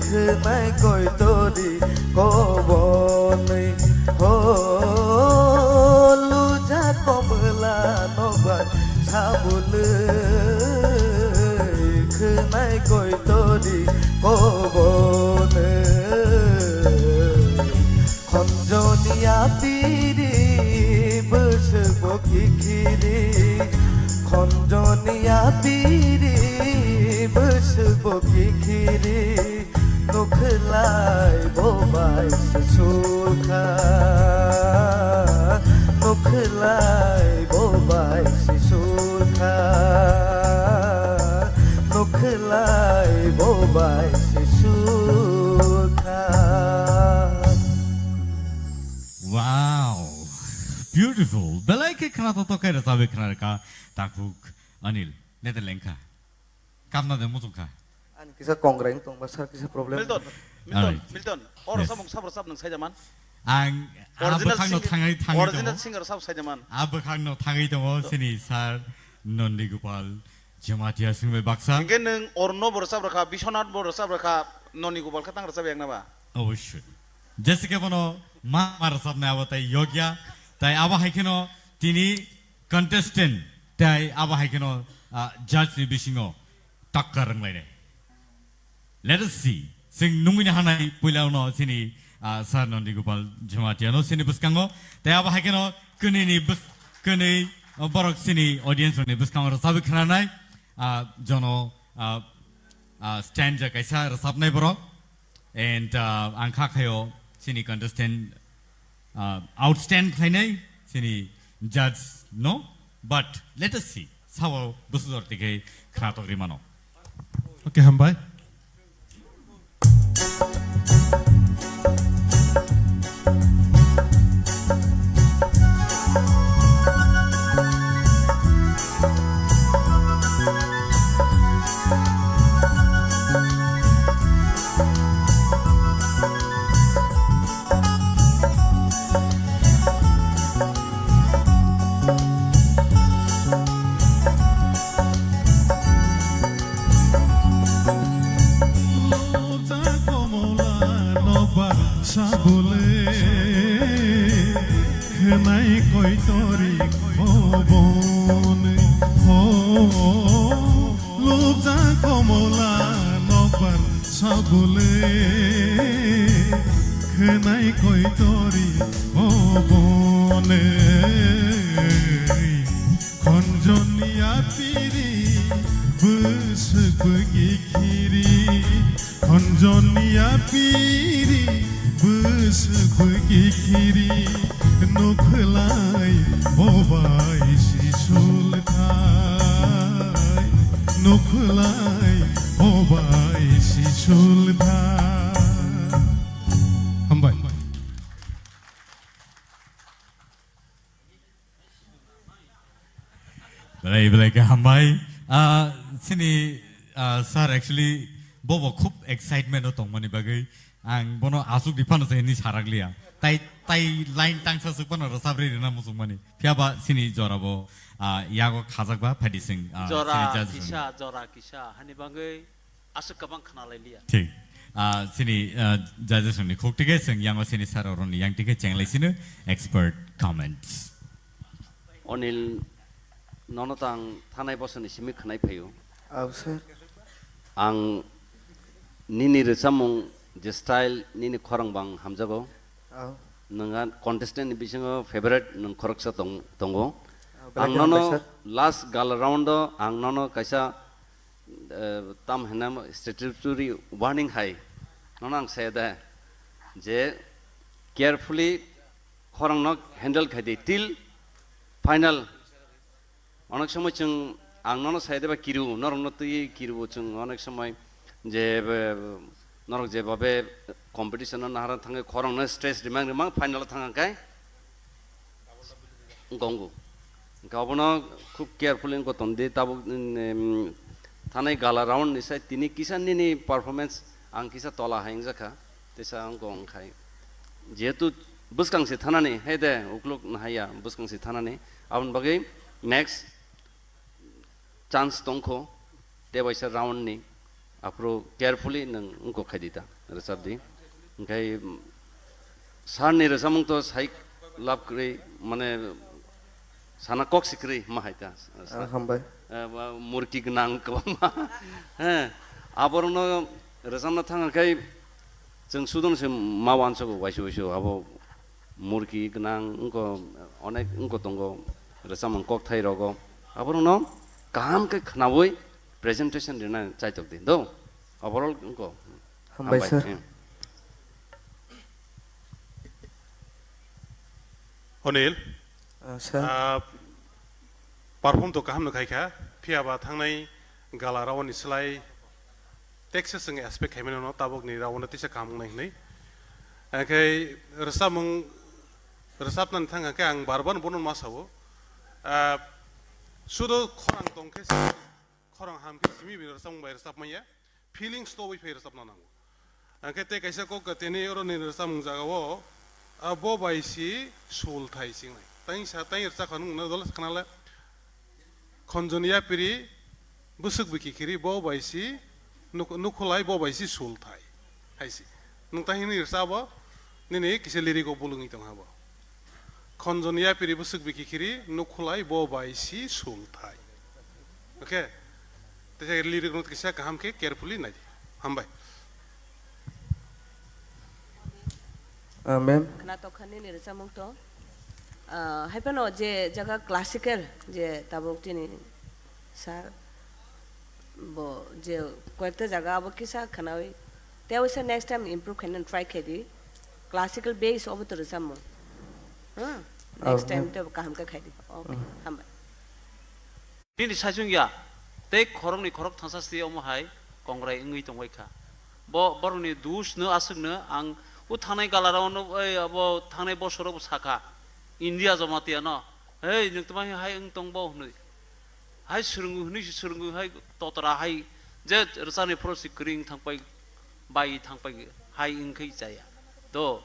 khwnai koitori kobonwi ho. Luja komla nokbar sabulwi khwnai koitori kobonwi. Khonjoni apiri bwswk bo kikhiri. Khonjoni apiri bwswk bo kikhiri. Nukhlai bo bai se sulkha. Nukhlai bo bai se sulkha. Nukhlai bo bai se sulkha. Wow, beautiful. Belai khe khwnatok tok khe rwchapwi khwna rwkha takhuk Anil. Nete lengkha. Kapna de muchungkha. Kisa kongreng tongba sir, kisa problem. Milton, Milton, Alright. Milton. Oro Yes. samung sab rwchap nang saijaman. Ang, ah, Original bwkhakno sing-, thangwi, thangwi original tongo. Singer sab saijaman. Ah, bwkhakno thangwi tongo, sini sir Nondi Gopal Jamatia singbai baksa. Hingke nwng orno bo rwchap rwkha, Biswanath bo rwchap rwkha, Nondi Gopal khe tang rwchap yak na ba? Obosoi. Jese khe bono ma, ma rwchapnai abo tai yokya. Tai abo hai kheno tini contestant tai abo hai kheno, ah, judge ni bisingo takkar rwnglainai. Let us see. Chwng nungwi hanai puila uno chini, ah, Sir Nondi Gopal Jamatia no chini bwskango. Tai abo hai kheno kwnwi ni bws-, kwnwi, ah, borok chini audience rokni bwskango rwchabwi khwnanai, ah, jono, ah, ah, stand ja kaisa rwchabnai borok. And, ah, ang kha khaio chini contestant, ah, outstand khlainai chini judge no, but let us see, sao bwsajor tikhe khnatok rimano. Okay, hambai. Lobja komola nokbar sabule, khwnai koitori khobon ho. Lobja komola nokbar sabule, khwnai koitori khobon. Khonjoni apiri bwswk bwkhi khiri. Khonjoni apiri bwswk bwkhi khiri. Nukhlai bobai sisul thai. Nukhlai bobai sisul thai. Hambai. Belai, belai khe hambai. Ah, chini, ah, sir, actually, bobo khub excitement o tongmani bagwi ang bono aswk di phano se hwnwi sarakliya. Tai, tai line tangsa swk phano rwchap rwi rwna muchungmani. Phiya ba chini jorabo, ah, yago khajak ba phaidi sing, ah, Jora chini judge rokni. Kisa, jora kisa, hani bagwi aswk kwbang khna lai liya. Thik. Ah, chini, ah, judges rokni khuk tike chwng yango chini sir rokni yang tike chenglai sino expert comments. Onil, nono tang thanai bosoni simi khwnai phaio. Aw, sir. Ang nini rwchapmung je style nini khorang bang hamjago. Aw. Nwnga contestant ni bisingo favorite nwng khoroksa tong-, tongo. Aw, belai khe hambai, sir. Ang nono last gala round o ang nono kaisa eh, tam hwnna statutory warning hai. Nono ang saya da je carefully khorang no handle khai di till final. Onek somoi chwng ang nono saya da ba kiru, norok no twi kiru chwng onek somoi je, eh, norok je babe competition no nahara thangwi khorang no stress rimang rimang final thang kai. Gongo. Hingke obono khub carefully wngkha tondi tabuk, em, thanai gala round ni sai tini kisa nini performance ang kisa tola hai wngjakha, teisa wngkha wngkhai. Jehetu bwskang se thanani, hai de, ukluk nahaiya, bwskang se thanani, aboni bagwi next chance tongkho, tebaisa round ni, aphuru carefully nwng wngkok khai di ta, rwchap di. Hingkhai, mm, sir ni rwchapmung to sai lab kwrwi, mane, sana kok si kwrwi ma hai ta, sir. Ah, hambai. Eh, ba, murki gwnang kwbangma. He, aborokno rwchapna thang khai, chwng sudon se ma uansugo, waisa waisa abo murki gwnang wngkho, onek wngkho tongo, rwchapmung kokthai rogo. Aborokno kaham khe khnaui presentation rina chaitok di, do? Overall wngkho. Hambai, hambai, sir. Hmm. Onil, ah, sir. Ah, perform to kaham no khaikha, phiya ba thangnai gala round ni slai Texas wng expect khaimani no tabuk ni round no tisa kaham wngnai hwnwi. Hingkhe rwchapmung, rwchapnani thang khe ang bar bar bono ma sao. Ah, sudo khorang tong khe, khorang ham khe simi bini rwchapmung bai rwchap manya. feelings tobwi phai rwchapna nango. Hwnkhe tei kaisa kok ka tini oro ni rwchapmung jaga o, a, bo bai si sul thai singnai. Tei sa tei rwchapkha nung na dole khna le. Khonjoni yapiri bwswk bikhi khiri bo bai si nuk-, nukhulai bo bai si sul thai. Hai si. Nung tei hini rwchap bo nini kisa lyric o bulungwi tong ha bo. Khonjoni yapiri bwswk bikhi khiri nukhulai bo bai si sul thai. Okay? Tei lyric no kisa kaham khe carefully nai di. Hambai. Ah, ma'am. Khna tokha nini rwchapmung to. Ah, hai phano je jaga classical je tabuk tini sir bo je koyekta jaga abo kisa khnawi. Tei waisa next time improve khaina try khai di. Classical base obo to rwchapmung. Hmm? Ah, next time ma'am. To kaham khe khai di. Okay, hmm. Hambai. Nini saichung ya, tei khoroknwi khorok thangsa si omo hai kongrai wngwi tongbai kha. Bo borokni dus no aswk no ang o thangnai galarao no, ei, abo thangnai bosoro bo sakha, India Jamatia no, "Hei, nwng tma hai wng tong bo?" hwnwi. Hai swrwngo hwnwi se swrwngo hai totra hai je rwchani phoro se kwrwi wng thang pai. Bai thang pai hai wngkhai chaya. Do,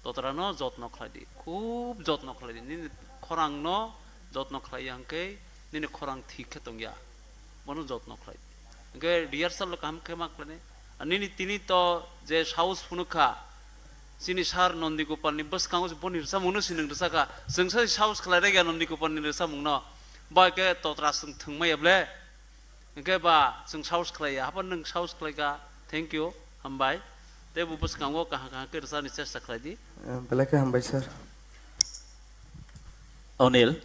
totra no jotno khlai di, khub jotno khlai di. Nini khorang no jotno khlai ya hwnkhe nini khorang thik khe tong ya. Bono jotno khlai di. Hwnkhe rehearsal no kaham khe ma khlai nai. Ar nini tini to je saus phunuk kha, chini sir Nondi Gopal ni bwskango se boni rwchapmung no se nwng rwchak kha. Chwng sa saus khlai rwgya Nondi Gopal ni rwchapmung no. Bai khe totra chwng thwng maya ble. Hwnkhe ba chwng saus khlai ya, habo nwng saus khlai kha, thank you, hambai. Tei bo bwskango kaham kaham khe rwchapni chesta khlai di. Eh, belai khe hambai, sir. Onil.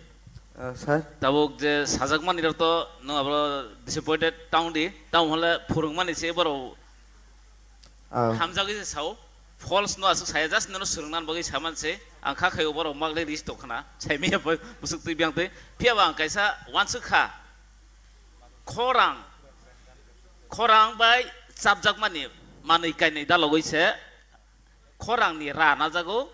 Eh, sir. Tabuk je sajakmani rok to nwng abo disappointed tong di, tamo hwnle phwrwngmani se borok Ah. Hamjagwi se sao, false no aswk saya, just nono swrwngna bagwi saman se, ang kha khaio borok magle ris tongkhna, saimanya bai bwswk twi biyang twi. Phiya ba ang kaisa uansuk kha, khorang, khorang bai chapjakmani manwi kainwi dalogwi se, khorangni ra najago,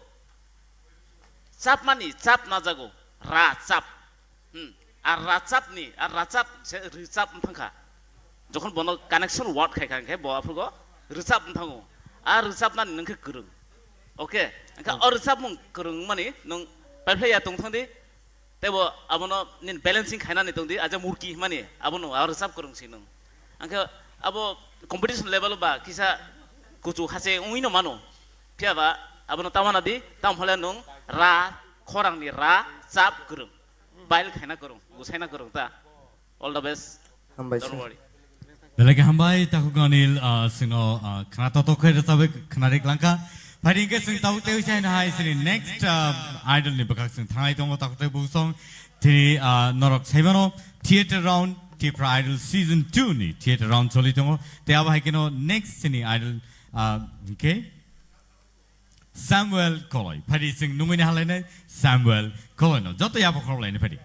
chapmani chap najago, ra chap. Hmm. Ar rachapni, ar rachap se rwchap wng thang kha. Jokhon bono connection word khai kha, hwnkhe bo aphuru rwchap wng thango. A rwchapnani nwng khe kwrwng. Okay? Hwnkhe o rwchapmung kwrwng wngmani nwng paiphlai ya tong thang di. Tei bo abono nini balancing khainani tong di, aja murki hwnmani abono a rwchap kwrwng si nwng. Hwnkhe abo competition level ba kisa kuchu hache wngwi no mano. Phiya ba abono tamana di, tamo hole nwng ra, khorangni ra, chap kwrwng. Bail khaina kwrwng, gusaina kwrwng ta. All the best. Hambai, sir. Don't worry. Belai khe hambai, takhuk Anil, ah, chwngno, ah, khna totok khe rwchabwi khna rik langkha. Phaidi hwnkhe chwng tabuk tei uisa haino hai chini next, ah, idol ni bwkhak chwng thangnai tongo, takhuk tei bwsong. Tini, ah, norok saimano theater round, Tipra Idol season two ni theater round choli tongo. Tei abo hai kheno next chini idol, ah, hwnkhe Samuel Koloi. Phaidi chwng nungwi ni halainai Samuel Koloi no. Joto yapha khorok lainai phaidi.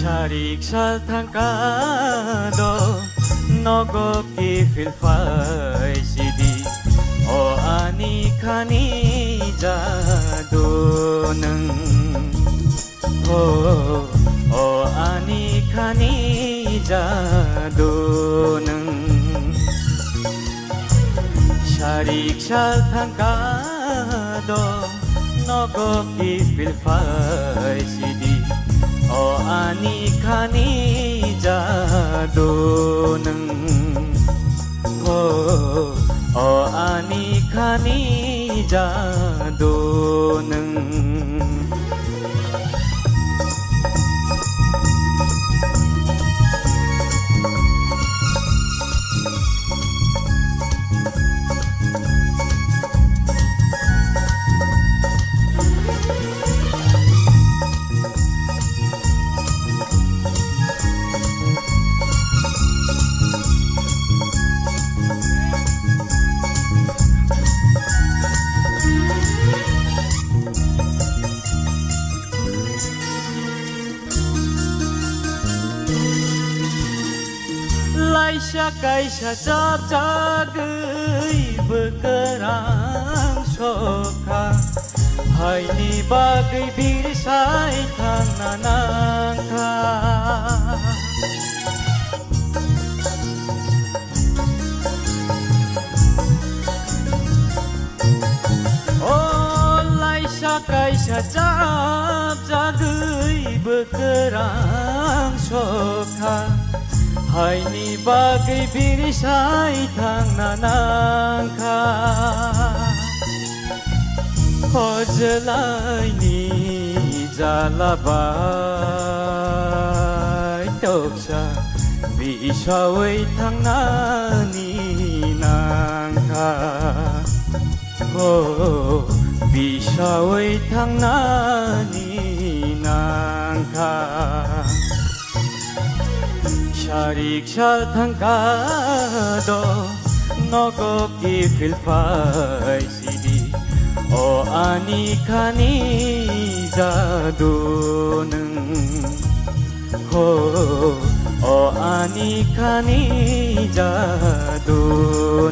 Sarik sal thangka do nogo kiphil phai sidi, o ani khani jadu nwng. O, o ani khani jadu nwng. Sarik sal thangka do nogo kiphil phai sidi. O ani khani jadu nwng. O, o ani khani jadu nwng. Kaisa kaisa chapjagwi bwkrang sokha, haini bagwi birsai thangna nangkha. O laisa kaisa chapjagwi bwkrang sokha, haini bagwi birsai thangna nangkha. Hojlaini jala bai toksa bisawi thangnani nangkha. Ho, bisawi thangnani nangkha. Sarik sal thangka do, nogo kiphil phai sidi. O ani khani jadu nwng. Ho, o ani khani jadu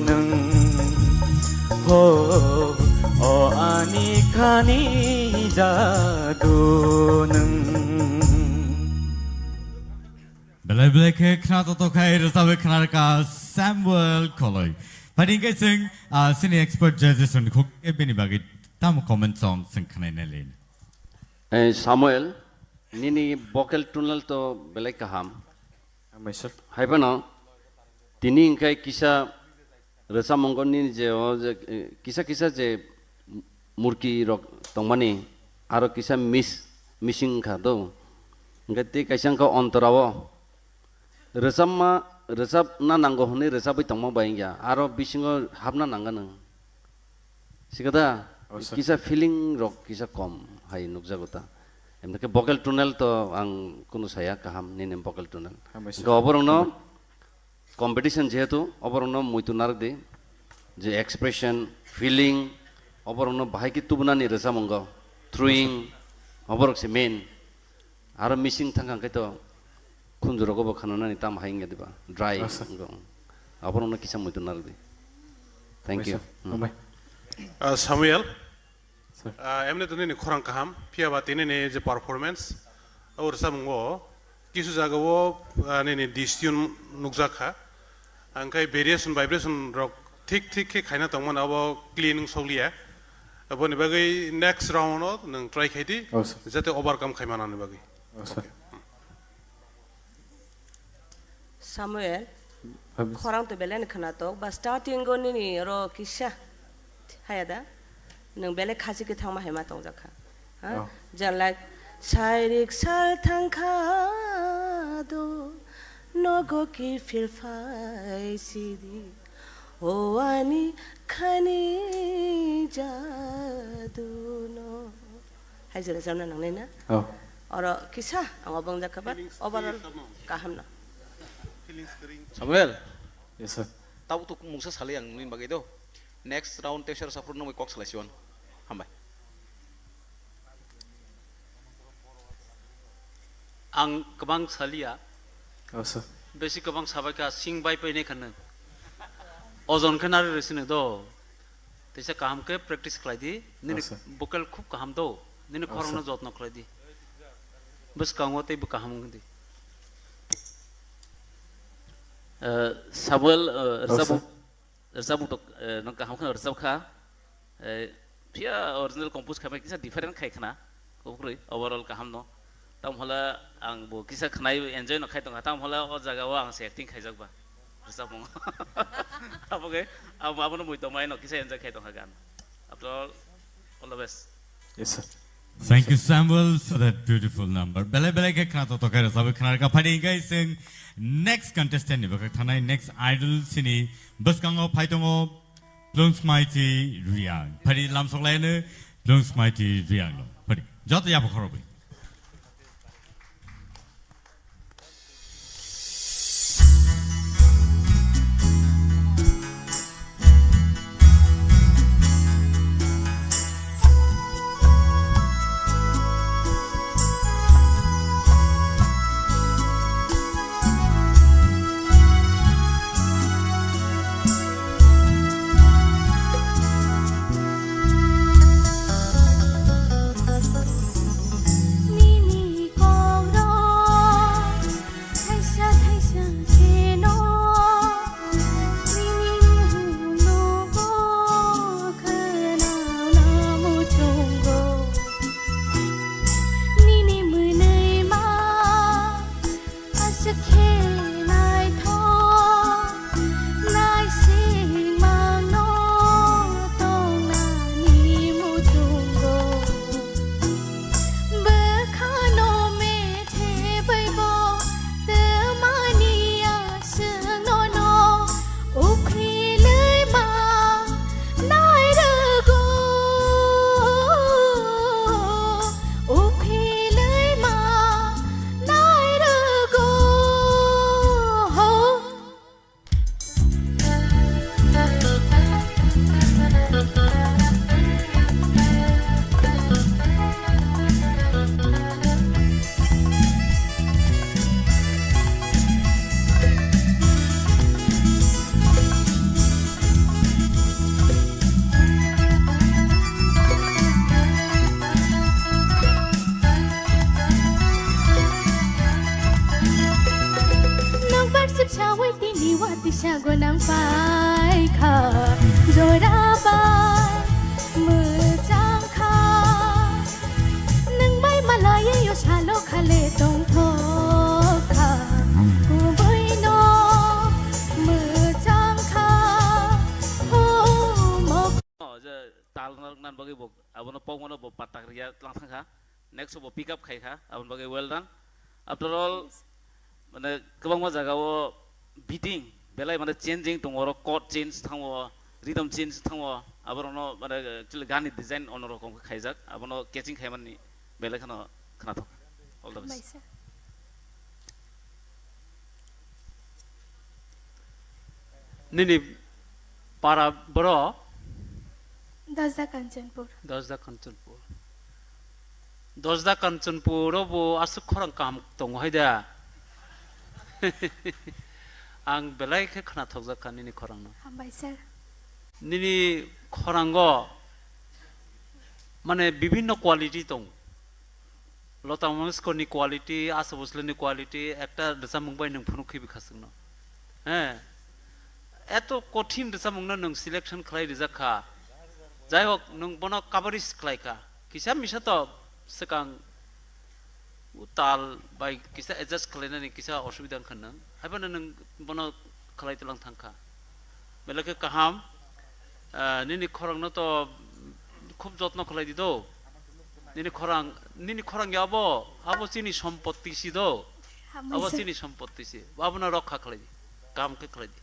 nwng. Ho, o ani khani jadu nwng. Belai belai khe khna toto khai rwchapwi khna rwkha Samuel Koloi. Phai hwnkhe chwng, ah, sini expert judges rokni khuk khe bini bagwi tamo comment song chwng khnaina lini. Eh, Samuel, nini vocal tunnel to belai kaham. Hambai sir. Hai phano, tini hwnkhe kisa rwchapmung nini je o je, eh, kisa kisa je murki rok tongmani, aro kisa miss, missing wngkha do. Hwnkhe tei kaisa wngkha ontorao. Rwchapma, rwchapna nango hwnwi rwchapwi tongma bai wngya, aro bisingo hapna nangano. Sikada, oh, sir. Kisa feeling rok kisa kom hai nukjago ta. Emne khe vocal tunnel to ang kunu saya kaham nini vocal tunnel. Hambai sir. Hwnkhe oborokno competition jehetu oborokno muitu narwk di. Je expression, feeling, oborokno bahai khe tubunani rwchapmungo. Throwing, oborok se main. Aro missing thangkha hwnkhe to khunjurogo bo khananani tamo hai wngya diba? Dry, asa, wngkha. Aborokno kisa muitu narwk di. Thank you. Hambai sir. Hmm. Hambai. Ah, Samuel, sir. Ah, emne to nini khorang kaham, phiya ba tini ni je performance, o rwchapmungo kisu jaga o, ah, nini decision nukjak kha. Hwnkhe variation, vibration rok thik thik khe khaina tongmani abo clean wng sokliya. Aboni bagwi next round o nwng try khai di, oh, sir, jate overcome khai manani bagwi. Oh, sir. Okay. Samuel, habis. Khorang to belai ni khwnatok, ba starting o nini oro kisa haya da, nwng belai khasi khe thangma hai ma tongjak kha. Ha? Oh. Jan like, sairik sal thangkha do, nogo kiphil phai sidi, o ani khani jadu no. Hai jora jamna nangnai na? Oh. Oro kisa ang obong jakha ba, overall kaham no. Samuel. Yes, sir. Tabuk to mungsa salai ang nini bagwi do. Next round teacher saphuru nungwi kok salai siwan. Hambai. Ang kwbang saliya. Oh, sir. Besi kwbang sabai kha, sing bai painai kha nwng. Ojon khe nari rw sino do. Teisa kaham khe practice khlai di. Nini, oh, sir, vocal khub kaham do. Nini, oh, khorokno, sir, jotno khlai di. Bwskango tei bo kaham wng di. Eh, Samuel, eh, oh, rwchapmung, sir, rwchapmung to, eh, nwng kaham kheno rwchap kha. Eh, phiya original compose khaimai kisa different khai khna. Kukrwi, overall kaham no. Tamo hwla ang bo kisa khnai enjoy no khai tongkha. Tamo hwla o jaga o ang se acting khaijak ba. Rwchapmung. Abo khe, abo, abono mui tongmai no kisa enjoy khai tongkha gan. After all, all the best. Yes, sir. Thank you, Samuel, for that beautiful number. Belai belai khe khna to tokai rwchapwi khna rwkha. Phai di hwnkhe chwng next contestant ni bagwi thanai next idol sini bwskango phai tongo Plungsmaiti Riang. Phai di lamsok laino Plungsmaiti Riang no. Phai di joto yapha khorokwi. Yago nang pai kha, jora bai mwchang kha. Nwng bai malai yo salo khale tongthok kha. Kubui no mwchang kha, ho mo. O, je tal narwkna bagwi bo abono pokmano bo patak riya tlang thang kha. Next bo pick up khai kha, aboni bagwi well done. After all, mane kwbangma jaga o beating belai mane changing tongo, oro chord change thango, rhythm change thango, aborokno mane actually gani design ono rokom khe khaijak, abono catching khaimani belai kheno khnathok. All the best. Hambai sir. Nini para boro? Dosda Kanchanpur. Dosda Kanchanpur. Dosda Kanchanpur o bo aswk khorang kaham tongo hai da. Ang belai khe khnathokjak kha nini khorangno. Hambai sir. Nini khorango mane bibhinno quality tongo. Lota Mangeshkor ni quality, Asha Bhosle ni quality, ekta rwchapmung bai nwng phunuk khibi kha chwngno. He. Eto kothin rwchapmung no nwng selection khlai rijak kha. Jai hok, nwng bono coverage khlai kha. Kisa misa to swkang o tal bai kisa adjust khlainani kisa osubida wngkha nwng. Haiphano nwng bono khlai tlang thang kha. Belai khe kaham. Ah, nini khorang no to khub jotno khlai di do. Nini khorang, nini khorang ya abo, abo chini sompotti si do. Hambai sir. Abo chini sompotti si. Abono rokha khlai di. Kaham khe khlai di.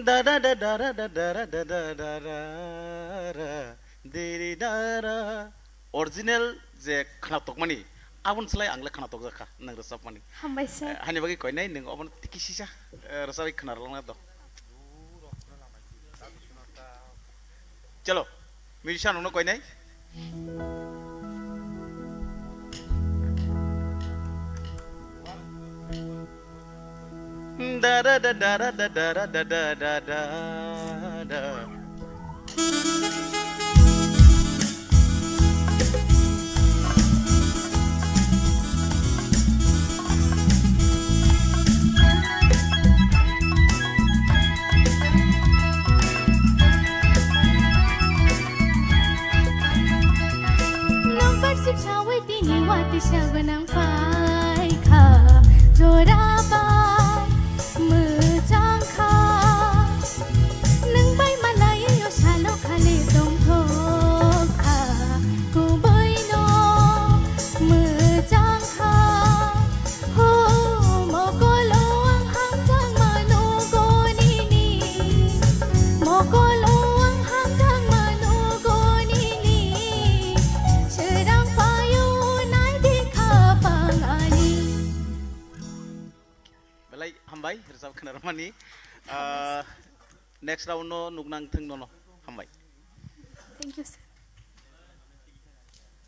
Da da da da da da da da da da da da da diri da da. Original je khwnatokmani, aboni slai ang le khwnatokjak kha, nwng rwchapmani. Hambai sir. Eh, hani bagwi koinai nwng obono tiki sisa, eh, rwchapwi khwnarwlangna do. Chalo, musician rokno koinai. Da da da da da da da da da da da da. Nokbar sip sawi tini wati sa gwnang pai kha, jora bai mwchang kha. Nwng bai malai yo salo khale tongthok kha, kubui no mwchang kha. Ho, mokolo ang hamjakma nugo nini, mokolo ang hamjakma nugo nini, srang payo nai di khapang ani. Belai hambai, rwchap khwnarmani. Ah, next round no nuknang thung nono. Hambai. Thank you, sir.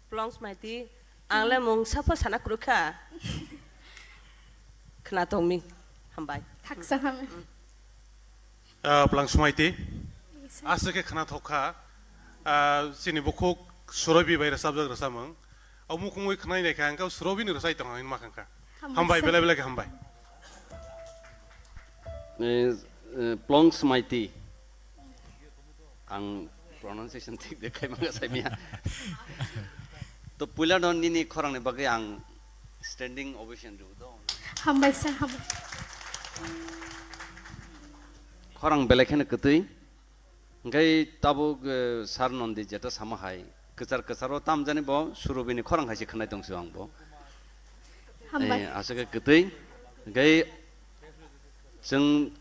Plong Smaiti, ang le mung sapha sana kwrwkha. Khna tongmi. Hambai. Thaksa hambai. Ah, Plong Smaiti. Yes, sir. Aswk khe khna thok kha. Ah, chini bukhuk Surobi bai rwchapjak rwchapmung. O mukungwi khwnai nai kha, ang khe Surobi ni rwchai tong ang ma khang kha. Hambai, hambai, sir. Belai belai khe hambai. Eh, eh, Plong Smaiti. Ang pronunciation thik de khai manga sai miya. To puila no nini khorang ni bagwi ang standing ovation rw do. Hambai sir, hambai. Khorang belai kheno kwtwi. Hingke tabuk, eh, Sir Nondi jeta sama hai, kwchar kwcharo tamjani bo Surobini khorang hai se khwnai tongsi ang bo. Hambai. Eh, aswk khe kwtwi. Hingke chwng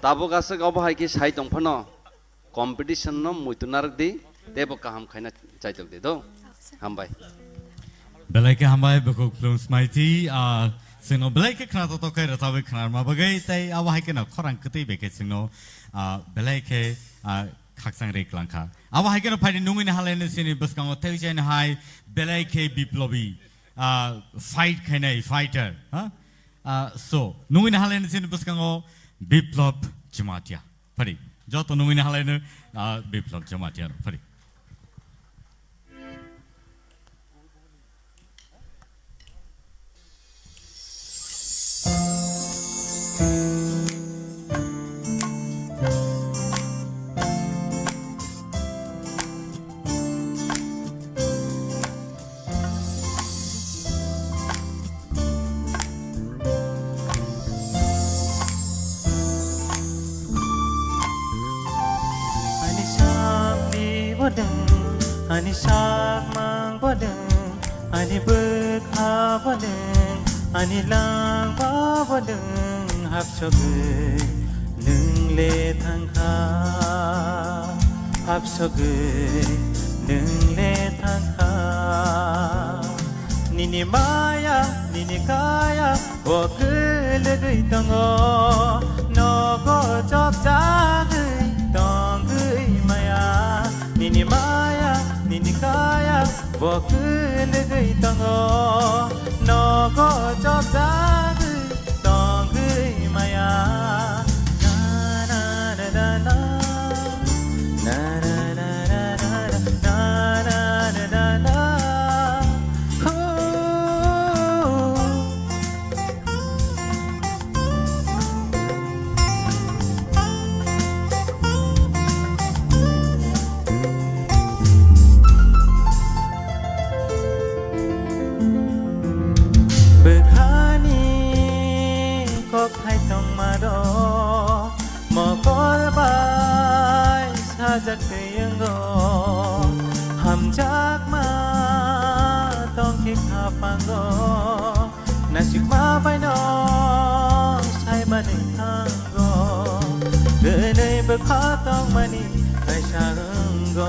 tabuk aswk obo hai khe sai tong phano competition no muitu narwk di, tei bo kaham khaina chaitok di do. Hambai. Belai khe hambai, bukhuk Plong Smaiti, ah, chwngno belai khe khna totok khe rwchabwi khna rwma bagwi, tei abo hai kheno khorang kwtwi bai khe chwngno, ah, belai khe, ah, khakchang ri klang kha. Abo hai kheno phaidi nungwi ni halai no chini bwskango tei chai no hai belai khe biplobi, ah, fight khainai fighter, ha? Ah, so, nungwi ni halai no chini bwskango Biplop Jamatia. Phari, joto nungwi ni halai no, ah, Biplop Jamatia no phari. Bodwng, ani sakmang bodwng, ani bwkha bodwng, ani langma bodwng, hapsogwi nwng le thangkha, hapsogwi nwng le thangkha. Nini maya, nini kaya, bo kwlwgwi tongo, nogo chopjagwi tongwi maya. Nini maya, nini kaya, bo kwlwgwi tongo, nogo chopjagwi tongwi maya. Na, na, na, na, na. Na, na, na, na, na. Na, na, na, na, na. Ooh. Bwkhani kok hai tongma rok mokol bai sajak twi wngo, hamjakma tongkhe khapango, nasikma baino saimani thango, twnwi bwkha tongmani kaisa wngo.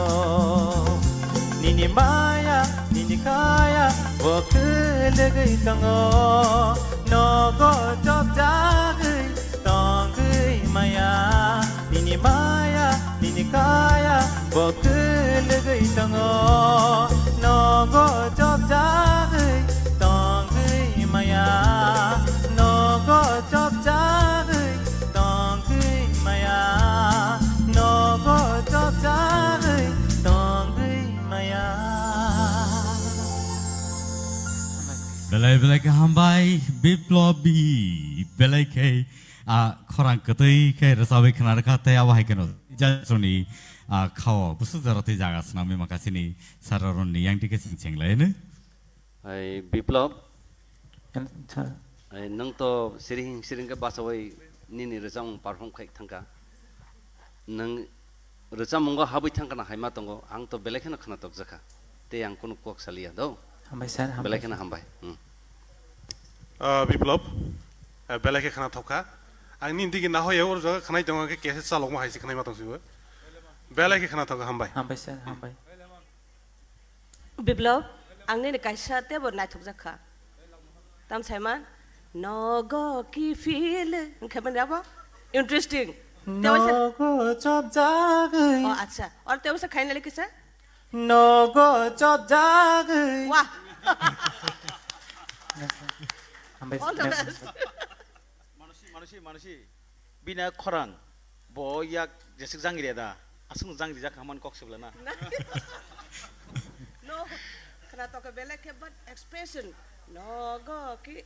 Nini maya, nini kaya, bo kwlwgwi tongo, nogo chopjagwi tongwi maya. Nini maya, nini kaya, bo kwlwgwi tongo, nogo chopjagwi tongwi maya, nogo chopjagwi tongwi maya, nogo chopjagwi tongwi maya. Belai belai khe hambai, Biplobi. Belai khe, a, khorang kwtwi khe rwchabwi khna rwkha tei abo hai kheno Jaitroni, a, khao bwswk jora tei jaga swnamwi makasini sararonni yang tike sing chenglaino. Hai Biplop. Sir. Hai nwng to siring siring khe bachawi nini rwchapmung perform khai thangkha. Nwng rwchapmungo habwi thangkha na haima tongo, ang to belai kheno khna tokjakha. Tei ang kunu kok saliya do. Hambai sir, hambai. Belai kheno hambai. Hmm. Ah, Biplop, ah, belai khe khna thokha. Ang nini digi nahoya oro jaga khnai tongo, khe kesa chalokma hai se khnai ma tong sibo. Belai khe khna thokha, hambai. Hambai sir, hambai. Biplop, ang nini kaisa teibo naithokjak kha. Tam saima, nogo ki feel, wngkha mani abo? Interesting. Tei waisa. Nogo chopjagwi. Oh, acha. Or tei waisa khaina le kisa? Nogo chopjagwi. Wah. Hambai. All the best. Manusi, manusi, manusi. Bini khorang, bo yak jesik jangri da, aswk jangri jak haman kok sibla na. No, khna tokha belai khe, but expression, nogo ki.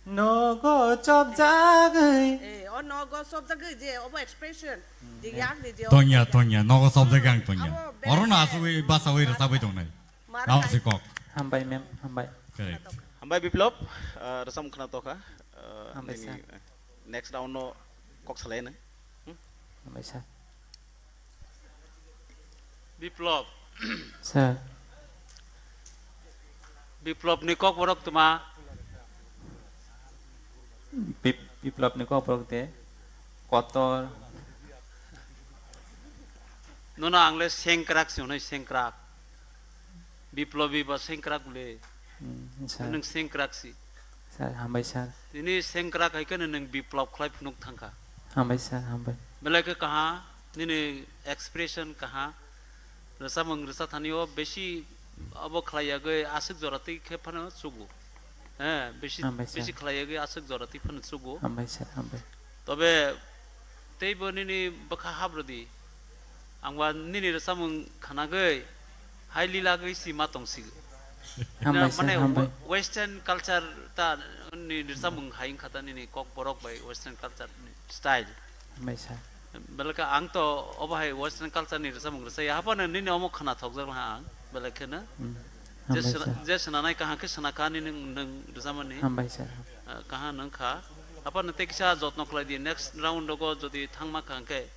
Nogo chopjagwi. Eh, o nogo chopjagwi je, obo expression. Hmm. Je yak ni je, tonya, tonya, nogo chopjagwi ang tonya. Abo belai khe. Oro no asugwi basawi rwchabwi tongnai. Mara. Namo hai. Si kok. Hambai ma'am, hambai. Correct. Hambai Biplop, ah, rwchapmung khna tokha. Ah, hambai nini, sir. Next round no kok salai nang. Hmm? Hambai sir. Biplop. Sir. Biplop ni kok borok tuma. Bip-, Biplop ni kok borok de kotor. Nono ang le sengkrak si hwnwi sengkrak. Biplobi ba sengkrak le. Hmm, sir. Nwng sengkrak si. Sir, hambai sir. Tini sengkrak hai kheno nwng biplop khlai phunuk thangkha. Hambai sir, hambai. Belai khe kaha, nini expression kaha. Rwchapmung rwchapthani o besi abo khlai yagwi aswk jora twi khe phano chugo. He, besi, hambai sir. Besi khlai yagwi aswk jora twi phano chugo. Hambai sir, hambai. Tobe teibo nini bwkha habrwdi. Ang ba nini rwchapmung khnagwi hai lilagwi si ma tongsi. Hambai sir, mane hambai. Western culture ta ni rwchapmung hai wngkha ta nini kok borok bai western culture ni style. Hambai sir. Belai khe ang to obo hai western culture ni rwchapmung rwchaya, haphano nini omo khna thokjak laha ang, belai kheno. Hmm. Je hambai sir. Je swnanai kaham khe swnakha nini nwng rwchapmani. Hambai sir. Ah, kaham wngkha. Haphano tei kisa jotno khlai di, next round rogo jodi thangma kaham khe,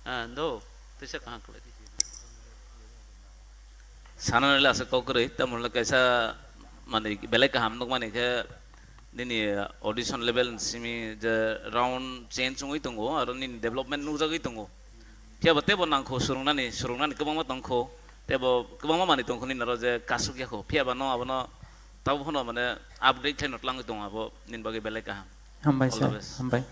ah, do, teisa kaham khlai di. Sanani le aswk kok kwrwi, tamoni le kaisa manwi belai kaham nukmani khe nini audition level ni simi je round change wngwi tongo, aro nini development nukjagwi tongo. Phiya ba teibo nangkho swrwngnani, swrwngnani kwbangma tongkho, teibo kwbangma manwi tongkho nini aro je kasuk yakho. Phiya ba no abono tabuk phano mane update khlaino twlangwi tongo, abo nini bagwi belai kaham. Hambai sir, hambai.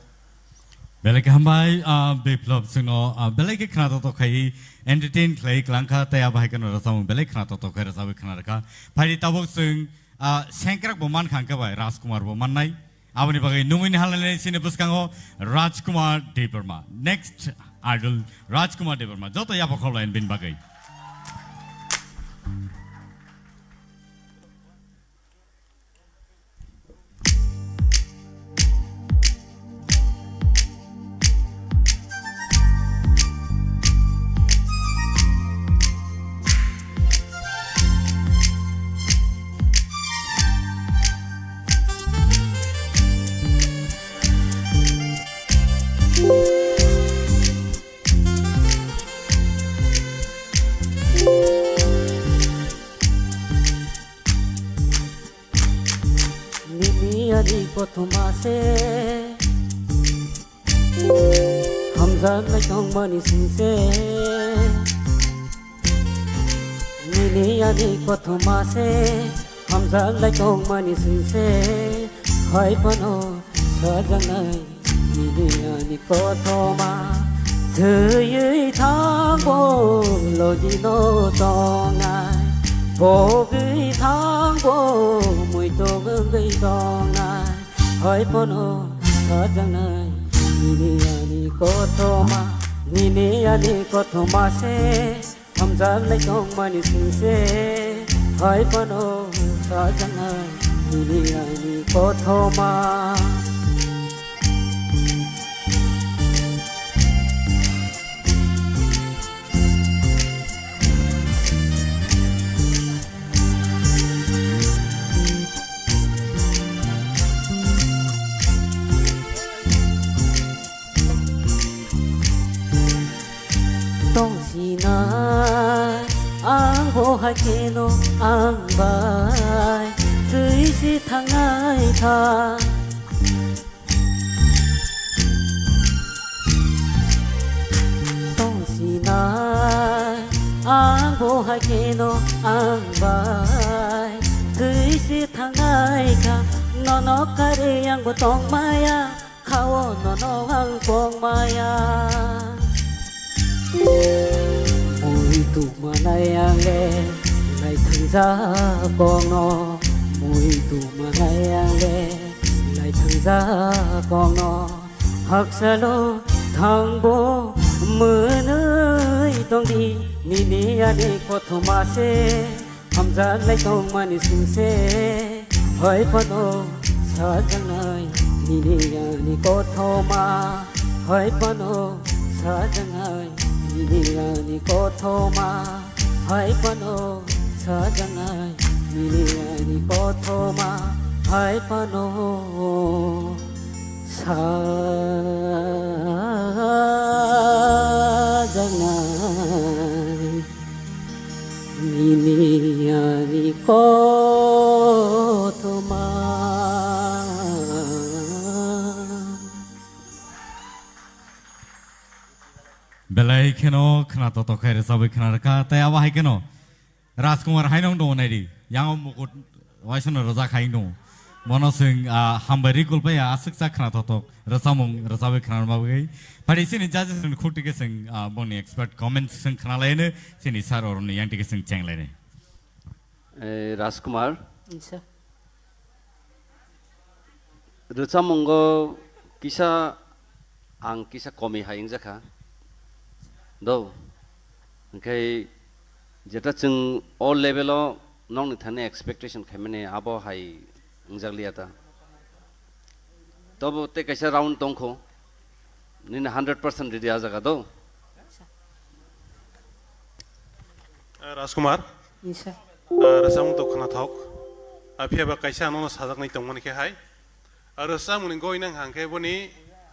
Belai khe hambai, ah, Biplab chwngno, ah, belai khe khwnatok tok khai entertain khlai kwlangkha, tei abo hai kheno rwchapmung belai khwnatok tok khai rwchapwi khwna rwkha. Phaidi tabuk chwng, ah, sengkrak bo mankha hwnkhe bai Rajkumar bo mannai. Aboni bagwi nungwi ni halai chini bwskango Rajkumar Debbarma. Next idol Rajkumar Debbarma. Joto yapha khorlaini bini bagwi. Nini ani kothoma se hamjak nai tongmani singse. Nini ani kothoma se hamjak nai tongmani singse. Hai phano sajaknai nini ani kothoma thwiwi thangbo logino tongnai, pogwi thangbo muitok wngwi tongnai. Hai phano sajaknai nini ani kothoma, nini ani kothoma se hamjak nai tongmani singse. Hai phano sajaknai nini ani kothoma. Tongsinai ang bo hai kheno ang bai twi si thangnai kha. Tongsinai ang bo hai kheno ang bai twi si thangnai kha. Nono karwi ang bo tongmaya. Khao nono ang pokmaya. Mui tongmanai ang le lai thangjak kokno. Mui tongmanai ang le lai thangjak kokno. Haksalo thangbo mwnwi tongdi nini ani kothoma se. Hamjak lai tongmani singse, hai phano sajaknai nini ani kothoma, hai phano sajaknai nini ani kothoma, hai phano sajaknai nini ani kothoma, hai phano sajaknai. Nini ani kothoma. Belai kheno khwnatok tok khai rwchabwi khwna rwkha, tei abo hai kheno Rajkumar haino wng tongo naidi, yango mukut waisano rwjak hai wng tongo. Bono chwng, ah, hambai ri kulpai ya, aswk cha khwnatok tok rwchamung rwchabwi khwna rwma bagwi. Phaidi chini judges ni khuk tike chwng, ah, boni expert comments chwng khwna laino, chini sir oroni yang tike chwng cheng laino. Eh, Rajkumar. Yes, sir. Rwchamungo kisa ang kisa komi hai wngjakha. Do. Hwnkhe jeta chwng o level o nokni thani expectation khaimani abo hai wngjakliya ta. Tobo tei kaisa round tongkho. Nini hundred percent ready a jaga do. Eh, Rajkumar. Yes, sir. Ah, rwchapmung to khwnathok. Ah, phiya ba kaisa ano sajaknai tongmani khe hai. Ah, rwchapmung ni goi nang hang khe boni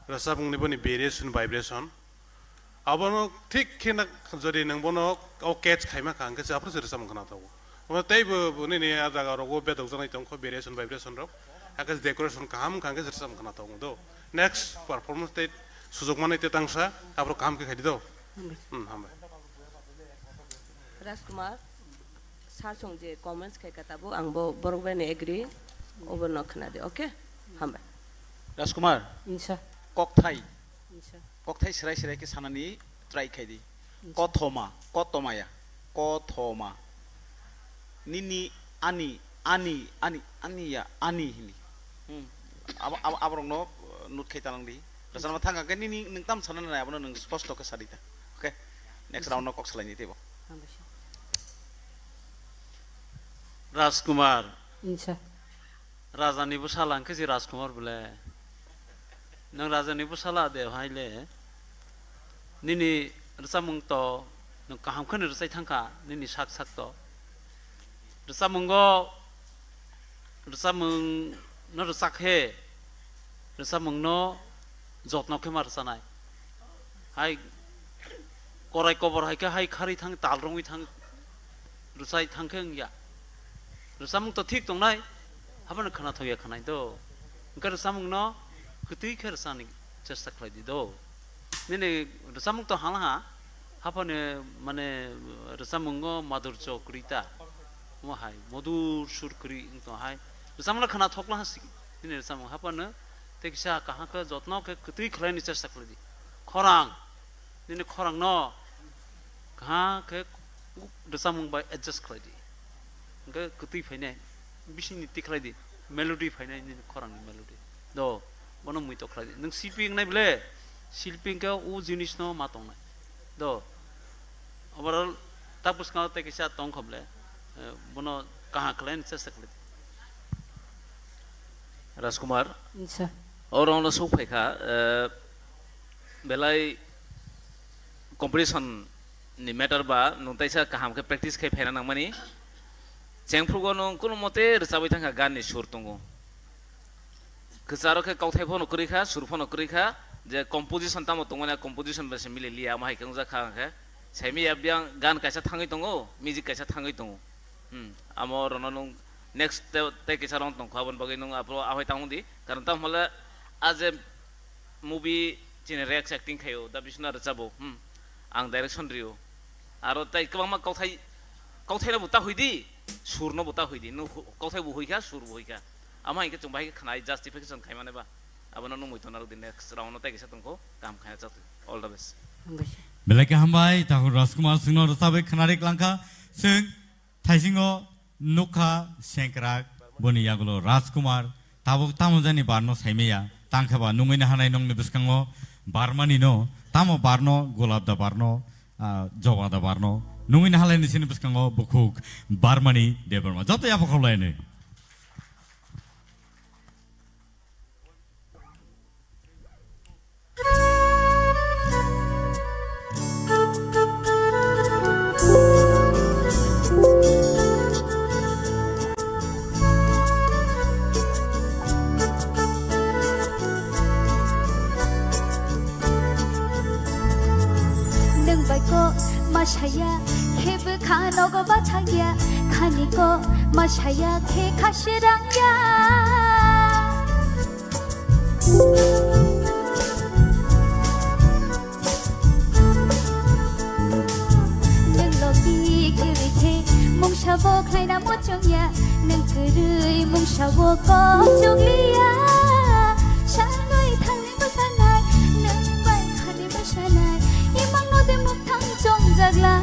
rwchapmung ni boni variation, vibration. Abono thik khe na, jodi nwng bono o catch khaima kha, hwnkhe se aphuru se rwchapmung khna tongo. Omo teibo bo nini a jaga rogo bedok jaknai tongkho, variation, vibration rok. Hakhe decoration kaham kha, hwnkhe se rwchapmung khna tongo do. Next performance tei sujok manwi tei tangsa, aphuru kaham khe khaidi do. Hmm, hambai. Rajkumar, sir song je comments khai ka tabuk, ang bo borok bai ni agree, obo no khna di, okay? Hambai. Rajkumar, Insa. Kokthai. Insa. Kokthai serai serai khe sanani try khai di. Insa. Kothoma, kothoma ya, kothoma. Nini, ani, ani, ani, ani ya, ani hini. Hmm. Abo, abo, aborokno, uh, note khai talang di. Rwchapna thang khe nini nwng tam sana nai, abono nwng sposto khe sadi ta. Okay? Next round no kok salaini teibo. Hambai sir. Rajkumar. Insa. Rajani bwsala hwnkhe se Rajkumar bole. Nwng rajani bwsala de hai le. Nini rwchapmung to nwng kaham kheno rwchai thangkha nini sak sak to. Rwchapmungo, rwchapmung no rwchak khe, rwchapmung no jotno khe ma rwchanai. Hai korai kobor hai khe hai kharwi thang, tal rwngwi thang, rwchai thang khe wngya. Rwchapmung to thik tongnai, haphano khwnathok ya khwnai do. Hwnkhe rwchapmung no kwtwi khe rwchani chesta khlai di do. Nini rwchapmung to hala ha, haphano mane rwchapmungo madhurjo kwrwi ta. Omo hai, madhur sur kwrwi wng tong hai. Rwchapmung no khwnathok la ha si, nini rwchapmung haphano tei kisa kaham khe jotno khe kwtwi khlaini chesta khlai di. Khorang, nini khorang no kaham khe rwchapmung bai adjust khlai di. Hwnkhe kwtwi phainai, bisingni tikhlai di, melody phainai nini khorangni melody. Do, bono muitok khlai di. Nwng silpi wngnai bole, silpi wngkhe o jinisno ma tongnai. Do, overall tak bwskango tei kisa tongkha bole, eh, bono kaham khlaini chesta khlai di. Rajkumar, Insa. Oro ono sok phaikha, eh, belai competition ni matter ba nwng taisa kaham khe practice khai phaina nangmani. Chengphrugo nwng kunu mote rwchabwi thangkha, gan ni sur tongo. Kwcharo khe kauthai phano kwrwi kha, sur phano kwrwi kha, je composition tamo tongmani, a composition bai se mili liya, amo hai khe wngjak kha hwnkhe. Saimaya biyang gan kaisa thangwi tongo, music kaisa thangwi tongo. Hmm, amo rono nwng next te, tei kisa round tongkha, aboni bagwi nwng aphuru ahoi tang di. Karon tamo hole a je movie chini Rex acting khaio, da bisuna rwchabo, hmm, ang direction rio. Aro tei kwbangma kauthai, kauthai no bo ta huidi, sur no bo ta huidi. Nwng hu-, kauthai bo huikha, sur bo huikha. Amo hai khe chwng bahai khe khnai justification khai mane ba. Abono nwng muitu narwk di, next round no tei kisa tongkho, kaham khaina chatwi. All the best. Hambai sir. Belai khe hambai, takhuk Rajkumar chwngno rwchabwi khwnari klangkha. Chwng Thaisingo nukha sengkrak, boni yagulo Rajkumar, tabuk tamo jani barno saimaya, tangkhe ba nungwi nahanai nongni bwskango barmani no, tamo barno, golap da barno, ah, joba da barno, nungwi nahalai ni sini bwskango bukhuk barmani Debbarma. Joto yapha khawlaini. Nwng bai kok ma saya, khe bwkha nogo bathang ya, khani kok ma saya, khe kha sirang ya. Nwng logi kwrwi khe mungsa bo khlaina muchung ya, nwng kwrwi mungsa bo kochok liya. Sanwi thangni bwsanai, nwng bai khani bwsanai, imang no de mukthang chongjak la.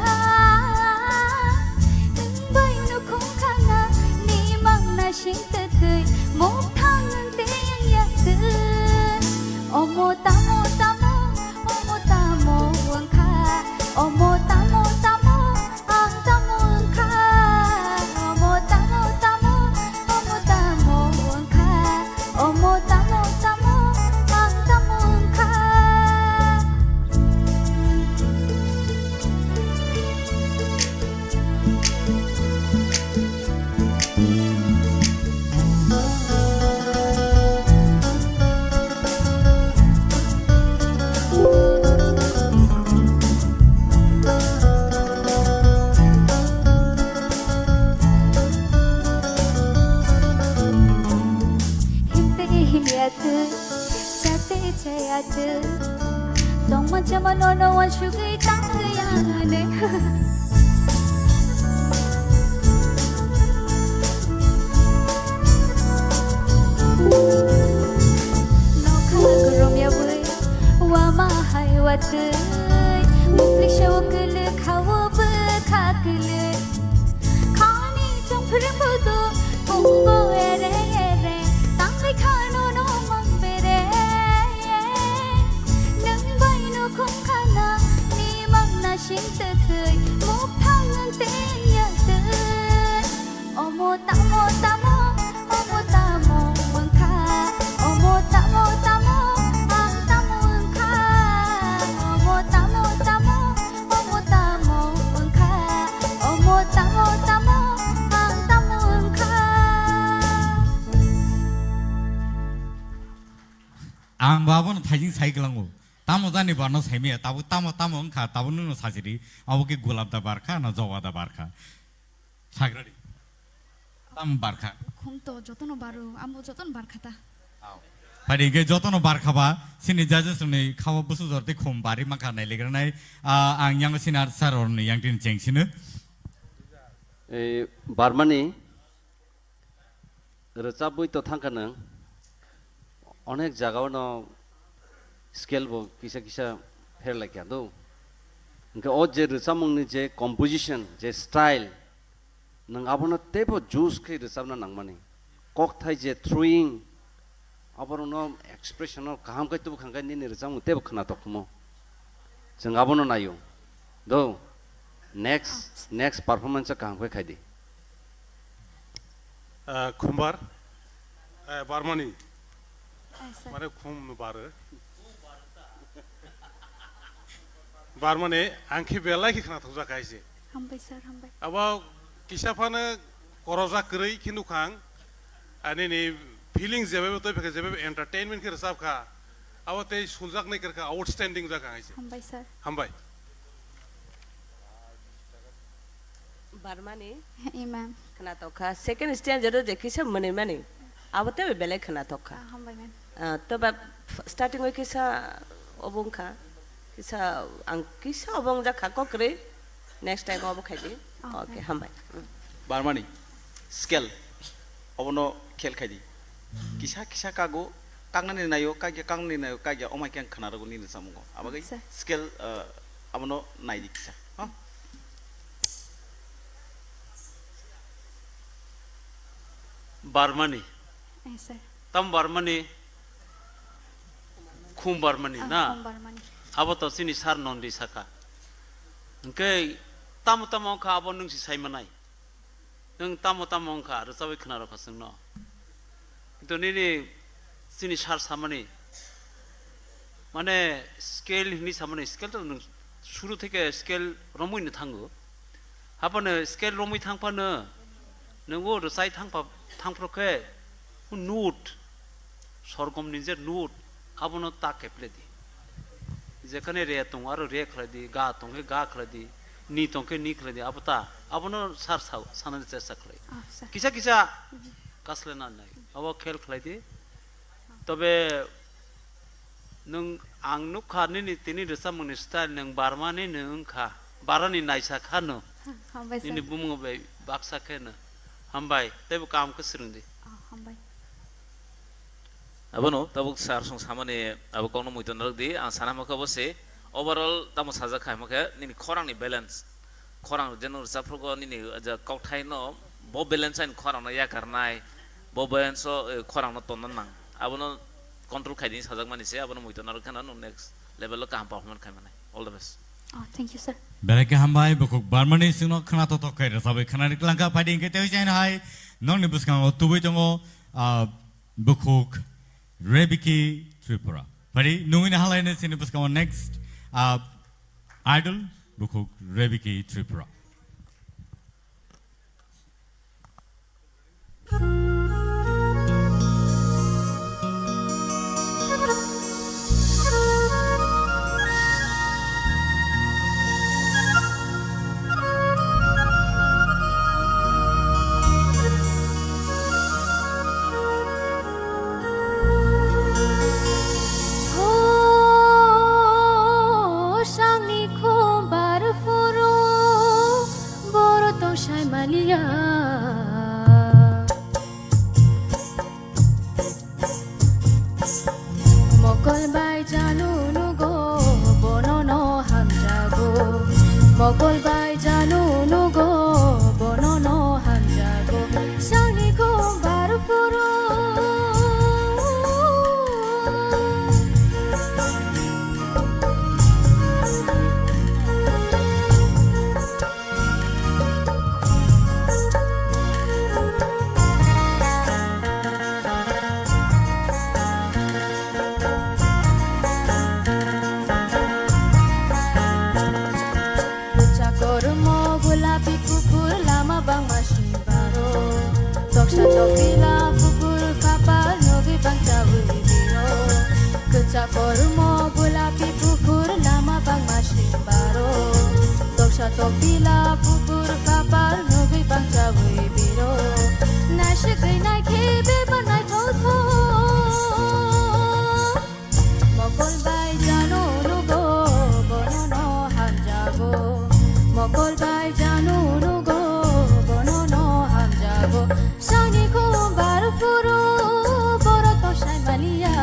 Nwng bai nukhung khana, ni mang na sing twtwi, mukthang nwng tei yang ya twi. Omo tamo tamo, omo tamo wngkha, omo tamo tamo, ang tamo wngkha, omo tamo tamo, omo tamo wngkha, omo tamo tamo, ang tamo wngkha. Nono wansugwi tangwi ang ne. Nokha gorom yawi wama hai watwi, mukli sewo kwlwi khawo bwkha kwlwi. Khani chongphrim budu, pungo ere ere, tangwi khano no mang bere. Nwng bai no khung khana, ni mang na sing twtwi, muk thang nwng teng ya twi. Omo tamo tamo, omo tamo wngkha, omo tamo tamo, ang tamo wngkha, omo tamo tamo, omo tamo wngkha, omo tamo tamo, ang tamo wngkha. Ang bo abono thaijing sai kwlango. Tamo jani barno saimaya, tabuk tamo tamo wngkha, tabuk nwngno sajiri, abo khe gulab da barkha, na joba da barkha? Sagradi. Tamo barkha. Khung to jotono baro, amo jotono barkha ta. Phai di hwnkhe jotono barkha ba, chini judges rokni khao bwswk jor tei khum bari mankha nailigranai, ah, ang yang senior sir rokni yang tini cheng sino. Eh, Barmani rwchabwi to thangkha nwng, onek jagao no scale bo kisa kisa pherlaikha do. Hwnkhe o je rwchapmungni je composition, je style, nwng abono teibo juice khe rwchapna nangmani. Kokthai je throwing, aborokno expression no kaham khe tubu khangkhe nini rwchapmung teibo khwnatok khumo. Chwng abono naio. Do. Next, next performance o kaham khe khaidi. Ah, Khumbar, eh, Barmani. Ai, sir. Mane khum no baro. Barmani, ang khe belai khe khwnathokjak hai se. Hambai, sir, hambai. Abo kisa phano korojak kwrwi khe nukhang. Ani ni feeling jebaibo tei phekhe jebaibo entertainment khe rwchap kha. Abo tei suljak nai kwrwkha, outstanding jak hai se. Hambai, sir. Hambai. Barmani. Imam. Khwnatok kha. Second stanza do je kisa mwnwi mani. Abo teibo belai khwnatok kha. Ah, hambai, ma'am. Ah, to ba f-, starting o kisa obo wngkha. Kisa ang kisa obo wngjak kha kokrwi. Next time obo khaidi. Oh, okay, ma'am. Hambai. Mm. Barmani. Scale. Obono khel khaidi. Kisa kisa kago, kaknani naio, kakya kaknani naio, kakya omai khe ang khwna rwgo nini samungo. Abagwi acha. Scale, ah, abono naidi kisa. Ha? Barmani. Eh, sir. Tam Barmani. Khum Barmani, ah, na? Khum Barmani. Abo to chini sir Nondi saka. Hwnkhe tamo tamo wngkha abo nwng si sai manai. Nwng tamo tamo wngkha, rwchabwi khwna rwkha chwngno. Kintu nini chini sir samani, mane scale hinwi samani, scale to nwng suru theke scale romwi no thango. Haphano scale romwi thangphano, nwng o rwchai thangpha-, thangphro khe note, sorgomni je note, abono ta khe play di. Jekhane re tongo, aro re khlai di, ga tong khe ga khlai di, ni tong khe ni khlai di, abo ta, abono sir sa-, sanani chesta khlai. Ah, sir. Kisa kisa, mhm, kaslena nai, abo khel khlai di. Tobe nwng ang nukha nini tini rwchapmungni style nwng Barmani nwng wngkha, Barani naisa kha no. Hambai, sir. Nini bumung bai baksa khe no. Hambai, teibo kaham khe swrwng di. Ah, hambai. Abono tabuk sir song samani abo kokno muitu narwk di, ang sana hwnma khe obo se overall tamo sajak kha hwnma khe nini khorangni balance, khorang je nwng rwchapphrugo nini je kokthai no bo balance ani khorang no yakarnai, bo balance o, eh, khorang no tonna nang, abono control khaidi sajak mani se, abono muitu narwk kheno nwng next level o kaham performance khai manai. All the best. Oh, thank you, sir. Belai khe hambai, bukhuk Barmani singno khwna totok khe rwchabwi khwnarwi twlang kha, phaidi hwnkhe tei jaina hai nokni bwskango tubui tongo, ah, bukhuk Rebiki Tripura. Phaidi nungwi no halaino chini bwskango next, ah, idol bukhuk Rebiki Tripura. Saimaliya. Mokol bai janu nugo, bono no hamjago. Mokol bai janu nugo, bono no hamjago. Sangni khum baru puro. Kwchak kormo gulapi kuphur lama bangma sibaro. Toksa tokila kuphur kapal nugwi bangchawi biro. Kwchak kormo gulapi kuphur lama bangma sibaro. Toksa tokila kuphur kapal nugwi bangchawi biro. Naisik naikhe beba naithotho. Mokol bai janu nugo, bono no hamjago. Mokol bai janu nugo, bono no hamjago. Sani ko baru puro, boro to sai maliya.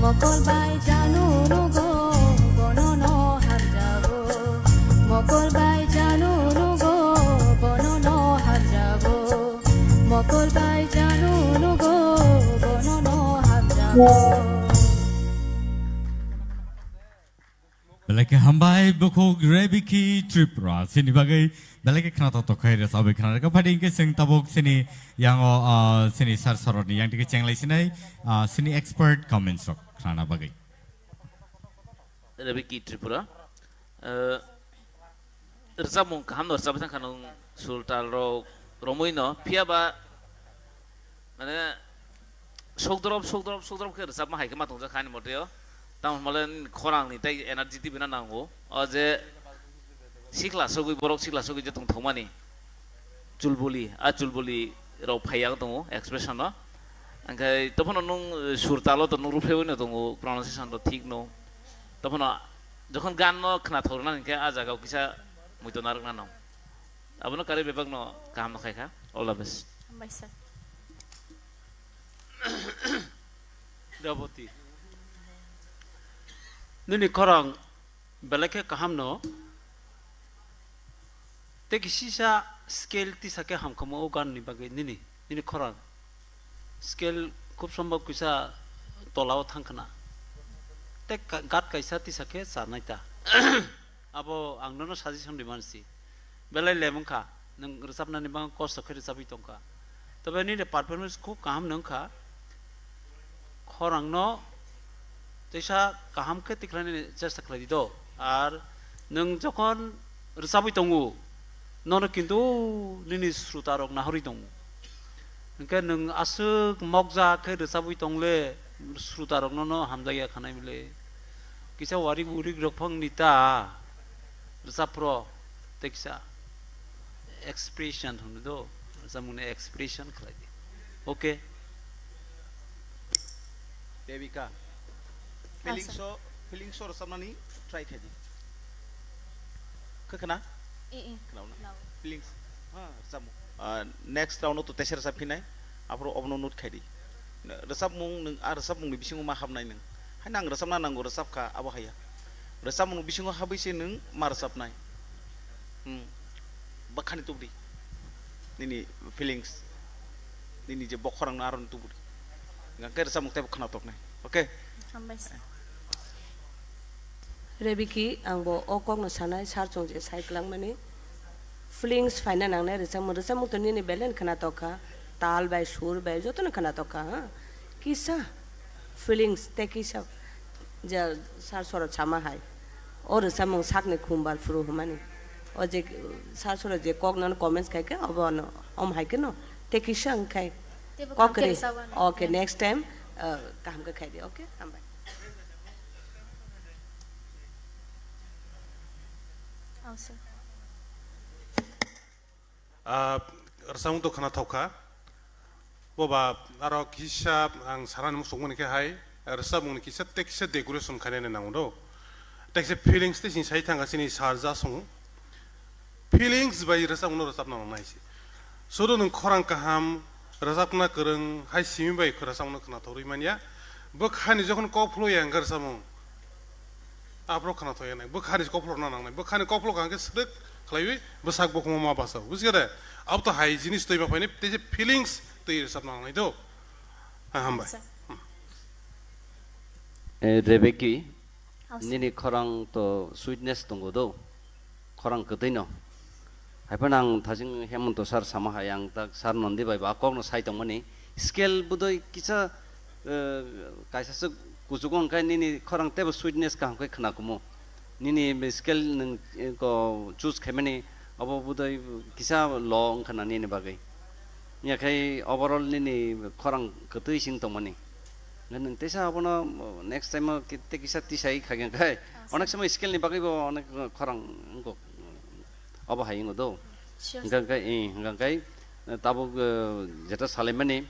Mokol bai janu nugo, bono no hamjago. Mokol bai janu nugo, bono no hamjago. Mokol bai janu nugo, bono no hamjago. Belai khe hambai bukhuk Rebiki Tripura. Sini bagwi belai khe khna tok tok khai rwchapwi khna rwkha. Phadi hwnkhe chwng tabuk sini yango, ah, sini sar soroni yang tike chenglai sinai, ah, sini expert comments rok khnana bagwi. Rebiki Tripura. Eh, rwchapmung kaham no rwchapwi thangkha nwng, sur tal rok romwi no. Phiya ba mane sokdrop, sokdrop, sokdrop khe rwchapma hai khe ma tongjak ani mote o. Tamo hwnba le nini khorang ni tei energy tibina nango. O je sikla sogwi, borok sikla sogwi je tongthokmani. Chulbuli, a chulbuli rok phai yang tongo expression no. Hwnkhe tophano nwng, eh, sur talo to nwng rwphaiwi no tongo, pronunciation to thik no. Tophano jokhon gan no khna thorna hinkhe a jaga o kisa muitu narwkna no. Abono karwi bebak no kaham no khaikha. All the best. Hambai sir. Deboti. Nini khorang belai khe kaham no. Tei kisisa scale tisa khe hamkha mo o gan ni bagwi nini, nini khorang. Scale khub sombhob kisa tola o thang khna. Tei ka-, gat kaisa tisa khe chanai ta. Abo ang nono suggestion ri mansi. Belai lem wngkha, nwng rwchapnani bagwi kosto khe rwchapwi tongkha. Tobe nini performance khub kaham no wngkha. Khorangno teisa kaham khe tikhlainani chesta khlai di do. Ar nwng jokhon rwchabwi tongo, nono kintu nini srutarok nahorwi tongo. Hwnkhe nwng aswk mokjak khe rwchabwi tongle, srutarokno no hamjakya khanai bile. Kisa warik urik rok phang ni ta rwchap phro tei kisa expression hwnwi do, rwchapmungni expression khlai di. Okay. Devika. Feelings o, feelings o rwchapnani try khlai di. Khe khna? Eh, eh. Khna na? Khna. Feelings. Ha, rwchapmung. Ah, next round o to teisa rwchap phinai. Aphuru obono note khai di. Rwchapmung nwng, a rwchapmungni bisingo ma habnai nwng. Haino ang rwchapna nango, rwchapkha, abo haiya. Rwchapmungni bisingo habwi se nwng ma rwchapnai. Hmm. Bwkhani tubudi. Nini feelings. Nini je bokhorangno aroni tubudi. Hwnkhe rwchapmung teibo khna toknai. Okay? Hambai sir. Rebiki, ang bo o kokno sanai, sir chwng je sai kwlangmani. Feelings phaina nangnai rwchapmung, rwchapmung to nini belai khna tokkha, tal bai, sur bai, jotono khna tokkha, ha? Kisa feelings tei kisa je sir soro sama hai. O rwchapmung sakni khumbar phuru hwnmani. O je sir soro je kok nono comments khai khe, obo no, om hai khe no, tei kisa wng khai. Teibo kok kaham khe ri. Rwchapmani. Okay, next time, uh, kaham khe khai di, okay? Hambai. Oh, sir. Ah, rwchapmung to khna thok kha. Boba aro kisa ang sanani muchungmani khe hai, rwchapmungni kisa tei kisa decoration khainani nango do. Tei kisa feelings tei sini sai thangkha chini sir Jasung. Feelings bai rwchapmungno rwchapna nangnai se. Sudu nwng khorang kaham, rwchapna kwrwng hai simi bai rwchapmungno khwnathok rwi manya. Bwkhani jokhon kok phulwi ya hwnkhe rwchapmung, aphuru khwnathok ya nai. Bwkhani kok phulokna nangnai. Bwkhani kok phulok hwnkhe swrwk khlaiwi bwsak bukumu ma bachao. Bujiya de? Abo to hai jinis twi ma phainai, tei se feelings twi rwchapna nangnai do. Ah, hambai. Acha. Hmm. Eh, Rebeki, Asa. Nini khorang to sweetness tongo do, khorang kwtwi no. Haiphano ang thajing Hemonto sir sama hai, ang tak sir Nondi bai ba kok no sai tongmani. Scale budoi kisa, eh, kaisa se kuchugo hwnkhe nini khorang teibo sweetness kaham khe khwna kumu. Nini scale nwng, eh, ko choose khaimani abo budoi kisa low wngkha na nini bagwi. Yakhai overall nini khorang kwtwi sing tongmani. Nwng teisa abono next time o ki-, tei kisa tisai khageng khai. Ah, onek sir. Somoi scale ni bagwi bo onek khorang wngkok. Obo hai wngkha do. Sure, sir. Hwnkha khe, eh, hwnkha khe, eh, tabuk, eh, jeta salaimani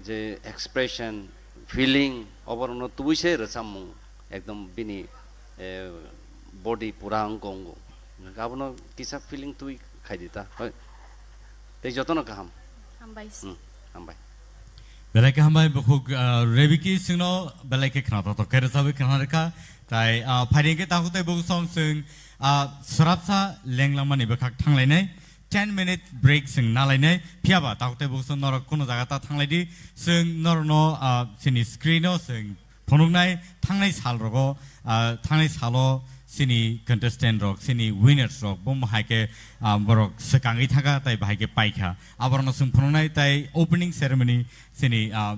je expression, feeling, oborokno tubui se rwchapmung ekdom bini, eh, body pura wngkha, wngkha. Hwnkha khe abono kisa feeling twi khai di ta. Hoi. Tei jotono kaham. Hambai. Hmm, hambai. Belai khe hambai bukhuk, ah, Rebeki singno belai khe khwnathok khe rwchabwi khwna rwkha. Tai, ah, phaidi hwnkhe takhuk tei bukhuk song chwng, ah, swrapsa lenglangmani bwkhak thanglainai. Ten minute break chwng nalainai. Phiyaba takhuk tei bukhuk song norok kuno jaga ta thanglaidi. Chwng norokno, ah, chini screen o chwng phunuknai thangnai sal rogo, ah, thangnai salo chini contestant rok, chini winners rok, bo hai khe, ah, borok swkangwi thangkha, tai bahai khe paikha. Aborokno chwng phunuknai tai opening ceremony chini, ah,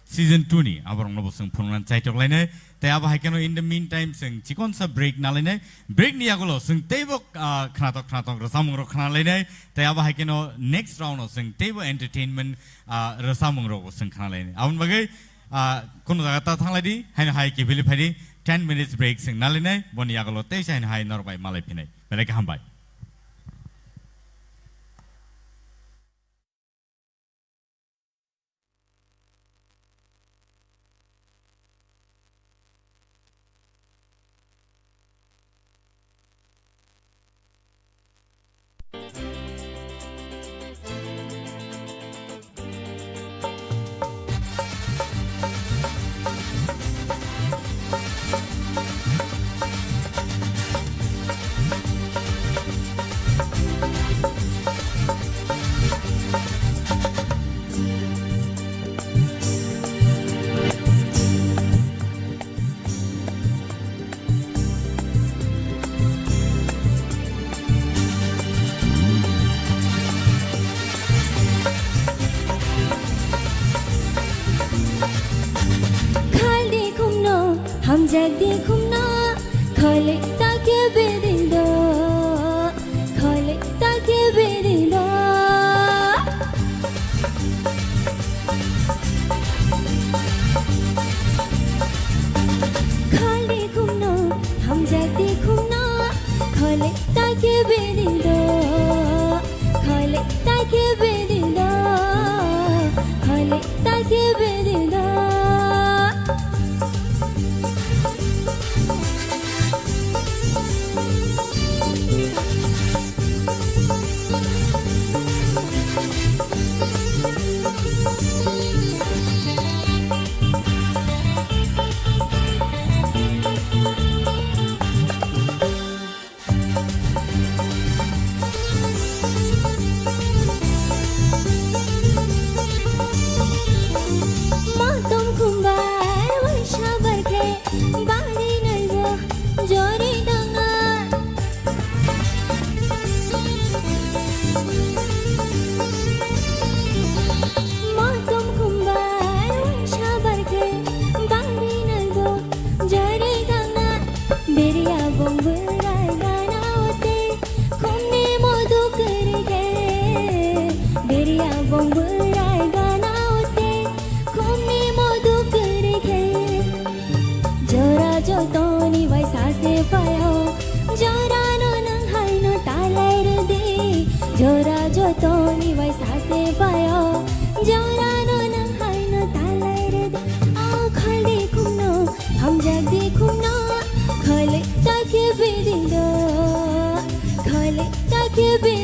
season two ni aborokno bo chwng phunuknani chaitok lainai. Tai abo hai kheno in the meantime chwng chikonsa break nalainai. Break ni yagulo chwng teibo, ah, khwnathok khwnathok rwchapmung rok khwnalainai. Tai abo hai kheno next round o chwng teibo entertainment, ah, rwchapmung rok bo chwng khwnalainai. Aboni bagwi Ah, kuno jaga ta thanglai di, haino hai kibili phai di, ten minutes break chwng nalinai, boni yagulo teisa haino hai norok bai malai phinai. Belai khe hambai. Khaldi khumno, hamjakdi khumno, khole ta khe beding do, khole ta khe beding do. Khaldi khumno, hamjakdi khumno, khole ta khe beding do, khole ta khe beding do, khole ta khe beding do. Motom khumbai waisa barkhe bari naibo jori danga. Motom khumbai waisa barkhe bari naibo jori danga. Beria bong bwrai gana ote, khumni modu kwrwi khe. Beria bong bwrai gana ote, khumni modu kwrwi khe. Jora jotoni bai sase phaio, jorano nwng haino talai rwdi. Jora jotoni bai sase phaio, jorano nwng haino talai rwdi. O khaldi khumno, hamjakdi khumno, khole ta khe beding do, khole ta khe beding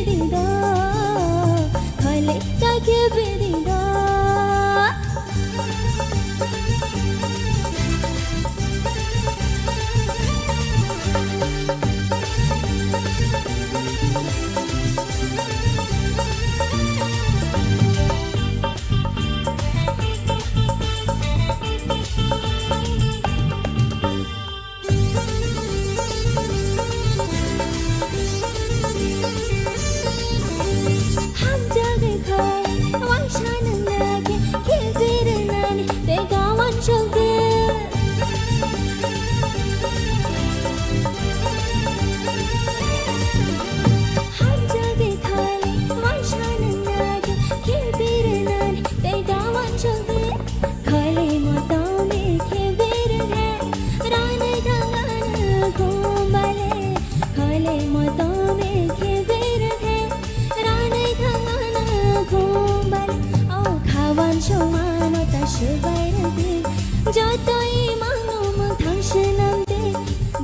Joto imang no mwthang swnam de,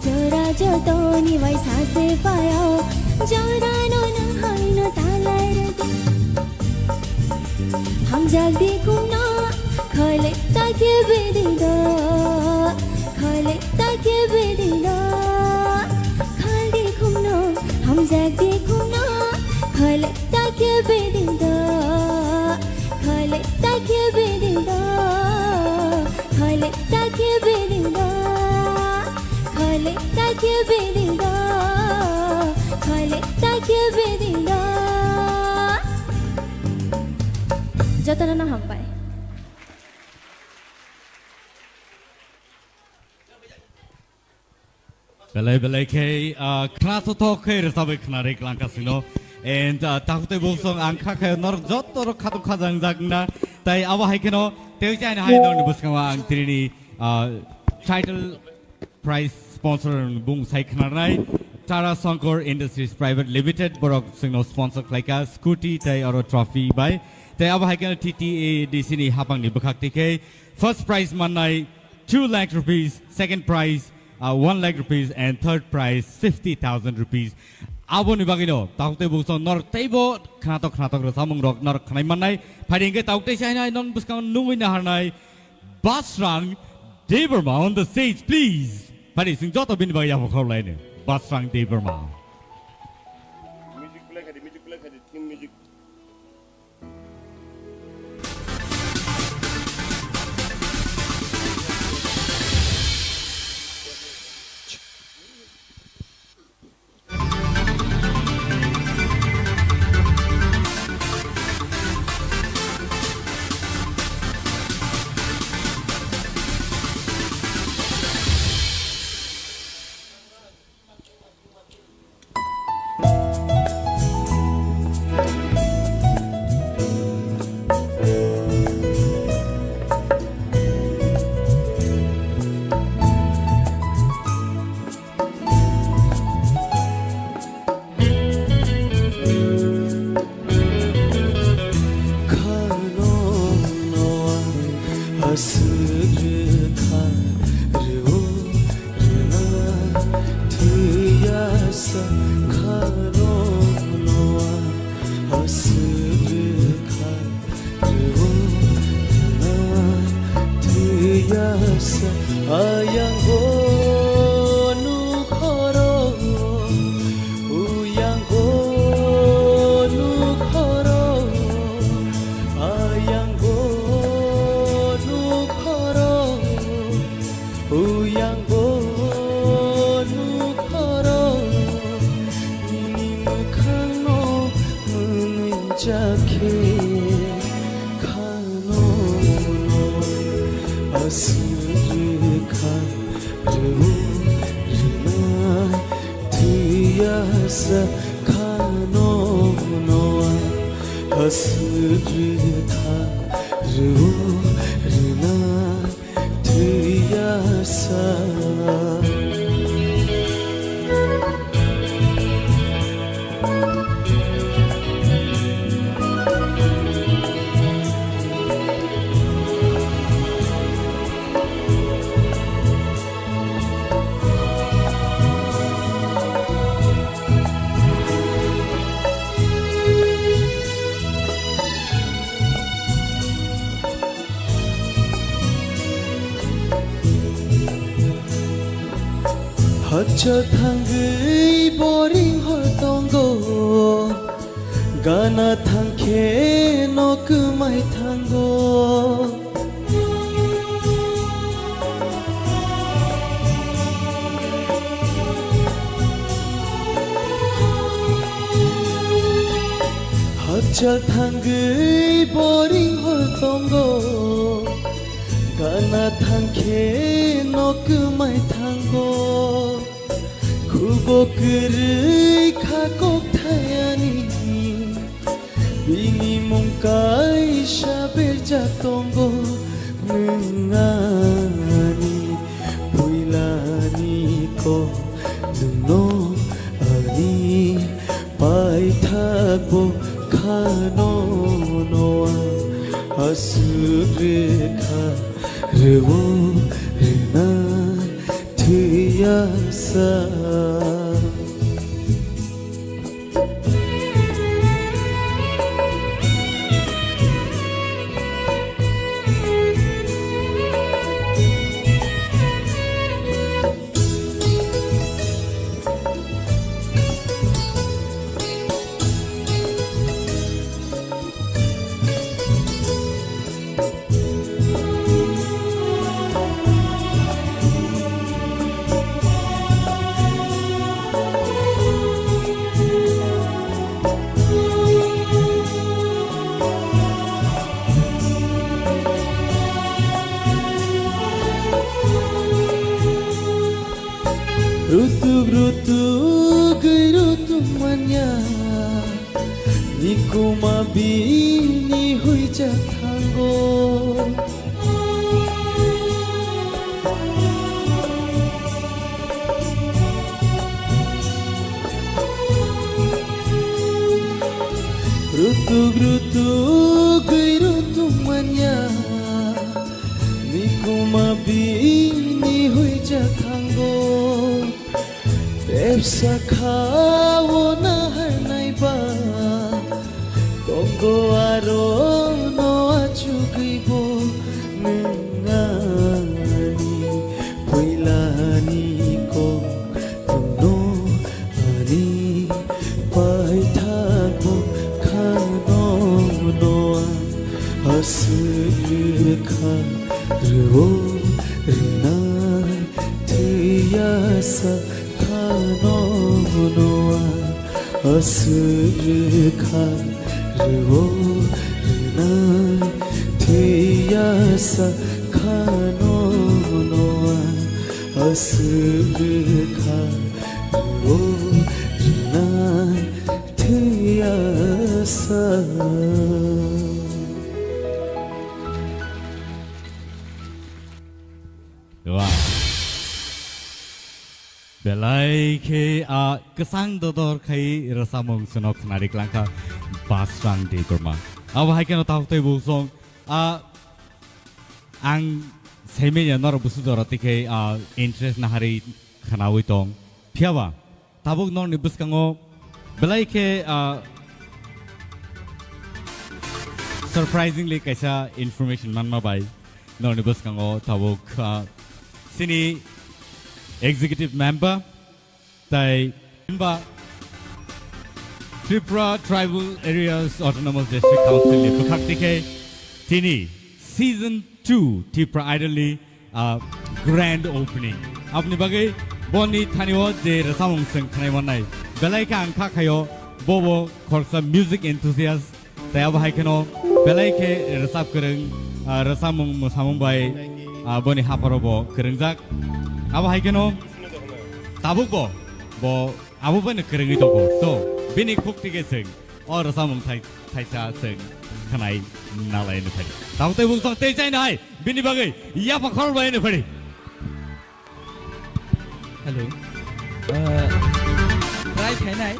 jora joto ni bai sa se phaio, jora no nwng hai no talai rw de. Hamjak di khum no, khole ta khe bedi do, khole ta khe bedi do, khal di khum no, hamjak di khum no, khole ta khe bedi do, khole ta khe bedi do, khole ta khe bedi do, khole ta khe bedi do, khole ta khe bedi do. Jotono no hambai. Belai belai khe, ah, khna thothok khe rwchabwi khna ri klangkha sino. And, ah, takhuk tei bukhuksong ang kha khe norok joto rok khatung khajang jak na. Tai abo hai kheno tei chai na hai norokni bwskango ang tini, ah, title prize sponsor bung sai khnarnai Tara Sankar Industries Private Limited borok chwngno sponsor khlaikha scooty tei oro trophy bai. Tei abo hai kheno T T A D C ni hapangni bwkhak tikhe first prize mannai two lakh rupees, second prize, uh, one lakh rupees, and third prize fifty thousand rupees. Aboni bagwino takhuk tei bukhuksong norok teibo khnatok khnatok rwchapmung rok norok khnai mannai. Phaidi hwnkhe takhuk tei chai na hai non bwskango nungwi naharnai Basrang Debbarma on the stage, please. Phaidi chwng joto bini bagwi yapha khorlaino. Basrang Debbarma. Music play khaidi, music play khaidi, theme music. Khano noa aswk rwkha rw-o rwna thwiya sa khano noa aswk rwkha rw-o rwna thwiya sa ayang bo nukhoro. Uyang bo nukhoro, ayang bo nukhoro, uyang bo nukhoro, nini mwkhangno mwnwi jakhe khano no aswk rwkha. Rw-o rwna thwiya sa khano noa aswk rwkha rw-o rwna thwiya sa. Hachal thangwi boring hor tongo, gana thangkhe no kwmai thango. Hachal thangwi boring hor tongo, gana thangkhe no kwmai thango. Khubo kwrwi kha kok thayani, bini mung kaisa berjak tongo. Nwng ani puilani kok, nwngno ani paithakbo khano noa. Aswk rwkha rwo rwna thwiya sa. Rutuk rutuk gwi rutuk manya, nikuma bini huija thango. Rutuk rutuk gwi rutuk manya, nikuma bini huija thango. Tepsa kha o nahar naiba, tongo aro no achugwi bo nwng ani puilani kok tongno ani paithak bo khano no ang aswk rwkha rwo rwnai thwiya sa. Khano noa aswk rwkha rwo rwnai thwiya sa. Khano noa aswk rwkha rwo rwnai thwiya sa. Wah. Belai khe a kwchang dodor khai rwchapmung chwngno khwnari klangkha Basrang Debbarma. Abo hai kheno tabuk tei buk song a ang saimanya norok busu jora tikhe a interest naharwi khwnawi tong. Phiyaba tabuk norokni bwskango belai khe, ah, surprisingly kaisa information manma bai norokni bwskango tabuk, ah, chini executive member tai himba Tripura Tribal Areas Autonomous District Council ni bwkhak tikhe tini season two Tripura Idol ni, ah, grand opening. Aboni bagwi boni thani o je rwchapmung chwng khwnai mannai. Belai khe ang kha khaio bobo khoroksa music enthusiast. Tai abo hai kheno belai khe rwchap kwrwng, ah, rwchapmung mwsamung bai, ah, boni hapharo bo kwrwngjak. Abo hai kheno tabuk bo, bo abo bai no kwrwngwi tongo. So, bini khuk tikhe chwng o rwchapmung thai-, thaisa chwng khwnai nalai no phai. Tabuk tei buk song tei chai nai, bini bagwi yapha khorok bai no phai. Hello. Uh, try khainai.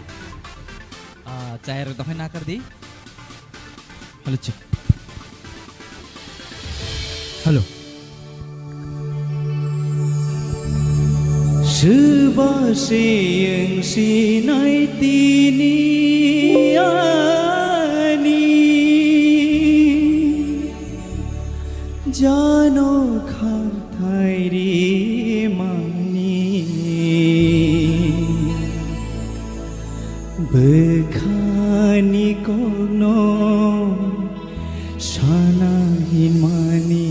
Ah, chayar dokhai nakar di. Hello, check. Hello. Swba se wng sinai tini ani jano kha. Thairi mani bwkhani kokno sana hinmani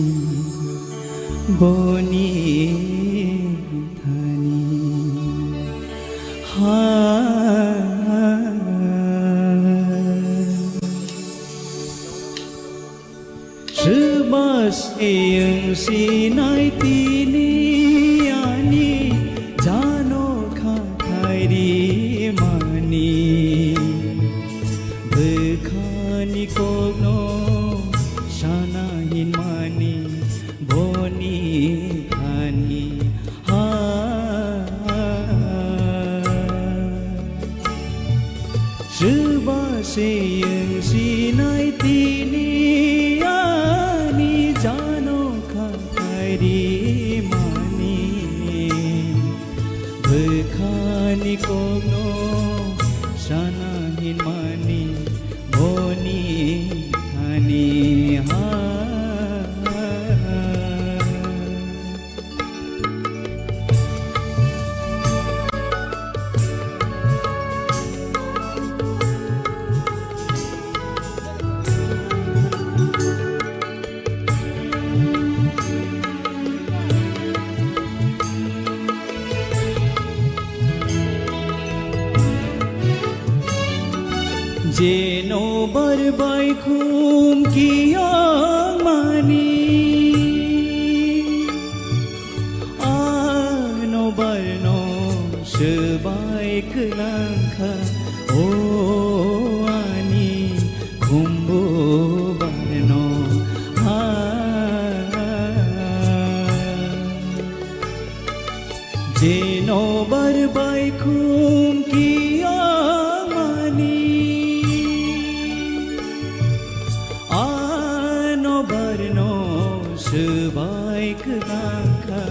boni thani ha. Swba se wng sinai tini ani jano kha thairi mani bwkhani kokno sana hinmani boni thani ha. Swba se wng sinai tini Bar bai khum kiyang mani, ano bar no swbai kwnang kha, o ani khumbu bar no ha. Jeno bar bai khum kiyang mani, ano bar no swbai kwnang kha,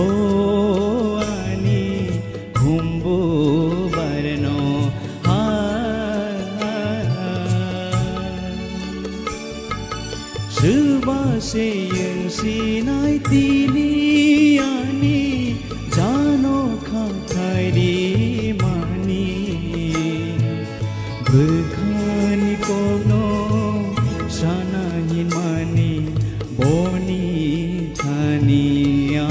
o ani khumbu bar no ha. Swba se yang sinai tini ani jano khathai di mani. Bwkhani kokno sana hin mani boni thani a.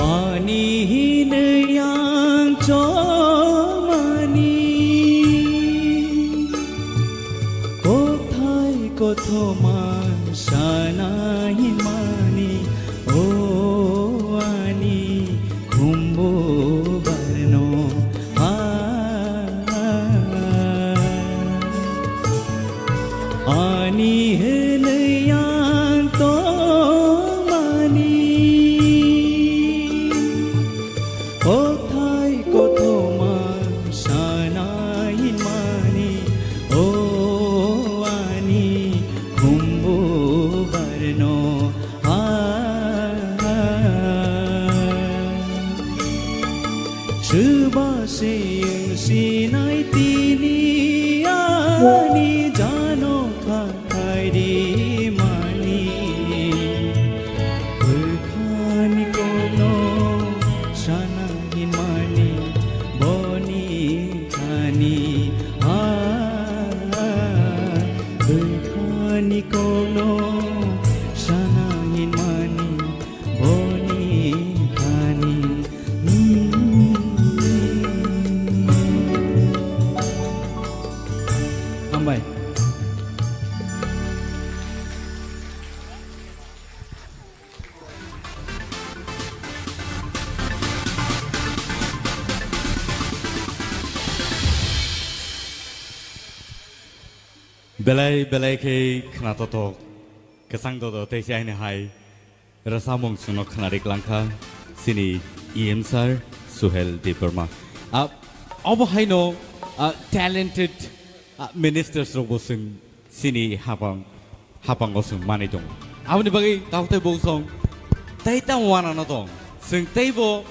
Ani hinwi ang chomani, kothai kothoma sana hinmani, o ani khumbu barno. Ani hinwi ang tongmani, kothai kothoma sana hinmani, o ani khumbu barno. Swba se sinai tini ani jano khathai di mani. Bwkhani kokno sana hinmani boni thani. Bwkhani kokno sana hinmani boni thani. Hambai. Belai belai khe khna totok, kwchang dodo tei se aini hai rwchapmung chwngno khna ri klang kha chini E M sir Suhel Debbarma. Ah, obo haino, ah, talented, ah, ministers rokbo chwng chini hapang, hapango chwng manwi tongo. Aboni bagwi tabuk tei buk song tei tamo wanano tong. Chwng teibo,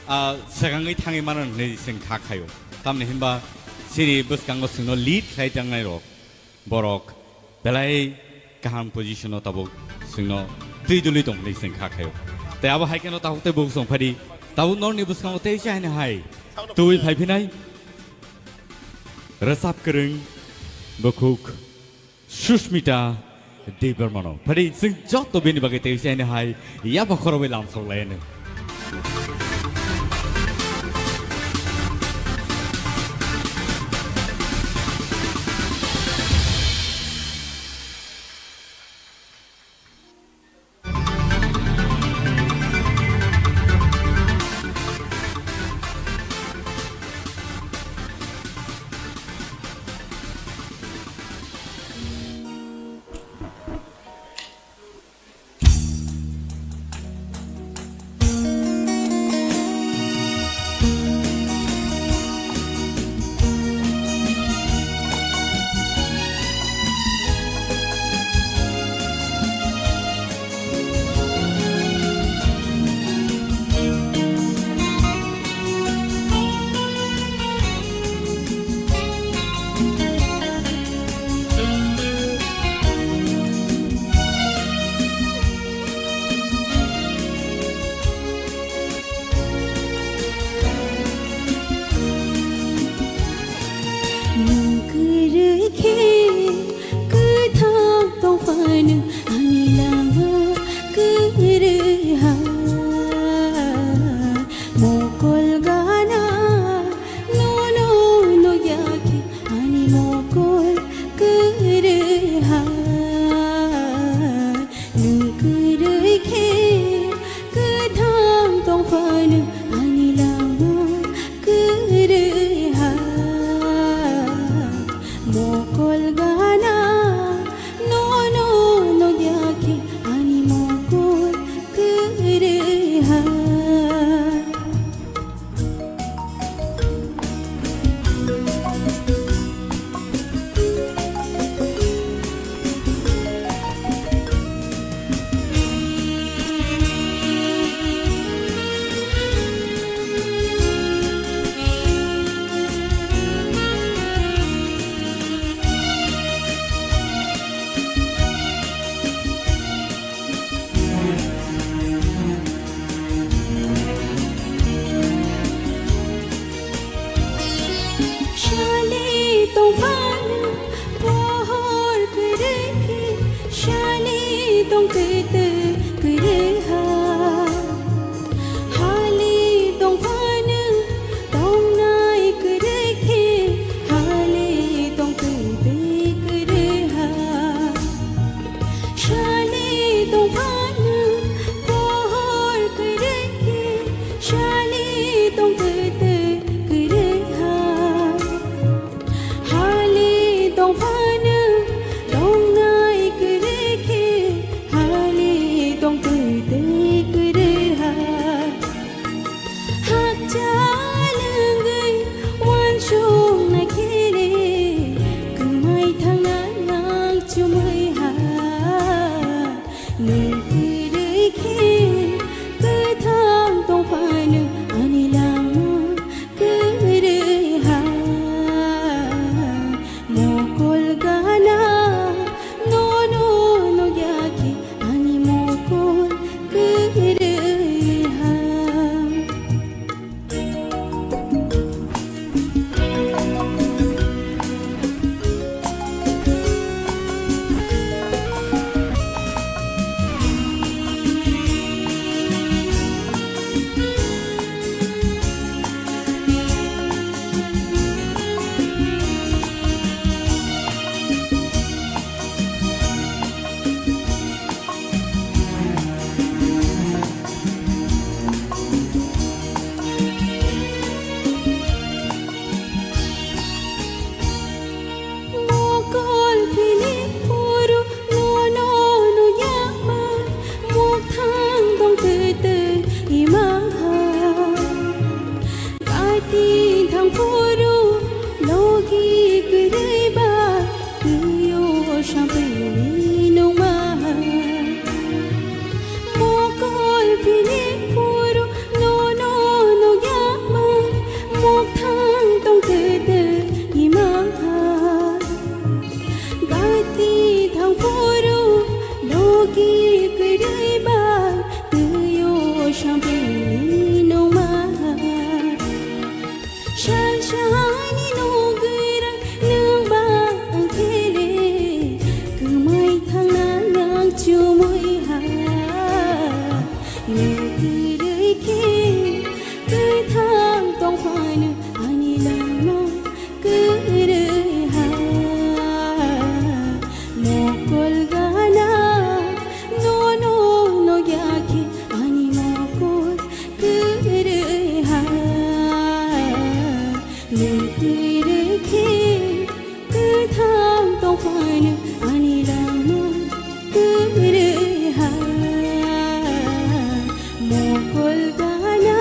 ah, swkangwi thangwi mano hwnwi chwng kha khaio. Tamni hinba chini bwskango chwngno lead khlai tangnai rok, borok belai kaham position o tabuk chwngno twi duli tong hwnwi chwng kha khaio. Tei abo hai kheno tabuk tei buk song phadi tabuk norni bwskango tei se haino hai twi phai phinai rwchap kwrwng bukhuk Sushmita Debbarmano. Phadi chwng joto bini bagwi tei se haino hai yapha khorobwi lamsok lai ano. Phano pohor kwrwi khe sali tong twi twi kwrwi ha. Hali tong phano tongnai kwrwi khe hali tong twi twi kwrwi ha. Sali tong phano pohor kwrwi khe sali tong twi twi kwrwi ha. Hali tong phano tongnai kwrwi khe hali tong twi twi kwrwi ha. Hakchal wngwi uansukna khe le kwmai thangna nang chumui ha. Nwng kwrwi khe kwthang tong phano ani langma kwrwi ha. Mokol gana nono nukya khe ani mokol kwrwi ha. Mokol phini phuru nono nuyama, mokthang tong twi twi ima ha. Kaiti thang phuru logi kwrwi ba, twiyo sampili nungma ha. Mokol phini phuru nono nuyama, mokthang tong twi twi ima ha. Gati thang phuru logi kwrwi ba, twiyo sampili nungma ha. Sansani nugwirang nwng ba ang khe le, kwmai thangna nang chumui ha. Nwng kwrwi khe kwthang tong phano ani langma kwrwi ha. Mokol gana nono nukya khe ani mokol kwrwi ha. Nwng kwrwi khe kwthang tong phano ani langma kwrwi ha. Mokol gana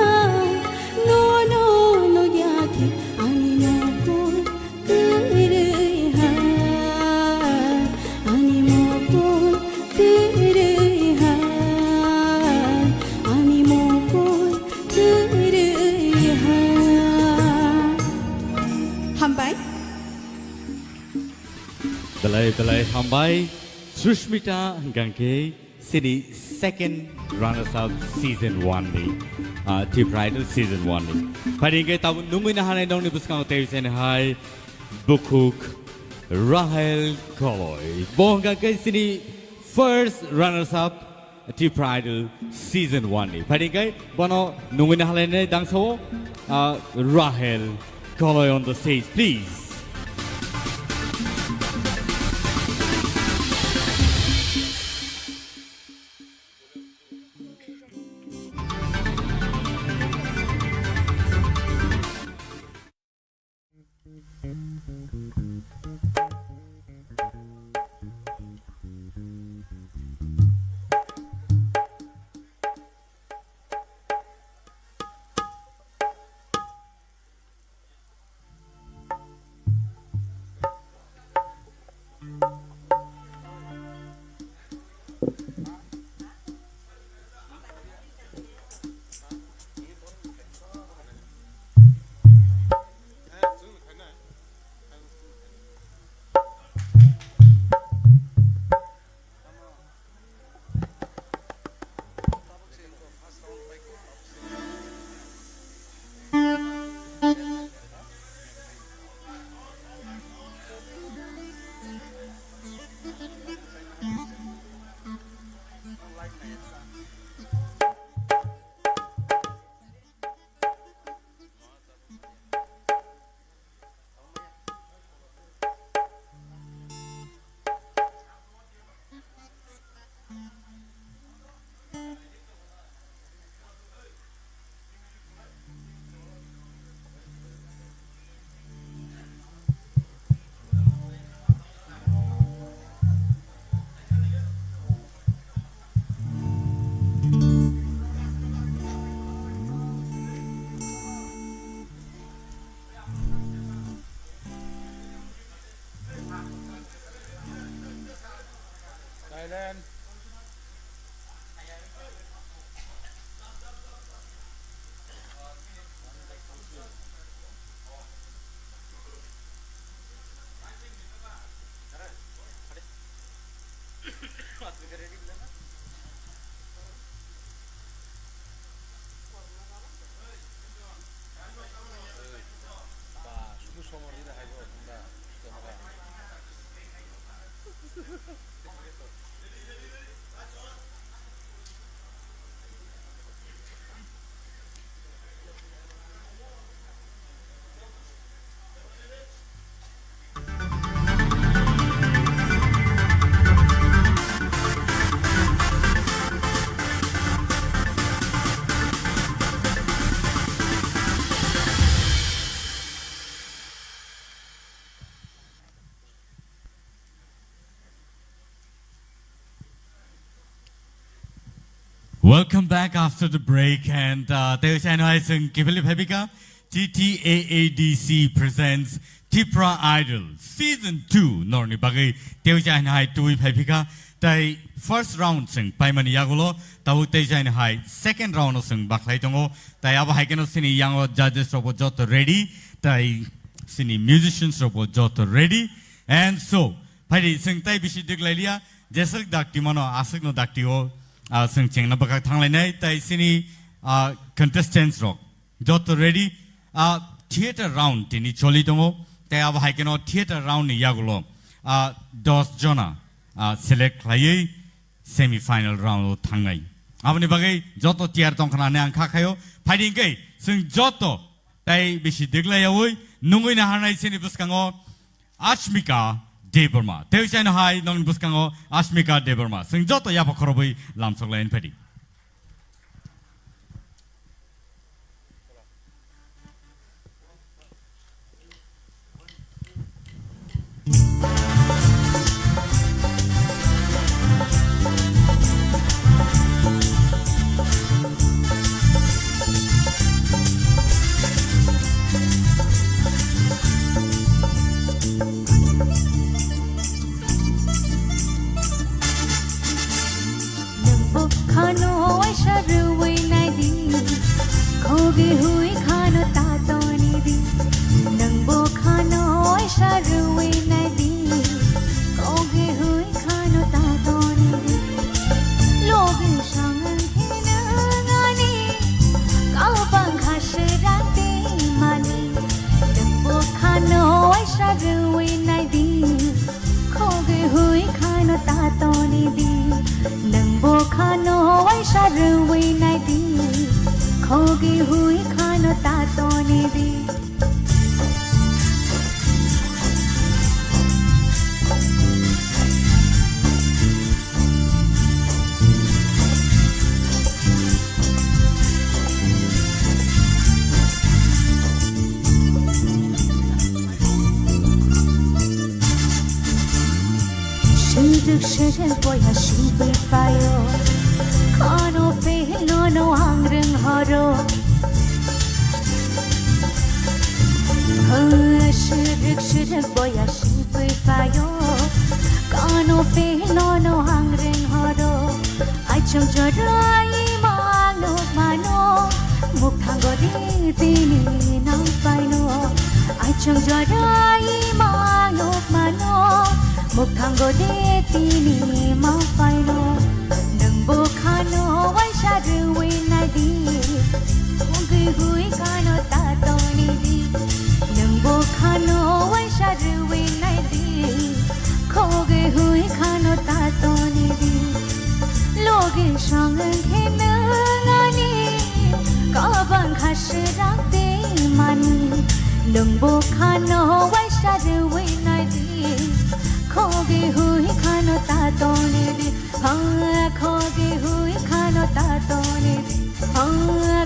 nono nukya khe ani mokol kwrwi ha. Ani mokol kwrwi ha. Ani mokol kwrwi ha. Hambai. Belai belai hambai Sushmita hwnkha khe chini second runners up season one ni, ah, Tipra Idol season one ni. Phai hwnkhe tabuk nungwi naharnai nokni bwskango tei chini hai bukhuk Rahel Koloi. Bo hwnkha khe chini first runners up Tipra Idol season one ni. Phai hwnkhe bono nungwi naharlainai dangsao, ah, Rahel Koloi on the stage, please. Welcome back after the break, and, uh, tei chai no hai chwng kibili phaibika, T T A A D C presents Tipra Idol Season two norni bagwi tei chai no hai twi phaibika, tei first round chwng paimani yagulo, tabuk tei chai no hai second round o chwng bakhlai tongo, tei abo hai keno chini yango judges rokbo joto ready, tei chini musicians rokbo joto ready, and so, phaidi chwng tei bisi dwklai liya, jeswk dakti mano, aswkno dakti o, ah, chwng chengna bwkhak thanglainai, tei chini, ah, contestants rok joto ready, ah, theater round tini choli tongo, tei abo hai keno theater round ni yagulo, ah, dos jona, ah, select khlaiwi semi final round o thangnai. Aboni bagwi joto tiyar tongkha hinwi ang kha khaio, phaidi hwnkhe chwng joto tei bisi dwklai yaui nungwi naharnai chini bwskango Ashmika Debbarma. Tei chai no hai nongni bwskango Ashmika Debbarma. Chwng joto yapha khorobwi lamsok lai phaidi. Nwng bo khano waisa rwui nai di, khogi hui khano ta toni di. Nwng bo khano waisa rwui nai di, khogi hui khano ta toni di. Logi sangwng khe nwng ani kabang kha srang twi mani. Nwng bo khano waisa rwui nai di, khogi hui khano ta toni di. Nwng bo khano waisa rwui nai di, khogi hui khano ta toni di. Siruk siruk boya sibui payo, kono pehino no ang ring horo. Siruk siruk boya sibui payo, kono pehino no ang ring horo. Aichung jorai mano mano, mukhango de tini nang paino. Aichung jorai mano mano, mukhango de tini ma paino. Nwng bo khano waisa rwui nai di, khogi hui khano ta toni di. Nwng bo khano waisa rwui nai di, khogi hui khano ta toni di. Logi sangwng khe nwng ani kabang kha srang twi mani. Nwng bo khano waisa rwui nai di, khogi hui khano ta toni di. Ha, khogi hui khano ta toni di. Ha,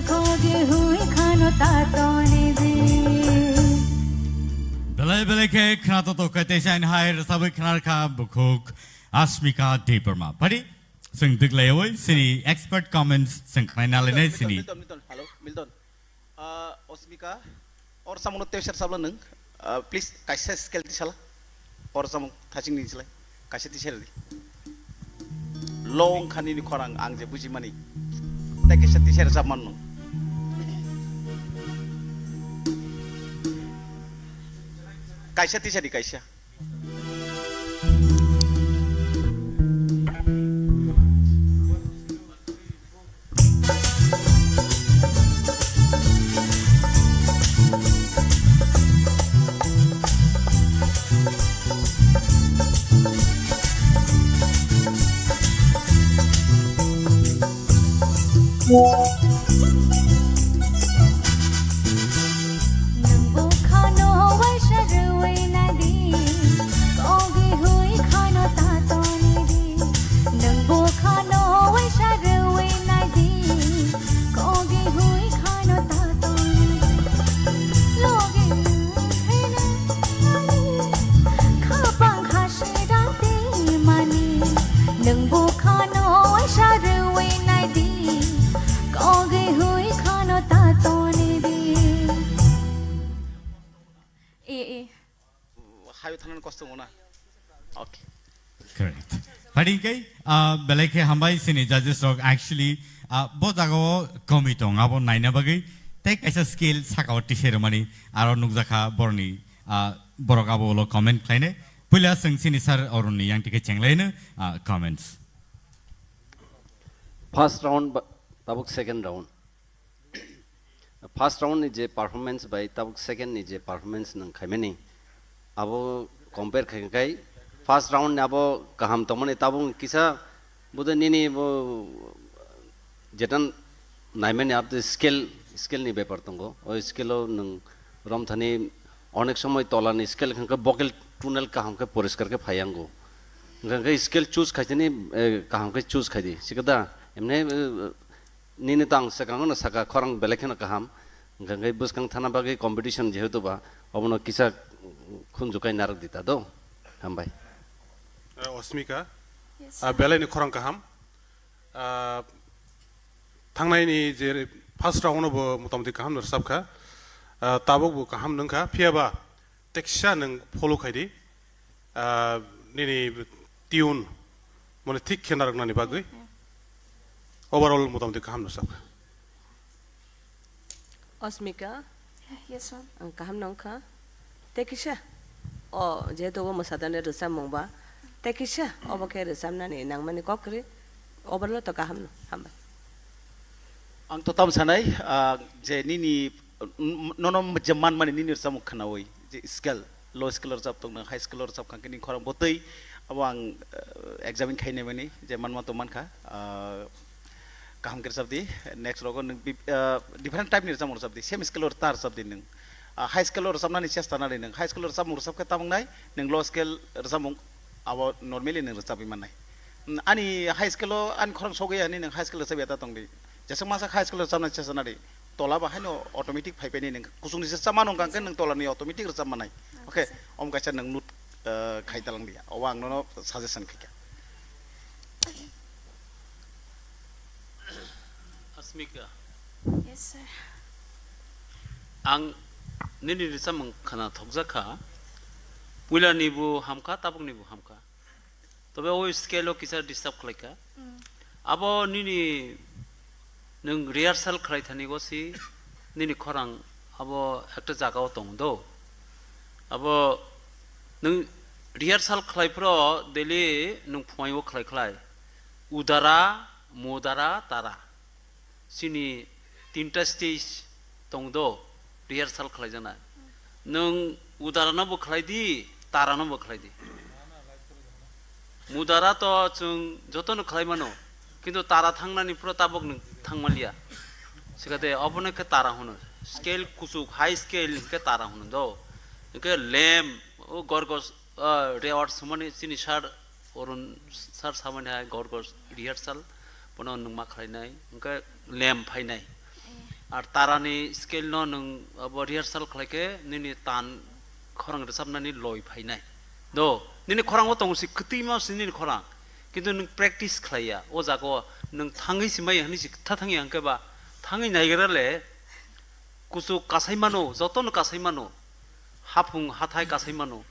khogi hui khano ta toni di. Belai belai khe khna to to khe tei sain hai rwsabwi khna rwkha bukhuk Ashmika Debbarma. Phaidi, chwng dwklaiwi chini expert comments chwng khnai nalai nai chini. Milton, Milton, hello, Milton. Ah, Ashmika, or samung no teser sabla nwng. Ah, please, kaisa scale tisala. Or samung thaching ni silai. Kaisa tisel di. Lo wngkha nini khorang ang je bujimani. Tei kaisa tisai rwchap mano. Kaisa tisai di kaisa. Nwng bwkhano waisa rwui nai di, kogi hui khano ta toni di. Nwng bwkhano waisa rwui nai di, kogi hui khano ta toni di. Logi wngkhaino ani khapang kha sirang twi mani. Nwng bwkhano waisa rwui nai di, kogi hui khano ta toni di. E, e. Hayo thanani kosto wngna. Okay. Correct. Phaidi khe, ah, belai khe hambai sini judges rok actually, ah, bo jagao komi tong abo naina bagwi tei kaisa skill sakao tisai rwmani aro nukjakha borni, ah, borok abo ulo comment khlainai. Puila chwng sini sir Arun ni yang tike chenglaino, ah, comments. First round ba, tabuk second round. First round ni je performance bai tabuk second ni je performance nwng khaimani, abo compare khai khai first round ni abo kaham tongmani, tabuk kisa bude nini bo jetan naimani abo skill, skill ni bepar tongo. O skill o nwng romthani onek somoi tola ni skill hwnkhe vocal tunnel kaham khe poriskar khe phaiyango. Hwnkhe skill choose khaisani, eh, kaham khe choose khaidi. Sikada emne, eh, Nini tang swkango no saka khorang belai kheno kaham, hwnkhe bwskang thana bagwi competition jehetu ba, obono kisa khunjukai narwk di ta do. Hambai. Eh, Osmika, Yes, ah, sir. Belai ni khorang kaham. Ah, thangnai ni je first round no bo motamoti kaham no rwchap kha. Ah, tabuk bo kaham nwng kha. Phiya ba, Teksa nwng follow khai di, ah, nini tune mane thik khe narwknani bagwi. Overall motamoti kaham no sakha. Osmika, Yes, ma'am. Ang kaham no wngkha. Tekisa, o jehetu o mwsadani rwchapmung ba, tekisa obo khe rwchapnani nangmani kok kwrwi, overall to kaham no, hambai. Ang to tam sanai, ah, je nini, n-, nono je man mani nini rwchapmung khwnawi, je scale, low scale o rwchap tong nang, high scale o rwchap kha khe nini khorang botwi, abo ang, ah, examine khai naimani, je man ma tong man kha, ah, kaham khe rwchap di, next rogo nwng bi-, ah, different type ni rwchapmung rwchap di, same scale o ta rwchap di nwng. Ah, high scale o rwchapnani chesta nari nwng, high scale o rwchapmung rwchap khe tamung nai, nwng low scale rwchapmung abo normally nwng rwchapwi mannai. Mm, ani high scale o ani khorang sogwi ani nwng high scale o rwchapya ta tongdi. Jeswk masa high school o rwchapnai chesa nadi, tola ba haino automatic phai paini nwng kuchukni se chama nung kang khe nwng tola ni automatic rwchap manai. Okay, sir. Om kaisa nwng note, eh, khai talang dia. O ang nono suggestion khaikha. Asmika. Yes, sir. Ang nini rwchapmung khana thokjak kha. Puila ni bo hamkha, tabuk ni bo hamkha. Tobe o scale o kisa disturb khlai kha. Mm. Abo nini nwng rehearsal khlai thani go si nini khorang abo ekta jaga o tong do. Abo nwng rehearsal khlai phro daily nwng phwai o khlai khlai. Udara, mudara, tara. Chini tinta stage tong do, rehearsal khlaijaknai. Nwng udarano bo khlai di, tarano bo khlai di. Mudara to chwng jotono khlai mano, kintu tara thangnani phro tabok nwng thang manliya. Sikate obono khe tara hwno. Scale kuchuk, high scale hwnkhe tara hwno do. Hwnkhe lamp, o gorgos, ah, reward sumani chini sir Arun sir samani hai gor gor rehearsal, bono nwng ma khlainai, hwnkhe lem phainai. Ar tarani scale no nwng abo rehearsal khlaikhe nini tan khorang rwchapnani loi phainai. Do, nini khorang o tongo si kwtwima si nini khorang. Kintu nwng practice khlaiya, o jaga o nwng thangwi si maya hwnwi si kwtha thangya hwnkhe ba thangwi naigra le kuchuk kasai mano, jotono kasai mano. Haphung hathai kasai mano.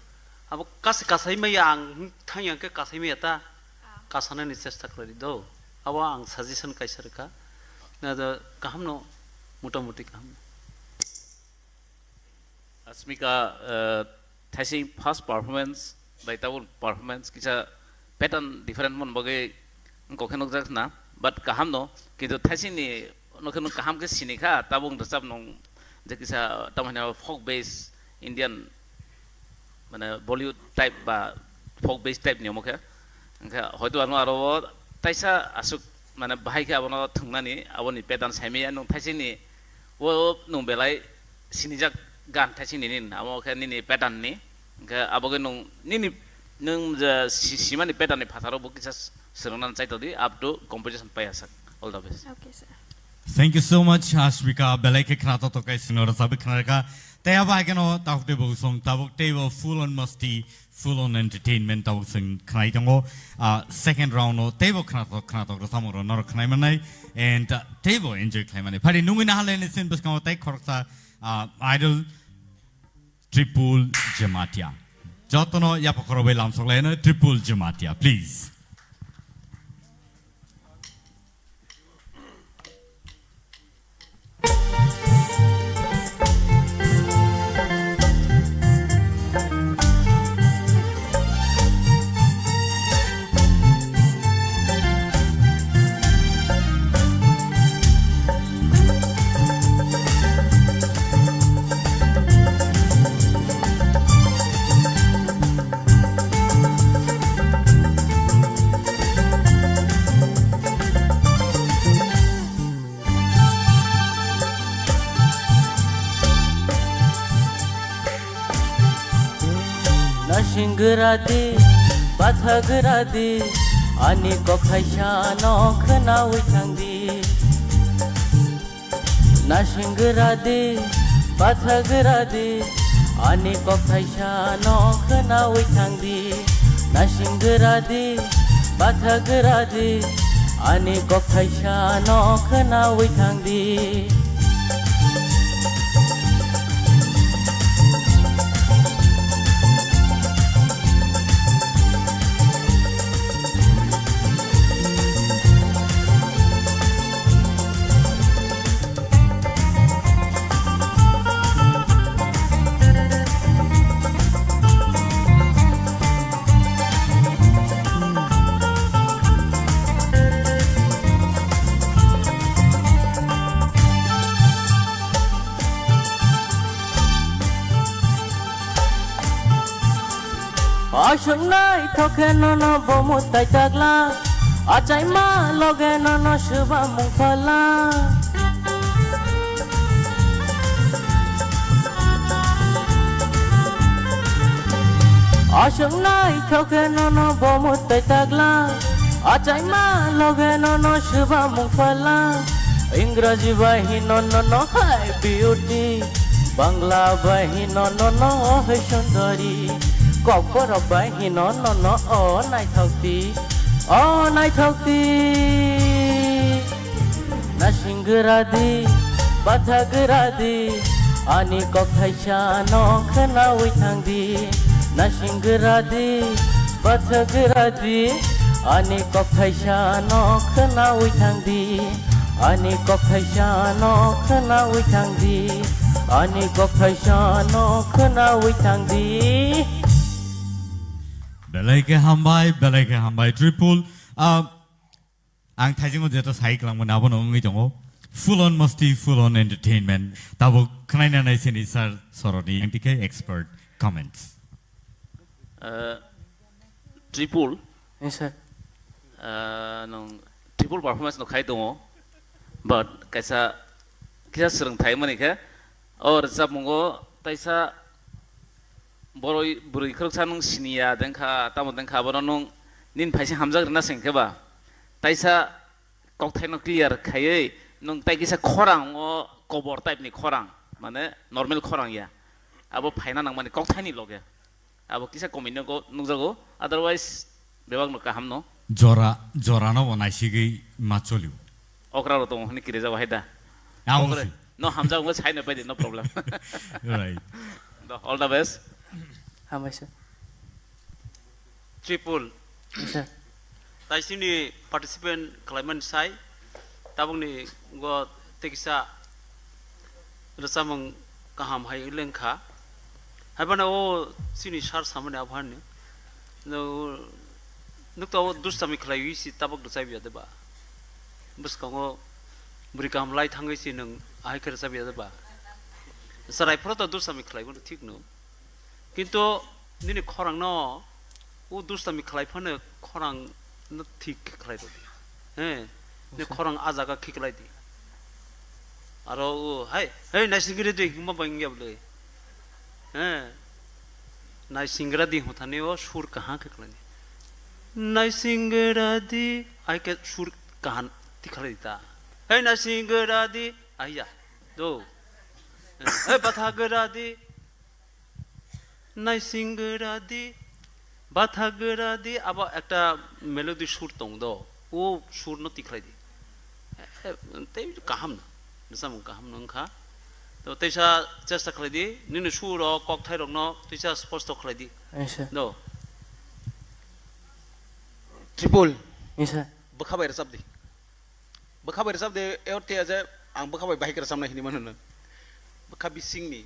Abo kasi kasai maya ang thangya hwnkhe kasai maya ta. Ah. kasanani chesta khlai di do. Abo ang suggestion kaisa rwkha. Na do kaham no, motamuti kaham no. Asmika, eh, thaising first performance bai tabuk performance kisa pattern different mon bagwi wngkok khe nukjak na, but kaham no, kintu thaising ni no khe nwng kaham khe sini kha, tabuk rwchap nung je kisa tamo hino folk base Indian mane Bollywood type ba folk base type ni omo khe, hwnkhe hoito ano aro o taisa aswk mane bahai khe abono thwngnani aboni pattern saimaya nwng thaising ni o nwng belai sinijak gan thaising nini amo khe nini pattern ni, hwnkhe abo khe nwng nini nwng je si-, simani pattern ni phataro bo kisa s-, swrwngna chaitodi up to composition paiya sak. All the best. Okay, sir. Thank you so much, Ashmika. Belai khe khna to tokai sino rwchapwi khna rwkha. Tei abo hai kheno tabuk tei bo song tabuk tei bo full on masti, full on entertainment tabuk chwng khnai tongo. Ah, second round o tei bo khna to khna to rwchapmung rok norok khnai manai and, ah, tei bo enjoy khlai mani. Phari nungwi naha le ni sin bwskango tei khoroksa, ah, idol Tripul Jamatia. Jotono yapha khorokbai lamsok laino Tripul Jamatia, please. Nasing gra di, batha gra di, ani kok thaisa no khwnawi thang di. Nasing gra di, batha gra di, ani kok thaisa no khwnawi thang di. Nasing gra di, batha gra di, ani kok thaisa no khwnawi thang di. Aswk naithok khe nono bo mwtai tagla, achaima loge nono swbamung phala. Aswk naithok khe nono bo mwtai tagla, achaima loge nono swbamung phala. Ingraji bai hino nono hai beauty, Bangla bai hino nono oh sundari, Kokborok bai hino nono oh naithok di, oh naithok di. Nasing gra di, batha gra di, ani kok thaisa no khwnawi thang di. Nasing gra di, batha gra di, ani kok thaisa no khwnawi thang di. Ani kok thaisa no khwnawi thang di. Ani kok thaisa no khwnawi thang di. Belai khe hambai, belai khe hambai, Tripul. Ah, ang thaisingo jeto sai kwlangmani abono wngwi tongo. Full on masti, full on entertainment. Tabuk khwnaina nai sini sir soroni ang tikhe expert comments. Ah, Tripul. Yes, sir. Ah, nwng triple performance no khai tongo, but kaisa, kisa swrwngthai mani khe, o rwchapmungo taisa boroi, bwrwi khoroksa nwng siniya dengkha, tamo dengkha, abono nwng nini phaising hamjak rwna seng khe ba, taisa kokthaino clear khaiwi nwng tai kisa khorang o kobor type ni khorang, mane normal khorang ya, abo phaina nangmani kokthaini loge. Abo kisa komino go nukjago, otherwise bebak no kaham no. Jora, jora no bo naisigwi ma cholio. Okra ro tongo hwnwi kirijago hai da. Amo Okra si. No hamjago wngkha sai no pai di, no problem. Right. Do, all the best. Hambai sir. Tripul. Yes, sir. Taisini participant khlaimani sai, tabukni go tekisa rwchapmung kaham hai lengkha. Haibano o chini sir samani aphani. No, nukta o dustami khlaiwi si tabuk rwchapya de ba? Bwskango bwrwi kaham lai thangwi si nwng ahai khe rwchapya de ba? Chwrai phoro to dustami khlaiwi thik no. Kintu nini khorangno o dustami khlai phano khorang no thik khe khlai rwdi. He, ni Acha. Khorang a jaga khiklai di. Aro o, hai, hei, naisingri di, himba bangya bwle. He, naisingra di hotani o sur kaha khe khlai di. Naisingra di, ai ke sur kahan tikhlai di ta. Hei, naisingra di, ai ya, do. Hei, batha gra di. Naising gra di, batha gra di, abo ekta melody sur tong do, o sur no tikhlai di. Eh, tei kaham no, bwsamo kaham no wngkha. To teisa chesta khlai di, nini sur o kokthai rok no teisa sposto khlai di. Aisa. Do. Triple. Aisa. Bwkha bai rwchap di. Bwkha bai rwchap de, e orthe ya je ang bwkha bai bahai khe rwchapnai hinwi mano no. Bwkha bisingni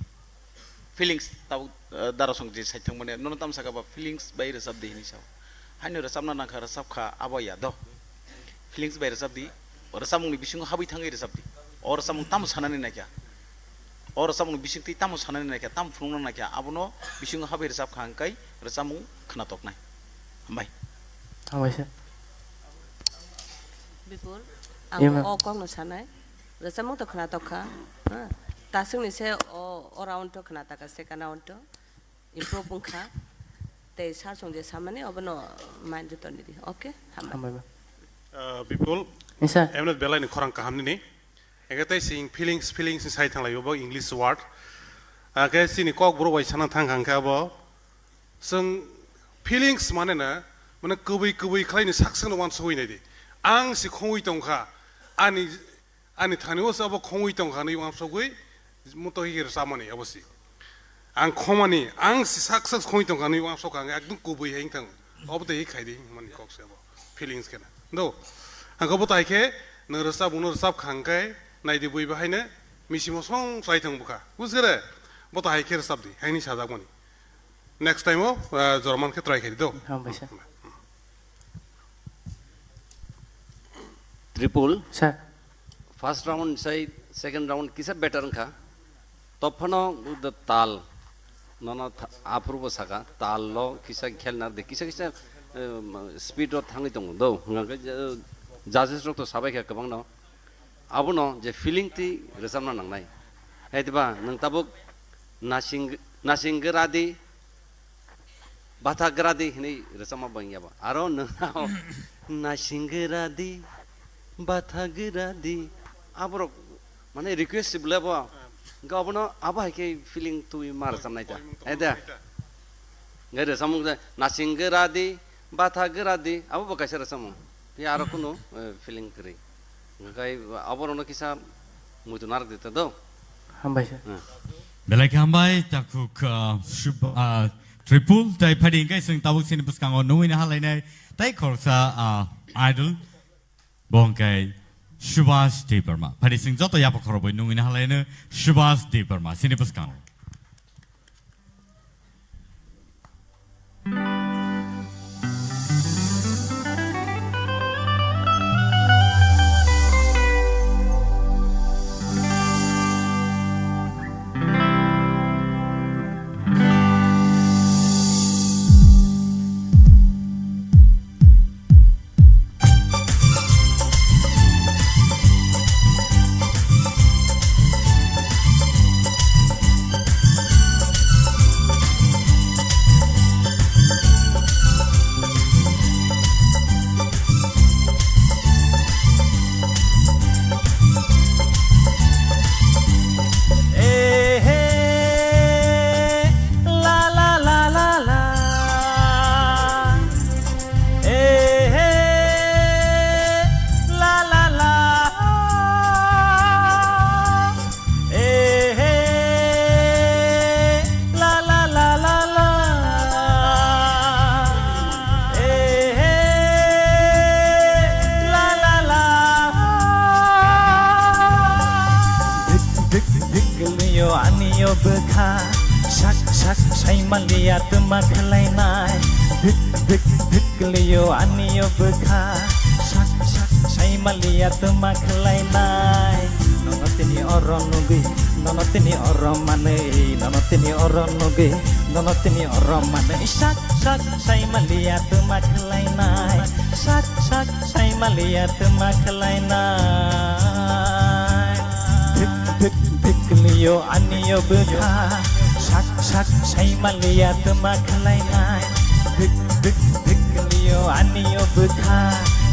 feelings tabuk, eh, darasong je saithang mane, nono tamo saka ba feelings bai rwchap de hinwi sao. Haino rwchapna nangkha, rwchap kha, abo ya do. Feelings bai rwchap di, rwchapmungni bisingo habwi thangwi rwchap di. O rwchapmung tamo sanani naikha. O rwchapmung bisingtwi tamo sanani naikha, tamo phunukna naikha, abono bisingo habwi rwchap kha hwnkhai rwchapmung khwnatoknai. Hambai. Hambai sir. Bipul, Ye, ang ma'am. O kokno sanai. Rwchapmung to khwnatok kha. Ha? Taswkni se o, o round to khwnatak kha, second round to. Improve wngkha. Tei sir song je samani obono mind to toni di. Okay? Hambai. Hambai, ma'am. Uh, Bipul, Yes, sir. Emnet belai ni khorang kaham nini. Eke tei sing feelings, feelings ni sai thanglai bo English word. Ake sini kok bro bai sana thang khang khe abo. Seng feelings mane na, mane kubui kubui khlai ni sak seng no wansugui nai di. Ang si khongui tong kha, ani, ani thani o se abo khongui tong kha ni wansugui, muto hi rwchapmani abo si. Ang khomani, ang si sak sak khongui tong kha ni wansuk kha, ekdom kubui hai thang. Obo tei khai di, mani kok se abo. Feelings khe na. Do. Ang ko bo tai khe, nang rwchap, uno rwchap khang khe, nai di bui bahai ne, misi mo song sai thang bukha. Bujkhe re? Bo tai khe rwchap di, hai ni sajak mani. Next time o, ah, jora man khe try khe di do. Hambai sir. Triple. Sir. First round sai second round kisa better wngkha. Tophano the tal. Nono tha-, aphuru bo saka, tal lo kisa khel nar de, kisa kisa, eh, speed ro thangwi tongo do. Hwnka khe, eh, judges rok to sabai kha kwbang no. Abono je feeling twi rwchapna nangnai. Hai diba, nwng tabuk nasing, nasing gra di, batha gra di hinwi rwchapma bang ya ba. Aro nwng nasing gra di, batha gra di. Aborok mane request si bwle bo. Hwnkhe obono abo hai khe feeling twi ma rwchapnai ta. Hai da. Hwnkhe rwchapmung je nasing gra di, batha gra di, abo bo kaisa rwchapmung. Tei aro kunu, eh, feeling kwrwi. Hwnkhe aborokno kisa muitu narwk di ta do. Hambai sir. Hmm. Belai khe hambai, takhuk, ah, Sub-, ah, Tripul, tei phaidi hwnkhe chwng tabuk chini bwskango nungwi na halainai, tei khoroksa, ah, idol, bo hwnkhe Subhas Debbarma. Phaidi chwng joto yapha khorokbai nungwi na halaino Subhas Debbarma, chini bwskango. Bwkha sak sak saimaliya twma khwlainai. Dhik dhik dhik liyo aniyo bwkha sak sak saimaliya twma khwlainai. Nono tini oro nugwi, nono tini oro manwi, nono tini oro nugwi, nono tini oro manwi. Sak sak saimaliya twma khwlainai, sak sak saimaliya twma khwlainai. Thik thik thik liyo aniyo bwkha sak sak saimaliya twma khwlainai. Thik thik thik liyo aniyo bwkha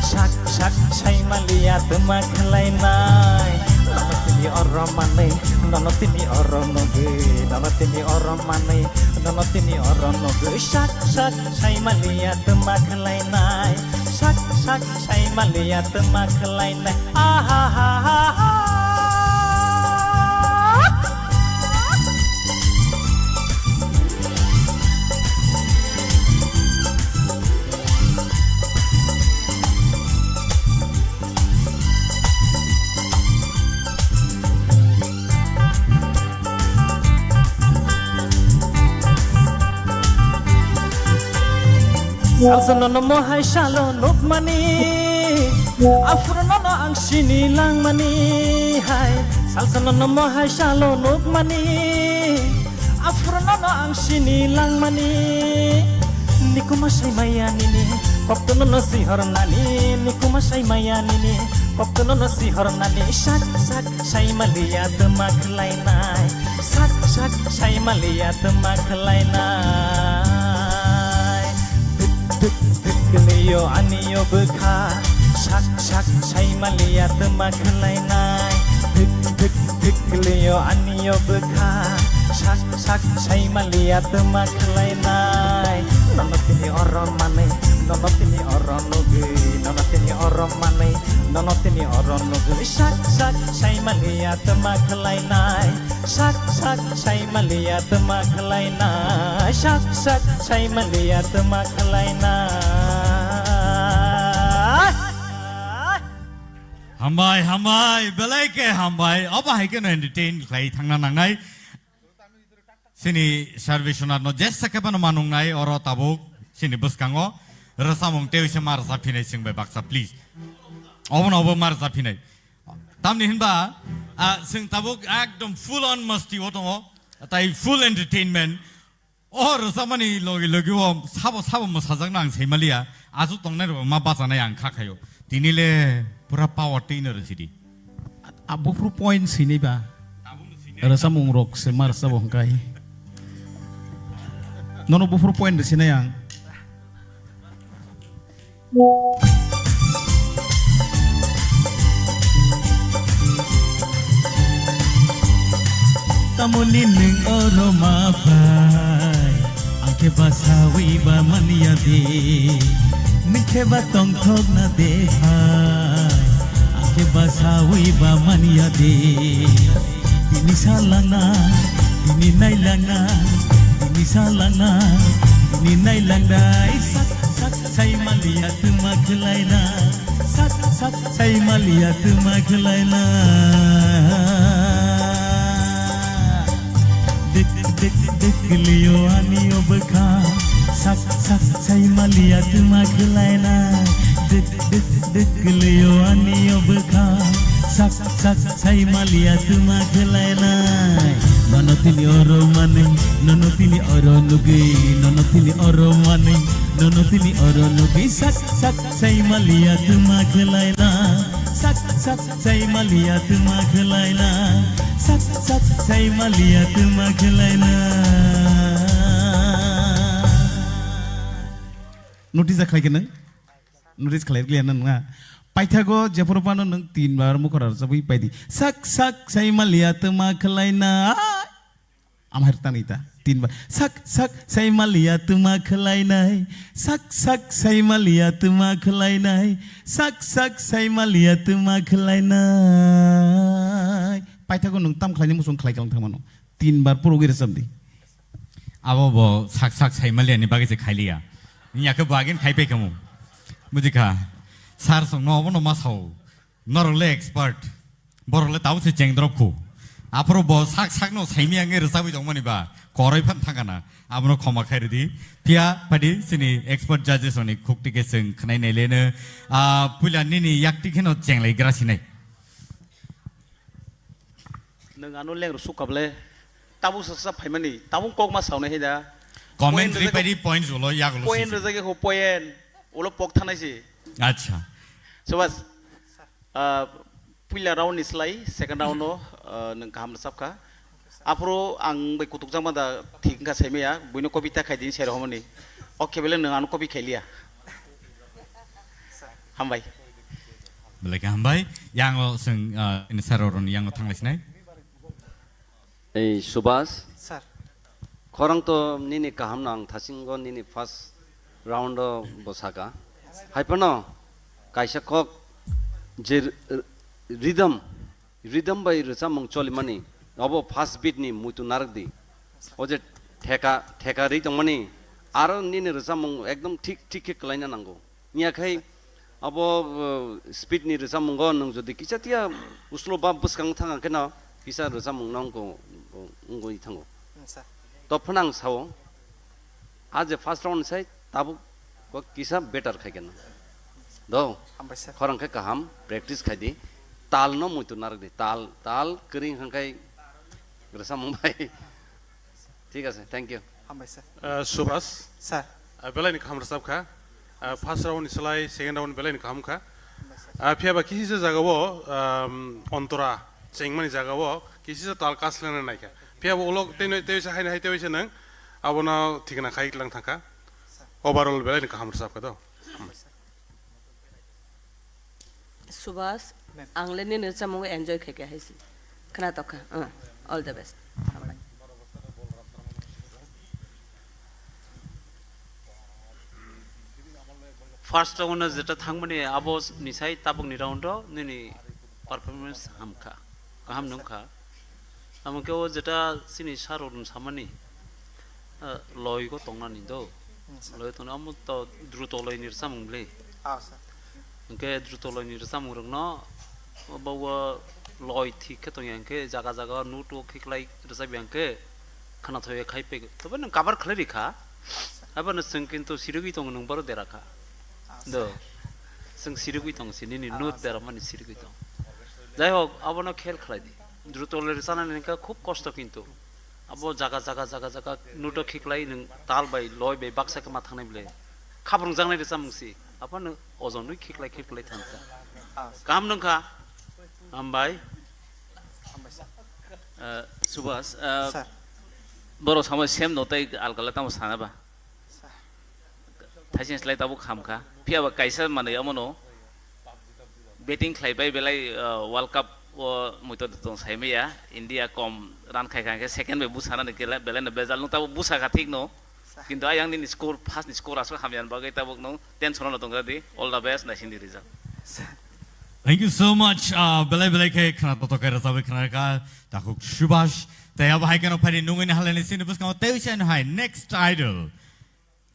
sak sak saimaliya twma khwlainai. Nono tini oro manwi, nono tini oro nugwi, nono tini oro manwi, nono tini oro nugwi sak sak saimaliya twma khwlainai. Sak sak saimaliya twma khwlainai. Aha ha ha ha. Salsa nono mohai salo nukmani, aphuru nono ang sini langmani hai. Salsa nono mohai salo nukmani, aphuru nono ang sini langmani. Nikuma sai maya nini, kokto nono sihor nani. Nikuma sai maya nini, kokto nono sihor nani. Sak sak saimaliya twma khwlainai, sak sak saimaliya twma khwlainai. Dhik dhik dhik liyo aniyo bwkha sak sak saimaliya twma khwlainai. Dhik dhik dhik liyo aniyo bwkha sak sak saimaliya twma khwlainai. Nono tini oro manwi, nono tini oro nugwi, nono tini oro manwi, nono tini oro nugwi sak sak saimaliya twma khwlainai. Sak sak saimaliya twma khwlainai, sak sak saimaliya twma khwlainai. Hambai, hambai, belai khe hambai. Obo hai kheno entertain khlai thangna nangnai. Chini Sarveshwanath no jesa khe phano manungnai oro tabuk chini bwskango. Rwchapmung tei se ma rwchap phinai chwng bai baksa, please. Obono obo ma rwchap phinai. Tamni hinba, ah, chwng tabuk ekdom full on masti o tongo. Tai full entertainment. O rwchapmani logi logi o sabo sabo mwsajakno ang saimaliya. Aswk tongnai rok ma bachanai ang kha khaio. Tini le pura power twi no rw sidi. A buphuru point sini ba. Rwchapmung rok se ma rwchabo hwnkhe. Nono buphuru point rw sinai ang. Tamoni nwng oro ma phai, ang khe basawi ba manya de, nwng khe ba tongthok na de phai, ang khe basawi ba manya de. Tini salangna, tini nailangna, tini salangna, tini nailangna, sak sak sai maliya twma khwlaina, sak sak sai maliya twma khwlaina. Dik dik dik liyo ani o bwkha, sak sak sai maliya twma khwlaina. Dik dik dik liyo ani o bwkha, sak sak sai maliya twma khwlainai. Nono tini oro manwi, nono tini oro nugwi, nono tini oro manwi, nono tini oro nugwi, sak sak sai maliya twma khwlaina. Sak sak sai maliya twma khwlaina, sak sak sai maliya twma khwlaina. Notice khlai khe nwng? Notice khlai rwliya na nungya? Paithago jephuru phano nwng tin bar mukhora rwchapwi paidi. Sak sak sai maliya twma khwlaina. Amhai rwtani ta. Tin bar. Sak sak sai maliya twma khwlainai. Sak sak sai maliya twma khwlainai. Sak sak sai maliya twma khwlainai. Paithago nwng tam khlaini muchung khlai kalang thangmano. Tin bar puro gwi rwchapdi. Abo bo sak sak sai maliya ni bagwi se khailiya. Nya khe bo agin khai pai khamu. Bujikha. Sir song no obo no ma sao. Norok le expert. Borok le tabo se cheng drop khu. Aphuru bo sak sakno saimiyang wngwi rwchabwi tongmani ba, koroi phan thangkana. Abono khoma khairidi. Phiya phadi chini expert judges rokni khukti khe chwng khwnai naileno. Ah, puila nini yakti kheno chenglai gra sinai. Nwng ano leng rw suk kable. Tabuk saksa phaimani, tabuk kok ma saunai hai da. Commentary Point rwjak-, paidi points ulo, yagulo point sisi. Rwjak khe point. Ulo pok thanai si. Acha. Subhas, ah, puila round ni slai, second round no, ah, nwng kaham rwchap kha. Aphuru ang bai kutuk jama da thik wngkha saimaya, buino copy ta khai dini sero homoni. Ok, bele nwng ano copy khai liya. Hambai. Belai khe hambai. Yango chwng, ah, ini sir rokni yango thanglai sinai. Ei, Subhas. Sir. Khorang to nini kaham no ang thasingo nini first round o bo saka. Hai phano kaisa kok je r-, r-, rhythm, rhythm bai rwchapmung cholimani, obo first beat ni muitu narwk di. O je theka, theka ri tongmani, aro nini rwchapmung ekdom thik, thik khe kwlaina nango. Wngya khai abo, uh, speed ni rwchapmungo nwng jodi kisa tiya uslo ba bwskang thang khe no kisa rwchapmung no wngwi thango. Hmm, sir. To phano ang sao, a je first round sai tabuk kok kisa better khai khe no. Do. Hambai, sir. Khorang khe kaham practice khai di. Tal no muitu narwk di. Tal, tal kwrwng hwn khai rwchapmung bai. Thik ase, thank you. Hambai, sir. Uh, Subhas. Sir. Uh, belai ni kaham rwchap kha. Uh, first round ni slai second round belai ni kaham kha. Hambai, sir. Uh, phiya ba kisi se jaga o, um, ontora chengmani jaga o kisi se tal kaslena nai kha. Phiya ba ulo tei noi tei se hai hai tei se nang abono thikna khai lang thang kha. Overall belai ni kaham rwchap kha do. Hambai, sir. Subhas, ma'am. Ang le nini rwchapmung enjoy khe khe hai si. Khna tok kha. Uh, all the best. First round o jeta thangmani abo ni sai tabuk ni round o nini performance ham kha. Kaham nung kha. Amo khe o jeta chini sir rok samani, eh, loi go tongnani do. Hmm, sir. Loi tongna amo to druto loi ni rwchapmung bwle. Ah, sir. Hwnkhe druto loi ni rwchapmung rokno bo, bo loi thik khe tongya hwnkhe jaga jaga note o khiklai rwchapya hwnkhe khwnathokya khai pego. Tobe nwng cover khlai rikha. Abono chwng kintu sirigwi tongo nwng boro dera kha. Ah, do. Sir. Chwng sirigwi tongo si nini note dera mani sirigwi tongo. Jai hok, abono khel khlai di. Druto loi rwchapnani hwnkhe khub kosto kintu. Abo jaga, jaga, jaga, jaga note o khiklai nwng tal bai, loi bai, baksa khe ma thangnai bwle. Khabrung jaknai rwchapmung si. Aphano ojon wi khiklai, khiklai thang kha. Ah, sir. Kaham nung kha? Hambai. Hambai, sir. Eh, Subhas, eh, sir. Borok samai same no tei alkala tamo sana ba? Sir. Thaising slai tabuk ham kha. Phiya ba kaisa manwi omono batting khlai bai belai, uh, World Cup o muitu tong sai maya. India kom run khai kha hwnkhe second bai busanani kela belai no bejal nung tabuk busa kha thik no. Kintu ayang nini score, first ni score aswk hamya ni bagwi tabuk no tension no tong di. All the best, naising di result. Thank you so much. Ah, belai belai khe khna totok khe rwchapwi khna kha. Takhuk Subhas. Tei abo hai kheno phaidi nungwi ni haleni sini bwskango tei usaino hai next idol.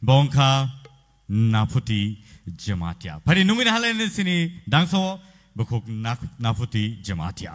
Bo wngkha Naphuti Jamatia. Phaidi nungwi ni haleni sini dangso bukhuk Nak-, Naphuti Jamatia.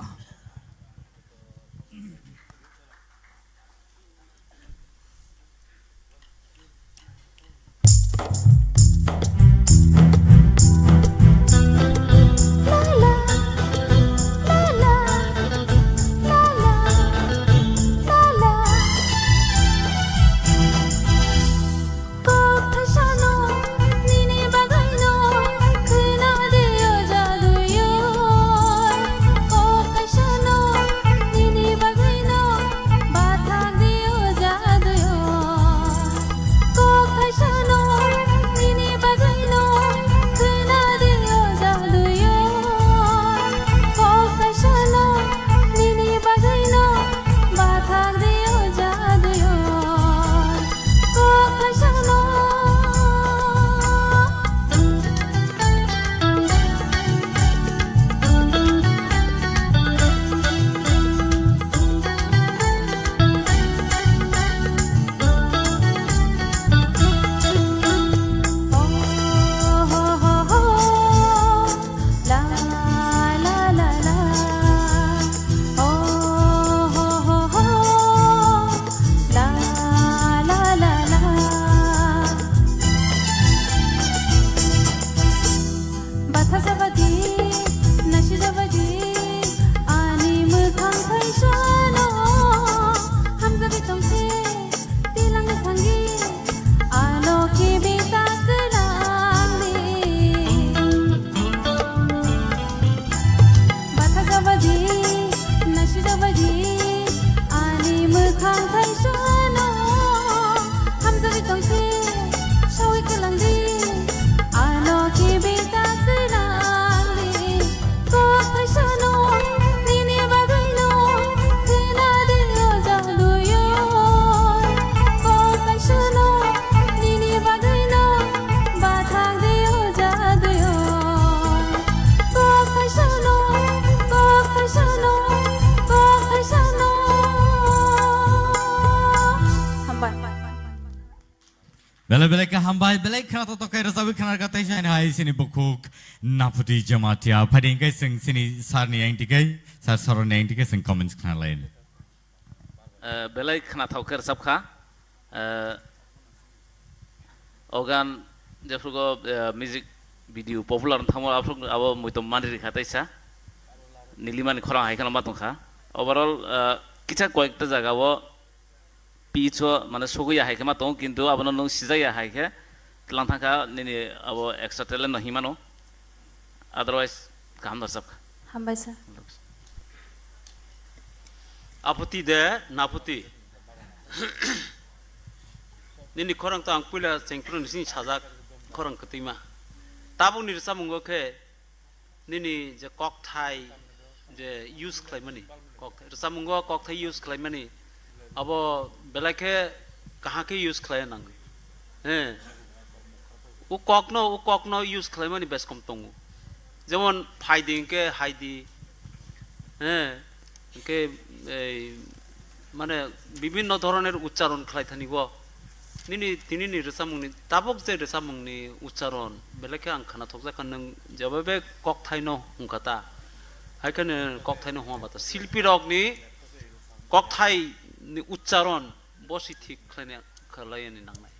Belai belai khe hambai, belai khwnathok khe rwchapwi khwnarwkha tei hai sini bukhuk Naphuti Jamatia. Phaidi hwnkhe chwng sini sir ni yang tike, sir Saron ni yang tike chwng comments khwnalai. Eh, belai khwnathok khe rwchapkha. Eh, o gan jephrugo, eh, music video popular wng thango, aphuru abo muitom mani rikha teisa. Nilimani khorang hai kheno ma tongkha. Overall, eh, kisa koyekta jaga o pitch o mane sogwi ya hai khe ma tongo, kintu abono nwng sijak ya hai khe tlang thangkha nini abo extra talent no hinmano. Otherwise, kaham rwchapkha. Hambai sir. Aphuti de, naphuti. Nini khorang to ang puila chengphru ni sini sajak khorang kwtwima. Tabukni rwchapmungo khe nini je kokthai je use khlaimani, kokthai, rwchapmungo kokthai use khlaimani, abo belai khe kaham khe use khlaiya nangwi. He. O kokno, o kokno use khlaimani beskom tongo. Jemon phaidi hwnkhe haidi. He. Hwnkhe ei mane bibinno dhoroner uchcharon khlai thani bo. Nini, tinini rwchapmungni, tabuk je rwchapmungni uchcharon, belai khe ang khwnathokjakha, nwng jebabe kokthaino hwnkha ta, hai kheno kokthaino hwnba ta. Silpirokni kokthaini uchcharon bo si thik khlaina, khlaiyani nangnai.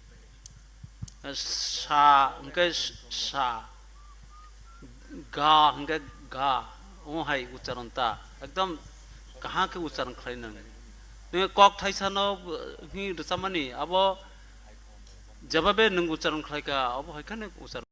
Sa hwnkhe sa, ga hwnkhe ga, omo hai uchcharon ta, ekdom kaham khe uchcharon khlai nang. Nini kok thaisano, eh, hi rwchapmani, abo jebabe nwng uchcharon khlaikha, abo hai kheno uchcharon